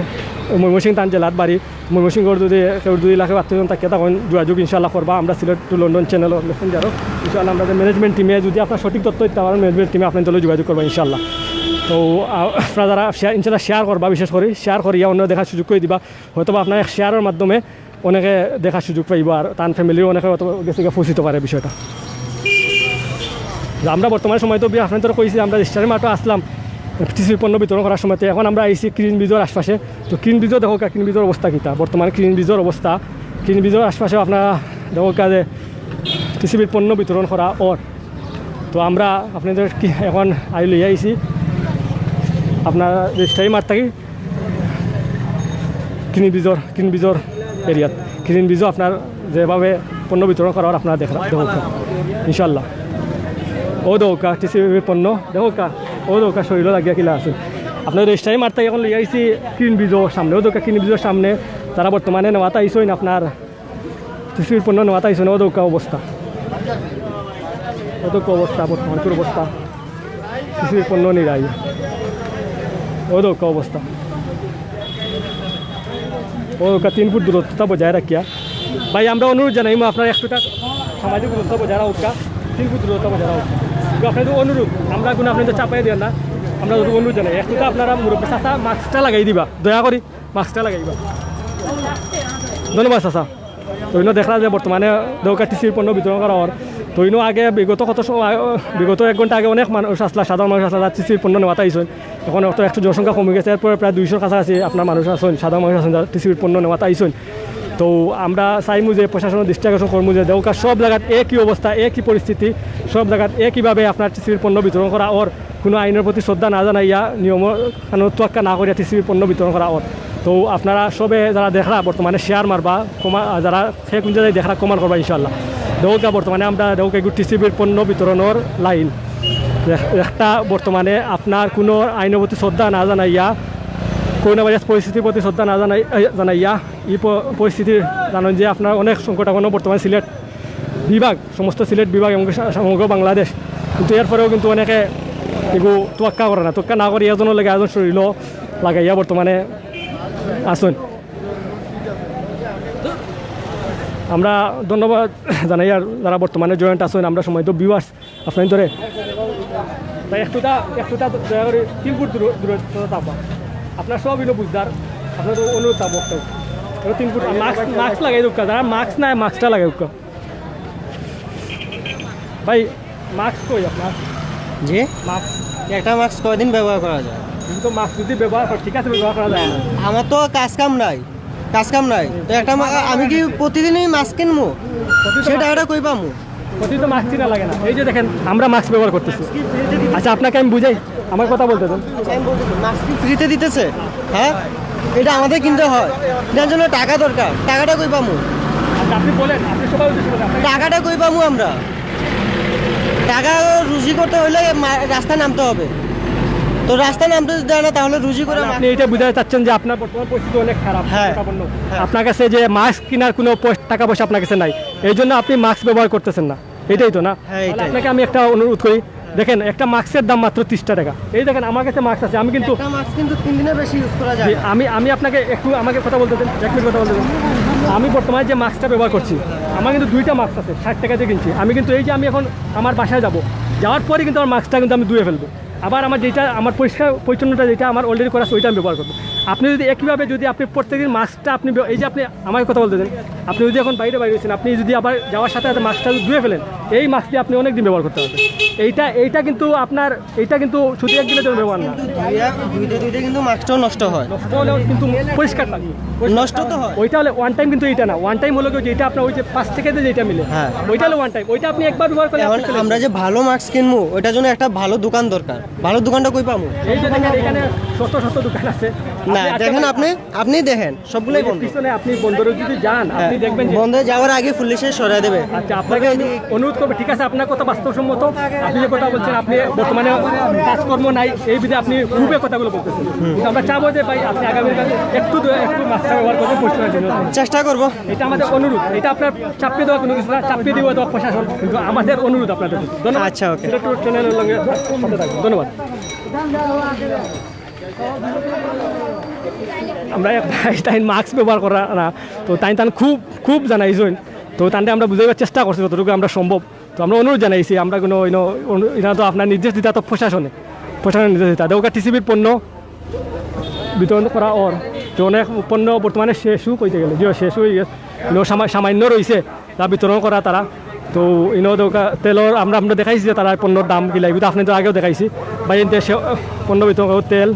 ময়মনসিংহ তান জেলাত বাড়ি, ময়মনসিংহর যদি কেউ যদি এলাকায় আত্মীয় স্বজন থাকিয়া থাকেন, যোগাযোগ ইনশাআল্লাহ করবা। আমরা সিলেট টু লন্ডন চ্যানেল মেসেঞ্জারও ইনশাআল্লাহ আমরা ম্যানেজমেন্ট টিমে যদি আপনারা সঠিক তথ্য দিতে পারেন, ম্যানেজমেন্ট টিমে আপনার দলে যোগাযোগ করবা ইনশাআল্লাহ। তো আ, আপনারা যারা শেয়ার ইনশাআল্লাহ শেয়ার করবা, বিশেষ করে শেয়ার করিয়া অন্য দেখার সুযোগ করে দিবা, হয়তো বা আপনার এক শেয়ারের মাধ্যমে অনেকে দেখার সুযোগ পাইব আর তার ফ্যামিলিও অনেকে হয়তো গেছে গিয়ে পৌঁছিতে পারে বিষয়টা। যে আমরা বর্তমান সময় তো বি- আপনাদের কইছি আমরা রেজিস্টারি মাঠে আসলাম টিসিবি পণ্য বিতরণ করার সময়, তো এখন আমরা আইছি ক্রিম বিজর আশপাশে। তো ক্রিম বিজর দেখো কা, ক্রিম বিজর অবস্থা কিতা, বর্তমান ক্রিম বিজর অবস্থা, ক্রিম বিজর আশপাশে আপনারা দেখো কা যে টিসিবির পণ্য বিতরণ করা ওর। তো আমরা আপনাদের কি এখন আই লইয়া আইছি আপনারা রেজিস্টারি মাঠ থাকি ক্রিম বিজর, ক্রিম বিজর এরিয়াত, ক্রিম বিজর আপনার যেভাবে পণ্য বিতরণ করা হয় আপনারা দেখা দেখো ইনশাল্লাহ। ও দৌকা টিসিবি পণ্য দেখো কা, ও দৌকা শরীরও লাগিয়া কিলা আছে। আপনার রেজিস্টারি মাঠ থাকি এখন লইয়া আইছি ক্রিম বিজর সামনে, ও দৌকা ক্রিম বিজর সামনে তারা বর্তমানে নেওয়াত আইসইন আপনার টিসিবির পণ্য নেওয়াত আইসইন, ও দৌকা অবস্থা, ও দৌকা অবস্থা, বর্তমান অবস্থা। টিসিবির পণ্য নিরাই। ও দৌকা অবস্থা। ও দৌকা তিন ফুট দূরত্বটা বজায় রাখিয়া। ভাই, আমরা অনুরোধ জানাই, আপনারা একটুটা সামাজিক দূরত্ব বজায় রাখুক্কা, তিন ফুট দূরত্ব বজায় রাখুক্কা। কিন্তু আপনাদের অনুরোধ, আমরা কোনো আপনাদের চাপাই দেন না, আমরা যদি অনুরোধ জানাই, একটুটা আপনারা মুরব্বী চাচা মাস্কটা লাগাই দিবা, দয়া করি মাস্কটা লাগাই দিবা। ধন্যবাদ চাচা। তো ইনো দেখলা যে বর্তমানে দৌকা টিসিবির পণ্য বিতরণ করা হয়। তো ইনো আগে বিগত কত সময়, বিগত এক ঘন্টা আগে অনেক মানুষ আসলা, সাধারণ মানুষ আসলা, যারা টিসিবির পণ্য নেওয়াত আইসইন। এখন তো একটু জনসংখ্যা কমে গেছে, এরপরে প্রায় দুইশোর কাছাকাছি আপনার মানুষ আছেন, সাধারণ মানুষ আছেন, যারা টিসিবির পণ্য নেওয়াত আইসইন। তো আমরা চাইমু যে প্রশাসনের দৃষ্টি আকর্ষণ করমু যে দেউকা সব জাগাত একই অবস্থা, একই পরিস্থিতি, সব জাগাত একইভাবে আপনার টিসিবির পণ্য বিতরণ করা অর, কোনো আইনের প্রতি শ্রদ্ধা না জানাইয়া, নিয়ম কানুন তোয়াক্কা না করিয়া টিসিবির পণ্য বিতরণ করা অর। তো আপনারা সবে যারা দেখরা বর্তমানে শেয়ার মারবা, কমা-, যারা সে কোন জায়গায় দেখরা কমান করবা ইনশাআল্লাহ। দেউকা বর্তমানে আমরা দেউকা এগু টিসিবির পণ্য বিতরণর লাইন। এক-, একটা বর্তমানে আপনার কোনো আইনের প্রতি শ্রদ্ধা না জানাইয়া, করোনা ভাইরাস পরিস্থিতির প্রতি শ্রদ্ধা না জানাই-, এ, জানাইয়া, এই প-, পরিস্থিতি জানেন যে আপনার অনেক সংকটাপন্ন বর্তমানে সিলেট বিভাগ, সমস্ত সিলেট বিভাগ এবং সা-, সমগ্র বাংলাদেশ। কিন্তু এরপরেও কিন্তু অনেকে এগু তোয়াক্কা করে না, তোয়াক্কা না করে এজনর লেগে এজন শরীরও লাগাইয়া বর্তমানে আছেন। আমরা ধন্যবাদ জানাই আর যারা বর্তমানে জয়েন্ট আছেন, আমরা সময় তো ভিউয়ার্স আপনার ধরে। ভাই, একটুটা, একটুটা দয়া করে তিন ফুট দূরে, দূরে থাকবা। আপনার সব ইনো বুঝদার, আপনার তো অনুরোধ থাকবো একটু। এবার তিন ফুট, আর মাস্ক, মাস্ক লাগাই দেউক্কা। যারা মাস্ক নাই, মাস্কটা লাগাই দেউক্কা। ভাই, মাস্ক কই আপনার? জি? মাস্ক। একটা মাস্ক কয়দিন ব্যবহার করা যায়? কিন্তু মাস্ক যদি ব্যবহার করে, ঠিক আছে, ব্যবহার করা যায় না। আমার তো কাজ কাম নাই, কাজ কাম নাই। তো একটা মা-, আমি কি প্রতিদিনই মাস্ক কিনবো? প্রতিদিন সে মাস্ক টাকাটা কই পামু? প্রতিদিন তো মাস্ক কিনা লাগে না। এই যে দেখেন, আমরা মাস্ক ব্যবহার করতেছি। আচ্ছা, আপনাকে আমি বুঝাই, আমার কথা বলতে দেন। আচ্ছা, আমি বলতেছি, মাস্ক কি ফ্রিতে দিতেছে? হ্যাঁ, এটা আমাদের কিনতে হয়, এটার জন্য টাকা দরকার। টাকাটা কই পামু? আচ্ছা, আপনি বলেন, আপনি সবার উদ্দেশ্যে বলেন। আপনাকে টাকাটা কই পামু আমরা? টাকা রুজি করতে হইলে মা-, রাস্তায় নামতে হবে। তো রাস্তায় নামতে যদি দেয় না, তাহলে রুজি করে তাহলে মা- আপনি এটা বুঝাতে চাচ্ছেন যে আপনার বর্তমান পরিস্থিতি অনেক খারাপ, হ্যাঁ। সংকটাপন্ন। হ্যাঁ। আপনার কাছে যে মাস্ক কেনার কোনো পয়স-, টাকা পয়সা আপনার কাছে নাই, এই জন্য আপনি মাস্ক ব্যবহার করতেছেন না, এটাই তো না? হ্যাঁ, তাহলে এটাই। আপনাকে আমি একটা অনুরোধ করি, দেখেন, একটা মাস্কের দাম মাত্র তিরিশটা টাকা। এই দেখেন, আমার কাছে মাস্ক আছে, আমি কিন্তু একটা মাস্ক কিন্তু তিন দিনে বেশি ইউজ করা যায় জি, না। আমি, আমি আপনাকে একটু, আমাকে কথা বলতে দেন, এক মিনিট কথা বলতে দেন। আমি বর্তমানে যে মাস্কটা ব্যবহার করছি, আমার কিন্তু দুইটা মাস্ক আছে, ষাট টাকা দিয়ে কিনছি। আমি কিন্তু এই যে আমি এখন আমার বাসায় যাব, যাওয়ার পরে কিন্তু আমার মাস্কটা কিন্তু আমি ধুয়ে ফেলবো। আবার আমার যেটা, আমার পরিষ্কার পরিচ্ছন্নতা যেটা আমার অলরেডি করা আছে, ওইটা আমি ব্যবহার করবো। আপনি যদি একইভাবে যদি আপনি প্রত্যেকদিন মাস্কটা আপনি ব্য-, এই যে আপনি আমাকে কথা বলতে দেন, আপনি যদি এখন বাইরে বাইরে হয়েছেন, আপনি যদি আবার যাওয়ার সাথে সাথে মাস্কটা যদি ধুয়ে ফেলেন, এই মাস্ক দিয়ে আপনি অনেক দিন ব্যবহার করতে পারবেন। এইটা, এইটা কিন্তু আপনার, এইটা কিন্তু শুধু একদিনের জন্য ব্যবহার না। কিন্তু ধুইয়া, ধুইতে ধুইতে কিন্তু মাস্কটাও নষ্ট হয়। নষ্ট হলেও কিন্তু পরিষ্কার থাকে। নষ্ট তো হয়। ওইটা হলে ওয়ান টাইম, কিন্তু এইটা না। ওয়ান টাইম হলো কি, যেটা আপনার ওই যে পাঁচ টাকাতে যেটা মিলে, হ্যাঁ। ওইটা হলো ওয়ান টাইম। ওইটা আপনি একবার ব্যবহার করলে এখন আপনি ফেলে আমরা দিন। যে ভালো মাস্ক কিনবো, ওইটার জন্য একটা ভালো দোকান দরকার। ভালো দোকানটা কই পাবো? এই যে দেখেন, এখানে শত শত দোকান আছে। না, আপনি আজকে দেখেন, আপনি, আপনি দেখেন, সবগুলোই এই যে বন্ধ। পিছনে আপনি বন্দরে যদি যান, হ্যাঁ। আপনি দেখবেন যে বন্দরে যাওয়ার আগে পুলিশে সরাই দেবে। আচ্ছা, আপনাকে আমি অনুরোধ করবো, ঠিক আছে, আপনার কথা বাস্তবসম্মত, আপনি যে কথা বলছেন, আপনি বর্তমানে কাজকর্ম নাই, এই বিধে আপনি খুবই কথাগুলো বলতেছেন। কিন্তু আমরা চাবো যে ভাই, আপনি আগামী কালে একটু দয়া, একটু মাস্কটা ব্যবহার করবেন, পরিষ্কার জন্য। চেষ্টা করবো। এটা আমাদের অনুরোধ, এটা আপনার চাপিয়ে দেওয়া কোনো কিছু না, চাপিয়ে দেওয়া দেওয়া প্রশাসন, কিন্তু আমাদের অনুরোধ আপনাদের প্রতি। ধন্যবাদ। আচ্ছা, ওকে। সিলেট টুর চ্যানেলের লগে সাথে থাকবেন। ধন্যবাদ। আমরা এক ভাই তাই মাস্ক ব্যবহার করা না, তো তাই তান খুব, খুব জানাইছইন। তো তানরে আমরা বুঝাইবার চেষ্টা করছি যতটুকু আমরা সম্ভব। তো আমরা অনুরোধ জানাইছি, আমরা কোনো ইনো-, অনু-, ইনা তো আপনার নির্দেশ দিতা তো প্রশাসনে, প্রশাসনের নির্দেশ দিতা। তো ওকে টিসিবির পণ্য বিতরণ করা অর, তো অনেক পণ্য বর্তমানে শেষও কইতে গেলে, যে শেষ হয়ে গেছে, ইনো সামা-, সামান্য রইছে, তা বিতরণ করা তারা। তো ইনো দোকা-, তেলর আমরা, আমরা দেখাইছি যে তারা পণ্যর দাম কি লাগবে, তো আপনি তো আগেও দেখাইছি। ভাই, এনতে সে-, পণ্য বিতরণ করো, তেল,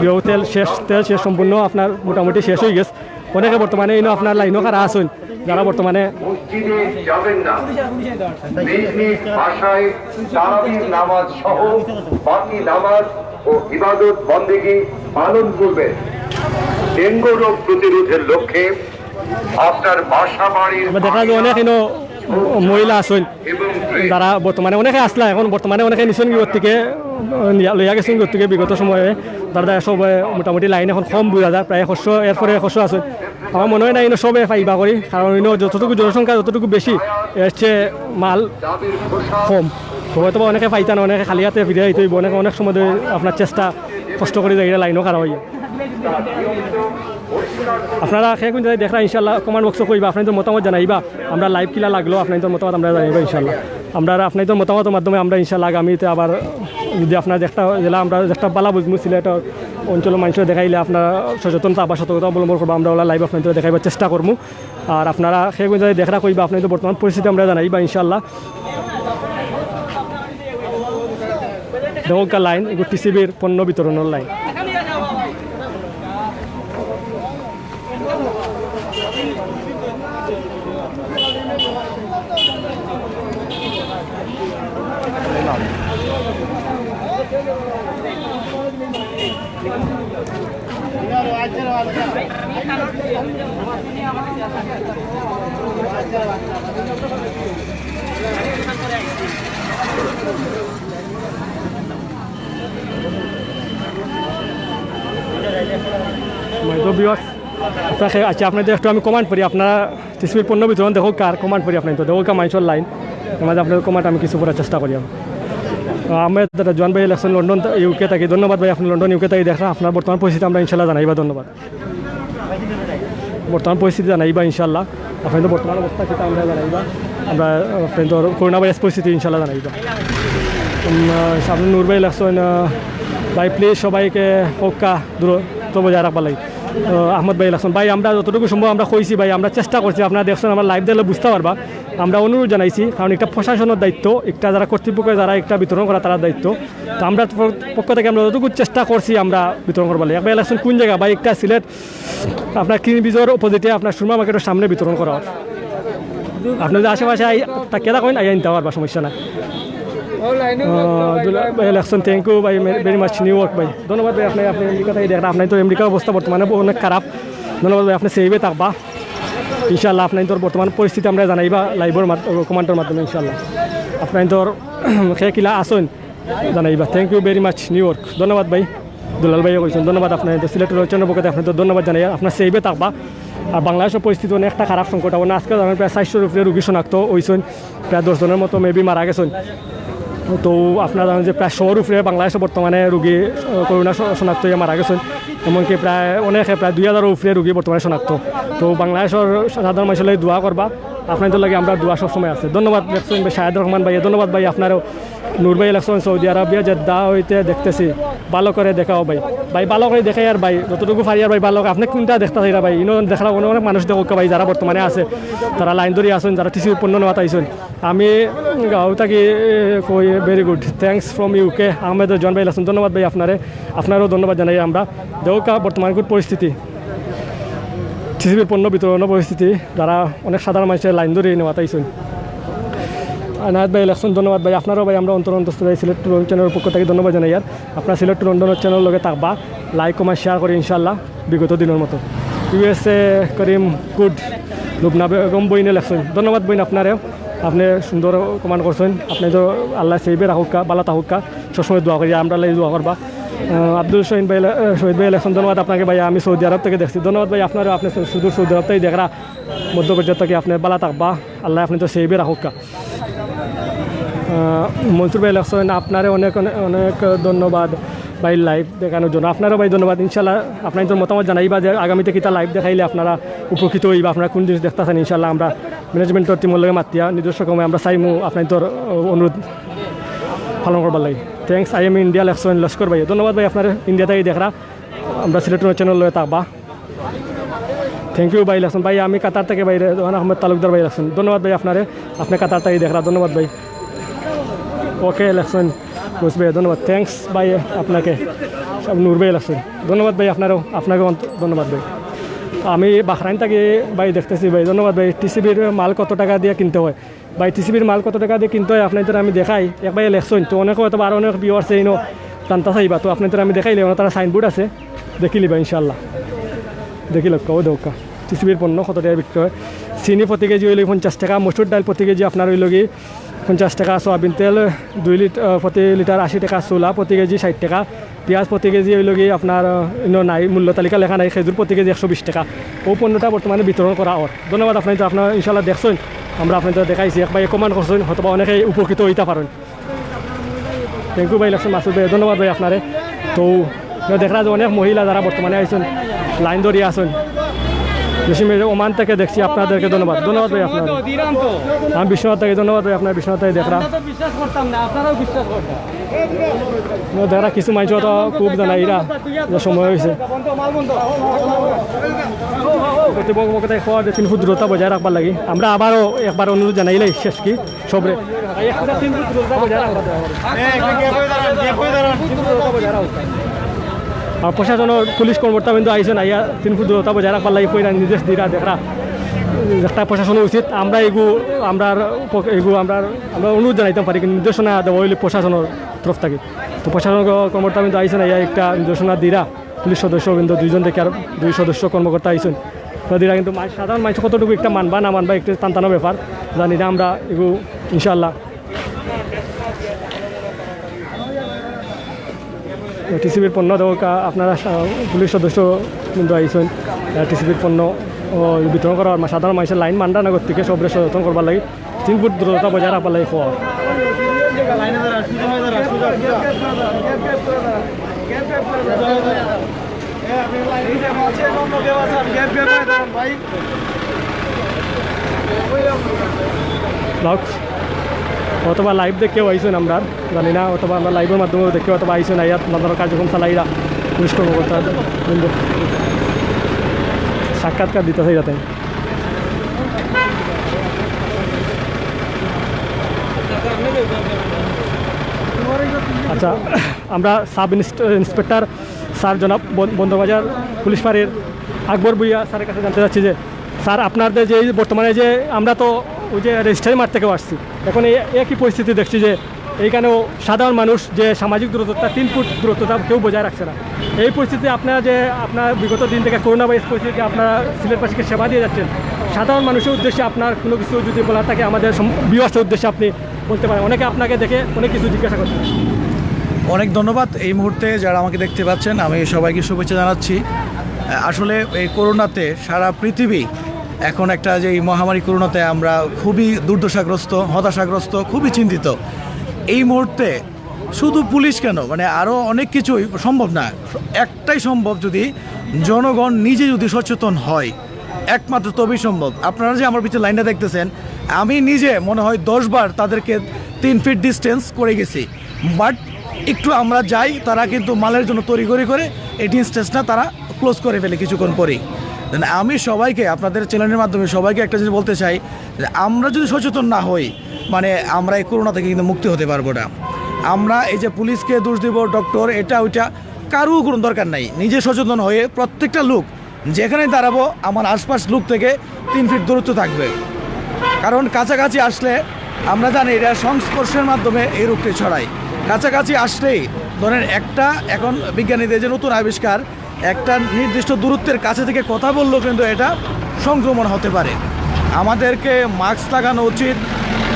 ইয়ো তেল শেষ, তেল শেষ সম্পূর্ণ আপনার মোটামুটি শেষ হয়ে গেছে। অনেকে বর্তমানে ইনো আপনার লাইনও খাড়া আছেন, যারা বর্তমানে মসজিদে যাবেন না, নিজ নিজ বাসায় তারাবির নামাজ সহ বাকি নামাজ ও ইবাদত বন্দেগী পালন করবেন। ডেঙ্গু রোগ প্রতিরোধের লক্ষ্যে আপনার বাসা বাড়ির আমরা দেখা যায় অনেক ইনো মহিলা আছেন, এবং যারা বর্তমানে অনেকে আসলা, এখন বর্তমানে অনেকে নিছন গিয়ে থেকে, আহ, নিয়া-, লইয়া গেছেন গিয়ে থেকে বিগত সময়ে, তারা সব, আহ, মোটামুটি লাইন এখন কম বুঝা যায়, প্রায় একশো, এরপরে একশো আছে। আমার মনে হয় না ইনো সবে পাইবা করি, কারণ ইনো যতটুকু জনসংখ্যা যতটুকু বেশি, এর চেয়ে মাল কম। তো হয়তো বা অনেকে পাইতা না, অনেকে খালি হাতে ফিরে আইতে হইব, অনেকে অনেক সময় ধরে আপনার চেষ্টা কষ্ট করে যাই, এটা লাইনও খারাপ হইয়া। আপনারা সে কোন জায়গায় দেখরা ইনশাল্লাহ কমেন্ট বক্সে কইবা, আপনাদের মতামত জানাইবা, আমরা লাইভ কিলা লাগলো আপনাদের মতামত আমরা জানাইবা ইনশাল্লাহ। আমরা আর আপনাদের মতামতের মাধ্যমে আমরা ইনশাল্লাহ আগামীতে আবার যদি আপনারা দেখতা জেলা আমরা দেখতা বালা বুঝমু সিলেট অঞ্চলের মানুষের দেখাইলে আপনারা সচেতনতা বা সতর্কতা অবলম্বন করবো, আমরা ওলা লাইভ আপনাদের দেখাইবার চেষ্টা করবো। আর আপনারা সে কোন জায়গায় দেখরা কইবা আপনাদের বর্তমান পরিস্থিতি আমরা জানাইবা ইনশাল্লাহ। দেউকা লাইন, এগু টিসিবির পণ্য বিতরণের লাইন। My তো viewers, আপনাকে, আচ্ছা, আপনাদের একটু আমি কমেন্ট করি, আপনারা টিসিবির পণ্য বিতরণ দেখো কার কমেন্ট করি, আপনারা তো দেখো কার মানুষের লাইন, এর মাঝে আপনাদের কমেন্ট আমি কিছু পড়ার চেষ্টা করি। আমি। তো আহমেদ রাজওয়ান ভাই লেখছেন লন্ডন, ইউকে থাকি। ধন্যবাদ ভাই, আপনি লন্ডন, ইউকে থাকি দেখরা, আপনার বর্তমান পরিস্থিতি আমরা ইনশাল্লাহ জানাইবা। ধন্যবাদ। বর্তমান পরিস্থিতি জানাইবা ইনশাল্লাহ। আপনার তো বর্তমান অবস্থা কিতা আমরা জানাইবা। আমরা, আহ, আপনার তো করোনা ভাইরাস পরিস্থিতি ইনশাল্লাহ জানাইবা। উম, আহ, সামনে নূর ভাই লেখছেন, আহ, ভাই প্লিজ সবাইকে পক্কা দূরত্ব বজায় রাখবার লাগি। আহ, আহমদ ভাই লেখছেন, ভাই আমরা যতটুকু সম্ভব আমরা কইছি ভাই, আমরা চেষ্টা করছি, আপনারা দেখছেন আমরা লাইভ দেখলে বুঝতে পারবা। আমরা অনুরোধ জানাইছি, কারণ একটা প্রশাসনের দায়িত্ব, একটা যারা কর্তৃপক্ষ যারা একটা বিতরণ করা তারার দায়িত্ব। তো আমরা পক্ষ থেকে আমরা যতটুকু চেষ্টা করছি আমরা বিতরণ করবার লাগি। এক ভাই লেখছেন কোন জায়গা ভাই, একটা সিলেট আপনার কিং ব্রিজর অপোজিটে আপনার সুরমা মার্কেটের সামনে বিতরণ করা হয়। আপনি যদি আশেপাশে আই, তা কেদা কইন আইয়া নিতে পারবা, সমস্যা নাই। আহ, দুলা-, ভাই লেখছেন, thank you ভাই, very much, নিউ ইয়র্ক ভাই। ধন্যবাদ ভাই, আপনি, আপনি আমেরিকা থাকি দেখরা, আপনার তো আমেরিকার অবস্থা বর্তমানে অনেক খারাপ। ধন্যবাদ ভাই, আপনি সেভে থাকবা। ইনশাআল্লাহ, আপনার তো বর্তমান পরিস্থিতি আমরা জানাইবা লাইভর মাধ্যমে, কমেন্টর মাধ্যমে ইনশাআল্লাহ। আপনার তো কে কিলা আছেন জানাইবা। Thank you very much, new York. ধন্যবাদ ভাই। দুলাল ভাইও কইছেন, ধন্যবাদ আপনার তো সিলেট রোড চ্যানেল পক্ষে আপনার তো ধন্যবাদ জানাই। আপনার সেভে থাকবা। আর বাংলাদেশের পরিস্থিতি অনেকটা খারাপ সংকট, মানে আজকে ধরেন প্রায় চারশোর উপরে রুগী শনাক্ত হইছেন, প্রায় দশ জনের মতো মেবি মারা গেছেন। তো আপনারা জানেন যে প্রায় শোর উপরে বাংলাদেশে বর্তমানে রুগী, আহ, করোনা শ-, শনাক্ত হয়ে মারা গেছেন, এমনকি প্রায় অনেকে প্রায় দুই হাজারের উপরে রুগী বর্তমানে শনাক্ত। তো বাংলাদেশের সাধারণ মানুষের লাগি দোয়া করবা, আপনাদের লাগি আমরা দোয়া সবসময় আছে। ধন্যবাদ লেখছেন ভাই শাহেদ রহমান ভাই, ধন্যবাদ ভাই আপনারও। নূর ভাই লেখছেন সৌদি আরবিয়া জেদ্দা হইতে দেখতেছি, ভালো করে দেখাও ভাই। ভাই ভালো করে দেখাই আর ভাই, যতটুকু পারি আর ভাই ভালো করে। আপনি কোনটা দেখতে চাইরা ভাই? ইনো দেখরা অনেক, অনেক মানুষ দেখো ভাই, যারা বর্তমানে আছে, তারা লাইন ধরে আছেন, যারা টিসিবির পণ্য নেওয়াত আইছেন। আমি গাঁও থাকি, এ, কই, very good, thanks from UK. Ahmed John ভাই আছেন, ধন্যবাদ ভাই আপনারে, আপনারও ধন্যবাদ জানাই আমরা। দেখো বর্তমান কোন পরিস্থিতি, টিসিবির পণ্য বিতরণের পরিস্থিতি, যারা অনেক সাধারণ মানুষের লাইন ধরে নেওয়াত আইছেন। আনায়েত ভাই লেখছেন, ধন্যবাদ ভাই, আপনারও ভাই আমরা অন্তর অন্তঃস্থল ভাই সিলেট টুর চ্যানেলের পক্ষ থেকে ধন্যবাদ জানাই। আর আপনার সিলেট টু লন্ডনের চ্যানেল লগে থাকবা, লাইক কমেন্ট শেয়ার করে ইনশাল্লাহ বিগত দিনের মতো। ইউএসএ করিম গুড, লুবনা বেগম বইনে লেখছেন, ধন্যবাদ বইন আপনারেও, আপনি সুন্দর কমেন্ট করছেন, আপনি তো আল্লাহ সেইবে রাখুক্কা, বালা থাকুক্কা, সবসময় দোয়া করি, আমরা লাগি দোয়া করবা। আহ, আব্দুল শহীদ ভাই, আহ, শহীদ ভাই লেখছেন, ধন্যবাদ আপনাকে ভাই, আমি সৌদি আরব থেকে দেখছি। ধন্যবাদ ভাই আপনারেও, আপনি সু-, সুদূর সৌদি আরব থেকে দেখরা, মধ্যপ্রাচ্য থেকে আপনি বালা থাকবা, আল্লাহ আপনি তো সেইবে রাখুক্কা। আহ, মনসুর ভাই লেখছেন, আপনারে অনেক, অনেক, অনেক ধন্যবাদ ভাই লাইভ দেখানোর জন্য। আপনারও ভাই ধন্যবাদ। ইনশাল্লাহ আপনার তো মতামত জানাইবা যে আগামীতে কিতা লাইভ দেখাইলে আপনারা উপকৃত হইবা, আপনারা কোন জিনিস দেখতেছেন। ইনশাল্লাহ আমরা ম্যানেজমেন্টর টিমের লগে মাতিয়া নিজস্ব কমে আমরা চাইমু আপনার তোর অনুরোধ পালন করবার লাগি। Thanks, I am India লেখছেন লস্কর ভাই, ধন্যবাদ ভাই আপনার ইন্ডিয়া থেকে দেখরা। আমরা সিলেট টুর চ্যানেল লগে থাকবা। Thank you ভাই লেখছেন ভাই, আমি কাতার থেকে ভাই রেদওয়ান আহমেদ তালুকদার ভাই লেখছেন, ধন্যবাদ ভাই আপনারে, আপনি কাতার থেকে দেখরা, ধন্যবাদ ভাই। ওকে লেখছেন রোজ ভাই, ধন্যবাদ। Thanks ভাই আপনাকে। সব নূর ভাই লেখছেন, ধন্যবাদ ভাই আপনারেও, আপনাকেও অন্ত-, ধন্যবাদ ভাই। আমি বাহরাইন থেকে ভাই দেখতেছি ভাই, ধন্যবাদ ভাই। টিসিবির মাল কত টাকা দিয়ে কিনতে হয়? ভাই টিসিবির মাল কত টাকা দিয়ে কিনতে হয় আপনাদের আমি দেখাই, এক ভাই লেখছেন তো, অনেকে হয়তো বা আরো অনেক ভিউয়ার্স এইনো জানতা চাইবা, তো আপনাদের আমি দেখাইলে ওনার তারা সাইনবোর্ড আছে, দেখিলিবা ইনশাল্লাহ। দেখিলউক্কা, ও দেখউক্কা, টিসিবির পণ্য কত টাকা বিক্রি হয়। চিনি প্রতি কেজি হইলে পঞ্চাশ টাকা, মসুর ডাল প্রতি কেজি আপনার হইল কি পঞ্চাশ টাকা, সয়াবিন তেল দুই লিটার, আহ, প্রতি লিটার আশি টাকা, ছোলা প্রতি কেজি ষাট টাকা, পিয়াজ প্রতি কেজি হইল কি আপনার, আহ, ইনো নাই, মূল্য তালিকা লেখা নাই, খেজুর প্রতি কেজি একশো বিশ টাকা। ও পণ্যটা বর্তমানে বিতরণ করা অর। ধন্যবাদ আপনাদের, আপনারা ইনশাল্লাহ দেখছেন, আমরা আপনাদের দেখাইছি, এক ভাই কমেন্ট করছেন, হয়তো বা অনেকে উপকৃত হইতে পারেন। Thank you ভাই লেখছেন মাসুদ ভাই, ধন্যবাদ ভাই আপনারে। তো দেখরা যে অনেক মহিলা যারা বর্তমানে আইছেন, লাইন ধরিয়া আছেন, বেশি মেরে ওমান থেকে দেখছি, আপনাদেরকে ধন্যবাদ, ধন্যবাদ ভাই আপনার। আমি বিশ্বনাথ থেকে, ধন্যবাদ ভাই আপনার, বিশ্বনাথ থেকে দেখরা। আমরা তো বিশ্বাস করতাম না, আপনারাও বিশ্বাস করতাম। না, দেখরা কিছু মানুষ তো খুব জানা এরা যে সময় হয়েছে। কর্তৃপক্ষ পক্ষ থেকে কওয়া যে তিন ফুট দূরত্ব বজায় রাখবার লাগি। আমরা আবারও একবার অনুরোধ জানাইলাই শেষ কি সবরে। আর প্রশাসনের পুলিশ কর্মকর্তা কিন্তু আইছেন, আইয়া তিন ফুট দূরত্ব বজায় রাখবার লাগি কইরা নির্দেশ দিরা দেখরা। একটা প্রশাসনের উচিত আমরা এগু, আমরা এগু, আমরা, আমরা অনুরোধ জানাইতাম পারি, কিন্তু নির্দেশনা দেওয়া হইলে প্রশাসনের তরফ থেকে। তো প্রশাসন ক-, কর্মকর্তাবৃন্দ আইছইন, আইয়া একটা নির্দেশনা দিরা, পুলিশ সদস্যবৃন্দ দুইজন থাকি আর দুই সদস্য কর্মকর্তা আইছইন। তো দিরা কিন্তু মা-, সাধারণ মানুষ কতটুকু একটা মানবা না মানবা একটু তান তানো ব্যাপার, জানি না আমরা এগু ইনশাআল্লাহ। টিসিবির পণ্য দেওয়া কা-, আপনারা সা-, পুলিশ সদস্যবৃন্দ আইছইন, টিসিবির পণ্য ও বিতরণ করা, সাধারণ মানুষের লাইন মানরা না করতে সবরে সচেতন করবার লাগি। তিন ফুট দূরত্ব বজায় রাখবার লাগি কওয়া। Vlogs অথবা লাইভ দেখে আইছইন আমরা জানি না, অথবা আমরা লাইভের মাধ্যমে দেখে অথবা আইছইন, আইয়া আপনারা কার্যক্রম চালাইরা পুলিশ কর্মকর্তা বৃন্দ সাক্ষাৎকার দিতে চাই যাতে। আচ্ছা, আমরা সাব ইন্সপেক্টর স্যার জনাব বন-, বন্দরবাজার পুলিশ ফাঁড়ির আকবর ভুইয়া স্যারের কাছে জানতে চাচ্ছি যে স্যার, আপনাদের যে এই বর্তমানে যে আমরা তো ওই যে রেজিস্টারি মাঠ থেকে আসছি, এখন এই একই পরিস্থিতি দেখছি যে এইখানেও সাধারণ মানুষ যে সামাজিক দূরত্বটা তিন ফুট দূরত্বটা কেউ বজায় রাখছে না। এই পরিস্থিতি আপনারা যে আপনার বিগত দিন থেকে করোনা ভাইরাস পরিস্থিতিতে আপনারা সিলেটবাসীকে সেবা দিয়ে যাচ্ছেন, সাধারণ মানুষের উদ্দেশ্যে আপনার কোনো কিছু যদি বলার থাকে আমাদের ভিউয়ার্সের উদ্দেশ্যে আপনি বলতে পারেন, অনেকে আপনাকে দেখে অনেক কিছু জিজ্ঞাসা করছেন। অনেক ধন্যবাদ। এই মুহূর্তে যারা আমাকে দেখতে পাচ্ছেন, আমি সবাইকে শুভেচ্ছা জানাচ্ছি। আসলে এই করোনাতে সারা পৃথিবী এখন একটা যে এই মহামারী করোনাতে আমরা খুবই দুর্দশাগ্রস্ত, হতাশাগ্রস্ত, খুবই চিন্তিত। এই মুহূর্তে শুধু পুলিশ কেন, মানে আরও অনেক কিছুই সম্ভব না। একটাই সম্ভব, যদি জনগণ নিজে যদি সচেতন হয়, একমাত্র তবেই সম্ভব। আপনারা যে আমার পিছনে লাইনটা দেখতেছেন, আমি নিজে মনে হয় দশ বার তাদেরকে তিন ফিট ডিস্টেন্স করে গেছি, বাট একটু আমরা যাই, তারা কিন্তু মালের জন্য তড়িঘড়ি করে এই ডিস্টেন্সটা তারা ক্লোজ করে ফেলে কিছুক্ষণ পরেই। Then আমি সবাইকে, আপনাদের চ্যানেলের মাধ্যমে সবাইকে একটা জিনিস বলতে চাই যে আমরা যদি সচেতন না হই, মানে আমরা এই করোনা থেকে কিন্তু মুক্তি হতে পারবো না। আমরা এই যে পুলিশকে দোষ দিব, ডক্টর, এটা ওইটা, কারো কোনো দরকার নাই। নিজে সচেতন হয়ে প্রত্যেকটা লোক যেখানেই দাঁড়াবো, আমার আশপাশ লোক থেকে তিন ফিট দূরত্ব থাকবে। কারণ কাছাকাছি আসলে আমরা জানি এটা সংস্পর্শের মাধ্যমে এই রোগটি ছড়ায়। কাছাকাছি আসলেই ধরেন একটা, এখন বিজ্ঞানীদের যে নতুন আবিষ্কার, একটা নির্দিষ্ট দূরত্বের কাছে থেকে কথা বললেও কিন্তু এটা সংক্রমণ হতে পারে। আমাদেরকে মাস্ক লাগানো উচিত,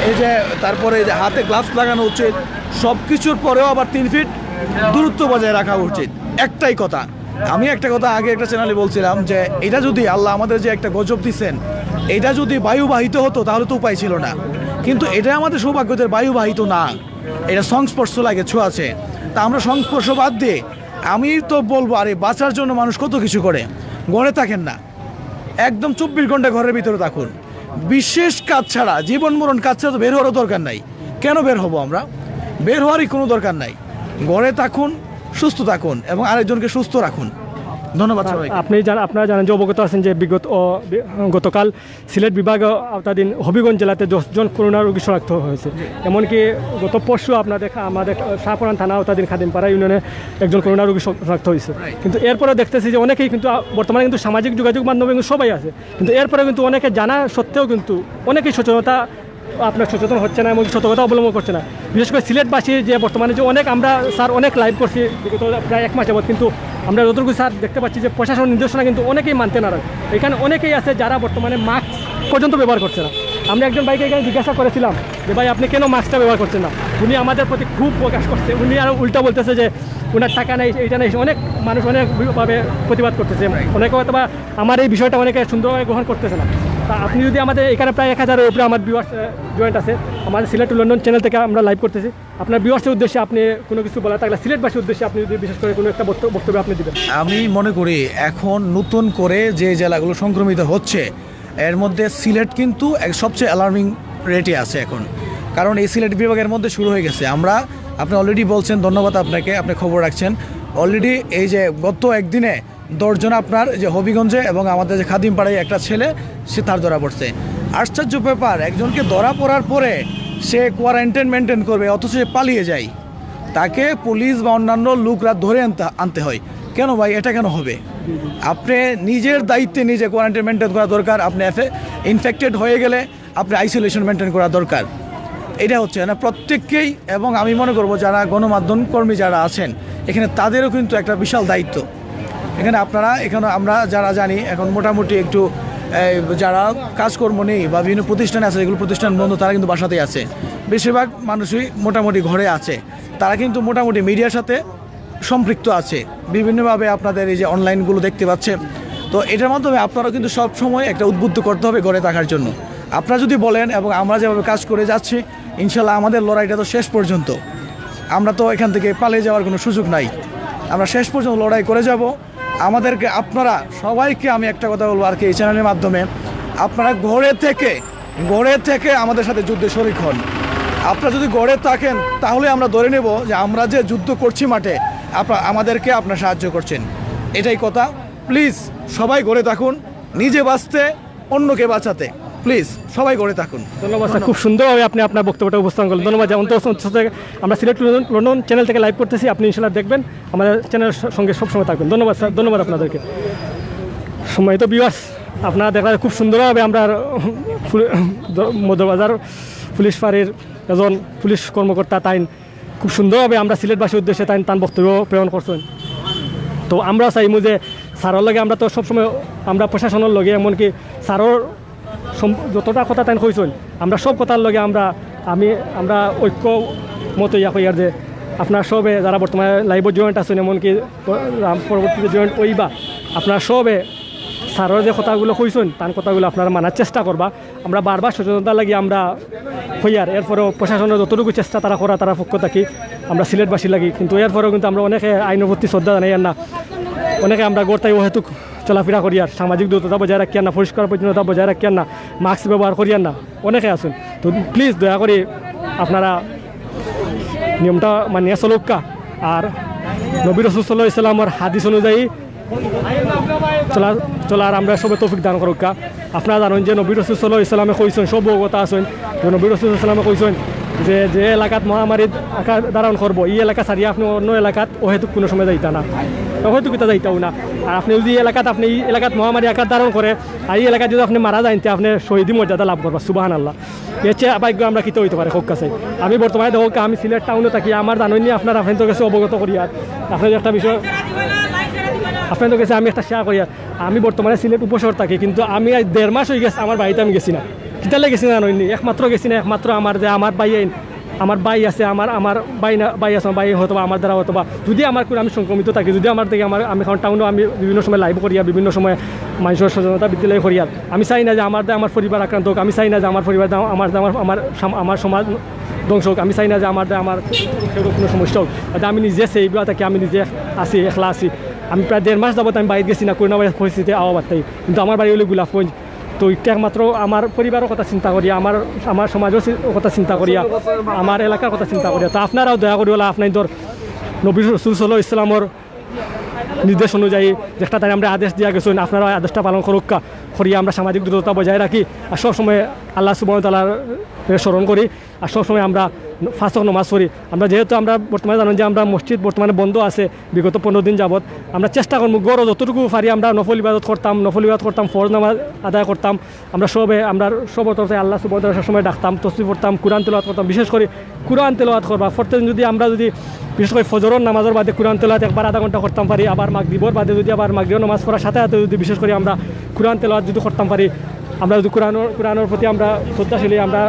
এই যে তারপরে এই যে হাতে গ্লাভস লাগানো উচিত, সব কিছুর পরেও আবার তিন ফিট দূরত্ব বজায় রাখা উচিত। একটাই কথা, আমি একটা কথা আগে একটা চ্যানেলে বলছিলাম যে এটা যদি আল্লাহ আমাদের যে একটা গজব দিচ্ছেন, এটা যদি বায়ুবাহিত হতো তাহলে তো উপায় ছিল না, কিন্তু এটা আমাদের সৌভাগ্য যে বায়ুবাহিত না, এটা সংস্পর্শ লাগে, ছোঁয়া আছে। তা আমরা সংস্পর্শ বাদ দিয়ে আমি তো বলবো, আরে বাঁচার জন্য মানুষ কত কিছু করে, ঘরে থাকেন না, একদম চব্বিশ ঘন্টা ঘরের ভিতরে থাকুন, বিশেষ কাজ ছাড়া, জীবন মরণ কাজ ছাড়া তো বের হওয়ারও দরকার নাই। কেন বের হব আমরা? বের হওয়ারই কোনো দরকার নাই। ঘরে থাকুন, সুস্থ থাকুন এবং আরেকজনকে সুস্থ রাখুন। ধন্যবাদ সবাইকে। আপনি জান-, আপনারা জানেন যে অবগত আছেন যে বিগত ও, বি-, গতকাল সিলেট বিভাগ আওতাধীন হবিগঞ্জ জেলাতে দশ জন করোনা রোগী শনাক্ত হয়েছে। এমনকি গত পরশু আপনাদের খা-, আমাদের শাহপরান থানা আওতাধীন খাদিমপাড়া ইউনিয়নে একজন করোনা রোগী শনাক্ত হয়েছে। কিন্তু এরপরে দেখতেছি যে অনেকেই কিন্তু আ-, বর্তমানে কিন্তু সামাজিক যোগাযোগ মাধ্যমে কিন্তু সবাই আছে, কিন্তু এরপরে কিন্তু অনেকে জানা সত্ত্বেও কিন্তু অনেকেই সচেতনতা, আপনার সচেতন হচ্ছে না এবং সতর্কতা অবলম্বন করছে না। বিশেষ করে সিলেটবাসী যে বর্তমানে যে অনেক আমরা স্যার অনেক লাইভ করছি বিগত প্রায় এক মাস যাবত, কিন্তু আমরা যতটুকু স্যার দেখতে পাচ্ছি যে প্রশাসন নির্দেশনা কিন্তু অনেকেই মানতে নারাজ। এখানে অনেকেই আছে যারা বর্তমানে মাস্ক পর্যন্ত ব্যবহার করছে না। আমরা একজন ভাইকে এখানে জিজ্ঞাসা করেছিলাম যে ভাই আপনি কেন মাস্কটা ব্যবহার করছেন না, উনি আমাদের প্রতি খুব প্রকাশ করছে, উনি আরও উল্টা বলতেছে যে ওনার টাকা নেই, এইটা নেই, অনেক মানুষ অনেকভাবে প্রতিবাদ করতেছে। অনেকে হয়তো বা আমার এই বিষয়টা অনেকে সুন্দরভাবে গ্রহণ করতেছে না। তা আপনি যদি আমাদের এখানে প্রায় এক হাজারের উপরে আমার ভিউয়ার্স জয়েন্ট আছে, আমাদের সিলেট টু লন্ডন চ্যানেল থেকে আমরা লাইভ করতেছি। আপনার ভিউয়ার্সের উদ্দেশ্যে আপনি কোনো কিছু বলা থাকলে সিলেটবাসীর উদ্দেশ্যে আপনি যদি বিশেষ করে কোনো একটা বক্ত-, বক্তব্য আপনি দিবেন। আমি মনে করি এখন নতুন করে যে জেলাগুলো সংক্রমিত হচ্ছে, এর মধ্যে সিলেট কিন্তু এক সবচেয়ে অ্যালার্মিং রেটে আছে এখন, কারণ এই সিলেট বিভাগের মধ্যে শুরু হয়ে গেছে। আমরা, আপনি অলরেডি বলছেন, ধন্যবাদ আপনাকে, আপনি খবর রাখছেন। অলরেডি এই যে গত একদিনে দশ জন আপনার যে হবিগঞ্জে এবং আমাদের যে খাদিমপাড়ায় একটা ছেলে, সে তার ধরা পড়ছে। আশ্চর্য ব্যাপার, একজনকে ধরা পড়ার পরে সে কোয়ারেন্টাইন মেনটেন করবে, অথচ সে পালিয়ে যায়। তাকে পুলিশ বা অন্যান্য লোকরা ধরে আনতে আনতে হয়। কেন ভাই, এটা কেন হবে? আপনি নিজের দায়িত্বে নিজে কোয়ারেন্টাইন মেনটেন করা দরকার। আপনি ইনফেক্টেড হয়ে গেলে আপনি আইসোলেশন মেনটেন করা দরকার। এটা হচ্ছে না প্রত্যেককেই, এবং আমি মনে করব যারা গণমাধ্যম কর্মী যারা আছেন এখানে, তাদেরও কিন্তু একটা বিশাল দায়িত্ব। এখানে আপনারা, এখানে আমরা যারা জানি এখন মোটামুটি একটু এই, যারা কাজকর্ম নেই বা বিভিন্ন প্রতিষ্ঠান আছে, যেগুলো প্রতিষ্ঠান বন্ধ, তারা কিন্তু বাসাতেই আছে। বেশিরভাগ মানুষই মোটামুটি ঘরে আছে। তারা কিন্তু মোটামুটি মিডিয়ার সাথে সম্পৃক্ত আছে, বিভিন্নভাবে আপনাদের এই যে অনলাইনগুলো দেখতে পাচ্ছে। তো এটার মাধ্যমে আপনারা কিন্তু সব সময় একটা উদ্বুদ্ধ করতে হবে ঘরে থাকার জন্য। আপনারা যদি বলেন, এবং আমরা যেভাবে কাজ করে যাচ্ছি, ইনশাল্লাহ আমাদের লড়াইটা তো শেষ পর্যন্ত, আমরা তো এখান থেকে পালিয়ে যাওয়ার কোনো সুযোগ নাই। আমরা শেষ পর্যন্ত লড়াই করে যাব। আমাদেরকে, আপনারা সবাইকে আমি একটা কথা বলবো আর কি, এই চ্যানেলের মাধ্যমে, আপনারা ঘরে থেকে, ঘরে থেকে আমাদের সাথে যুদ্ধে শরিক হন। আপনারা যদি ঘরে থাকেন, তাহলে আমরা ধরে নেব যে আমরা যে যুদ্ধ করছি মাঠে, আপনারা আমাদেরকে আপনারা সাহায্য করছেন। এটাই কথা। প্লিজ, সবাই ঘরে থাকুন, নিজে বাঁচতে, অন্যকে বাঁচাতে। প্লিজ, সবাই ঘরে থাকুন। ধন্যবাদ স্যার, খুব সুন্দরভাবে আপনি আপনার বক্তব্যটা উপস্থাপন করলেন। ধন্যবাদ। যেমন তো হচ্ছে, আমরা সিলেট লন্ডন, লন্ডন চ্যানেল থেকে লাইভ করতেছি, আপনি ইনশাল্লাহ দেখবেন, আমাদের চ্যানেলের সঙ্গে সবসময় থাকবেন। ধন্যবাদ স্যার, ধন্যবাদ আপনাদেরকে। সম্মানিত ভিউয়ার্স, আপনারা দেখলেন খুব সুন্দরভাবে আমরা ফুল-, মৌলভীবাজার পুলিশ ফাঁড়ির একজন পুলিশ কর্মকর্তা তাইন খুব সুন্দরভাবে আমরা সিলেটবাসীর উদ্দেশ্যে তাইন তান বক্তব্য প্রেরণ করছেন। তো আমরা চাইমু যে স্যারর লগে আমরা তো সবসময় আমরা প্রশাসনের লগে, এমনকি স্যারর সম-, যতটা কথা তাইন কইছেন, আমরা সব কথার লগে আমরা, আমি, আমরা ঐক্য মত ইয়া কইয়ার যে আপনারা সবে যারা বর্তমানে লাইভে জয়েন্ট আছেন, এমনকি রাম পরবর্তীতে জয়েন্ট হইবা, আপনারা সবে স্যারর যে কথাগুলো কইছেন, তান কথাগুলো আপনারা মানার চেষ্টা করবা। আমরা বারবার সচেতনতা লাগি আমরা কইয়ার, এরপরেও প্রশাসনের যতটুকু চেষ্টা তারা করা, তারা পক্ষ থাকি আমরা সিলেটবাসী লাগি, কিন্তু এরপরেও কিন্তু আমরা অনেকে আইনের প্রতি শ্রদ্ধা জানাইয়ার না, অনেকে আমরা ঘর থাকি অহেতুক চলাফেরা করিয়ার, সামাজিক দূরত্বতা বজায় রাখিয়ার না, পরিষ্কার পরিচ্ছন্নতা বজায় রাখিয়ার না, মাস্ক ব্যবহার করিয়ার না, অনেকে আছেন। তো প্লিজ দয়া করে আপনারা নিয়মটা মানিয়া চলউক্কা, আর নবী রাসূল সাল্লাল্লাহু আলাইহি ওয়াসাল্লামর হাদিস অনুযায়ী চলা, চলার আমরা সবে তৌফিক দান করউক্কা। আপনারা জানেন যে নবী রাসূল সাল্লাল্লাহু আলাইহি ওয়াসাল্লামে কইছেন, সব অবগত আছেন যে নবী রাসূল সাল্লাল্লাহু আলাইহি ওয়াসাল্লামে কইছেন যে, যে এলাকাত মহামারীর আকার ধারণ করবো, এই এলাকা ছাড়িয়া আপনি অন্য এলাকাত অহেতুক কোনো সময় যাইতা না, অহেতুক কিতা যাইতাও না। আর আপনি যদি এই এলাকাত, আপনি এই এলাকাত মহামারী আকার ধারণ করে, আর এই এলাকাত যদি আপনি মারা যাইন, তে আপনি শহীদি মর্যাদা লাভ করবা। সুবহানাল্লাহ। এর চেয়ে ভাগ্য আমরা কিতা হইতে পারে, হোক কাছে। আমি বর্তমানে দেখো, আমি সিলেট টাউনে থাকি, আমার জানেননি আপনার, আপনার তো কাছে অবগত করিয়ার, আপনার একটা বিষয়, আপনার তো কাছে আমি একটা শেয়ার করিয়ার। আমি বর্তমানে সিলেট উপশহর থাকি, কিন্তু আমি আজ দেড় মাস হয়ে গেছে আমার বাড়িতে আমি গেছি না। কিতালে গেছি না জানেননি? একমাত্র গেছি না, একমাত্র আমার যে আমার ভাই আইন, আমার ভাই আছে, আমার, আমার ভাই না, ভাই আছে, আমার ভাই হয়তো বা আমার দ্বারা হয়তো বা যদি আমার কোনো, আমি সংক্রমিত থাকি, যদি আমার থেকে আমার, আমি কারণ টাউনে আমি বিভিন্ন সময় লাইভ করিয়ার, বিভিন্ন সময় মানুষের সচেতনতা বৃদ্ধি লাগে করিয়ার। আমি চাই না যে আমার দ্বারা আমার পরিবার আক্রান্ত হোক, আমি চাই না যে আমার পরিবার দ্বারা আমার, আমার, আমার সাম-, আমার সমাজ ধ্বংস হোক, আমি চাই না যে আমার দ্বারা আমার কেউ কোনো সমস্যা হোক। অর্থাৎ আমি নিজে সেইগুলা থাকি, আমি নিজে আছি, একলা আছি। আমি প্রায় দেড় মাস যাবত আমি বাড়িত গেছি না, করোনা ভাইরাস পরিস্থিতি আওয়া বার্তাই, কিন্তু আমার বাড়ি হইলে গোলাপগঞ্জ। তো এটা একমাত্র আমার পরিবারের কথা চিন্তা করিয়া, আমার, আমার সমাজের চি-, কথা চিন্তা করিয়া, আমার এলাকার কথা চিন্তা করিয়া। তো আপনারাও দয়া করি ওলা আপনার ধর নবী রসুল সাল্লাহ ইসলামর নির্দেশ অনুযায়ী যেটা তাই আমরা আদেশ দিয়া গেছেন, আপনারা ওই আদেশটা পালন করুক্কা, করিয়া আমরা সামাজিক দূরত্বটা বজায় রাখি। আর সবসময় আল্লাহ সুবহানাহু ওয়া তাআলার স্মরণ করি, আর সবসময় আমরা পাঁচ ওয়াক্ত নামাজ পড়ি। আমরা যেহেতু আমরা বর্তমানে জানেন যে আমরা মসজিদ বর্তমানে বন্ধ আছে বিগত পনেরো দিন যাবত, আমরা চেষ্টা করবো গড় যতটুকু পারি আমরা নফল ইবাদত করতাম, নফল ইবাদত করতাম, ফরজ নামাজ আদায় করতাম। আমরা সবে, আমরা সব তরফে আল্লাহ সুবহানাহু ওয়া তাআলা সবসময় ডাকতাম, তসবিহ পড়তাম, কোরআন তেলাওয়াত করতাম। বিশেষ করে কোরআন তেলাওয়াত করবা। প্রত্যেকদিন যদি আমরা যদি বিশেষ করে ফজরর নামাজের বাদে কোরআন তেলাওয়াত একবার আধা ঘন্টা করতাম পারি, আবার মাগরিবর বাদে যদি আবার মাগরিবর নামাজ পড়ার সাথে সাথে যদি বিশেষ করে আমরা কোরআন তেলাওয়াত যদি করতাম পারি, আমরা যদি কোরআনর, কোরআনর প্রতি আমরা শ্রদ্ধাশীল হই, আমরা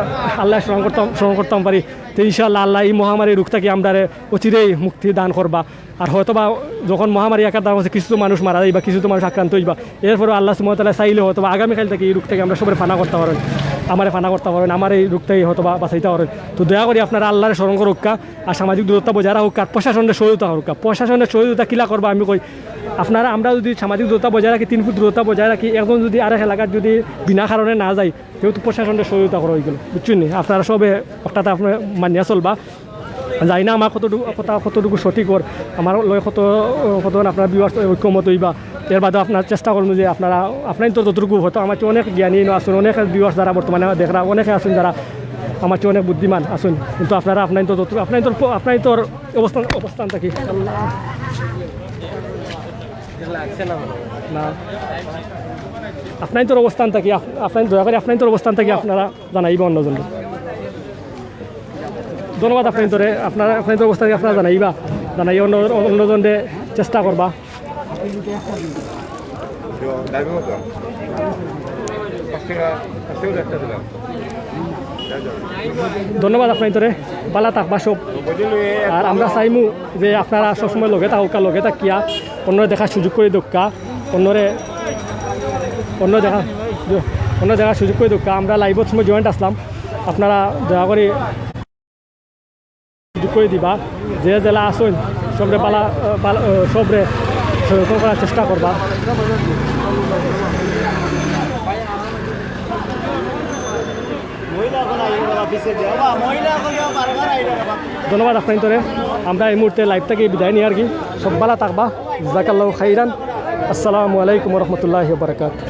আল্লাহ স্মরণ করতাম, স্মরণ করতাম পারি, তো ইনশাআল্লাহ আল্লাহ এই মহামারী রোগ থেকে আমরা অচিরেই মুক্তি দান করবা। আর হয়তো বা যখন মহামারী আকার ধারণ করছে, কিছু তো মানুষ মারা যাইবা, কিছু তো মানুষ আক্রান্ত হইবা, এরপরে আল্লাহ সুবহানাহু ওয়া তাআলা চাইলে হয়তো বা আগামীকাল থেকে এই রোগ থেকে আমরা সবাই ফানা করতে পারেন, আমারে ফানা করতে পারেন, আমার এই রোগ থেকে হয়তো বা বাঁচাইতে পারেন। তো দয়া করি আপনারা আল্লাহরে স্মরণ করুক্কা, আর সামাজিক দূরত্ব বজায় রাখুক্কা, আর প্রশাসনের সহযোগিতা করুক্কা। প্রশাসনের সহযোগিতা কিলা করবা আমি কই, আপনারা আমরা যদি সামাজিক দূরত্ব বজায় রাখি, তিন ফুট দূরত্ব বজায় রাখি, একজন যদি আরেক এলাকার যদি বিনা কারণে না যাই, যেহেতু প্রশাসনের সহযোগিতা করা হয়ে গেল, বুঝছেন নি? আপনারা সবে একটা আপনার মানিয়া চলবা। জানি না আমার কতটুকু কথা, কতটুকু সঠিক ওর, আমার লয় কত, কত আপনার ভিউয়ার্স ঐক্যমত হইবা। এর বাদে আপনার চেষ্টা করবো যে আপনারা, আপনার তো যতটুকু হয়তো আমার চেয়ে অনেক জ্ঞানী আছেন, অনেক ভিউয়ার্স যারা বর্তমানে দেখরা, অনেকে আছেন যারা আমার চেয়ে অনেক বুদ্ধিমান আছেন, কিন্তু আপনারা আপনার তো যতটুকু, আপনার তো, আপনার তো অবস্থান, অবস্থান থাকি না, আপনার তো অবস্থান থাকি, আপ-, আপনার দয়া করে আপনার তো অবস্থান থাকি আপনারা জানাইবা অন্যজন। ধন্যবাদ আপনাইন্তরে, আপনারা আপনাইন্তর অবস্থা আপনারা জানাইবা, জানাই অন্য অন্যজনরে চেষ্টা করবা। ধন্যবাদ আপনাইন্তরে, বালা থাকবা সব। আর আমরা চাইমু যে আপনারা সবসময় লগে থাকউক্কা, লগে থাকিয়া অন্যরে দেখার সুযোগ করি দেউক্কা, অন্যরে অন্য দেখা অন্য দেখার সুযোগ করি দেউক্কা। আমরা লাইভর সময় জয়েন্ট আসলাম, আপনারা দয়া করি সুযোগ করি দিবা। যে যেলা আছইন সবরে বালা, বালা, সবরে সচেতন করার চেষ্টা করবা। ধন্যবাদ আপনাইন্তরে। আমরা এই মুহূর্তে লাইভ থাকি বিদায় নিয়ার কি। সব বালা থাকবা। জাজাকাল্লাহু খাইরান। আসসালামু আলাইকুম ওয়া রাহমাতুল্লাহি ওয়া বারাকাতুহু।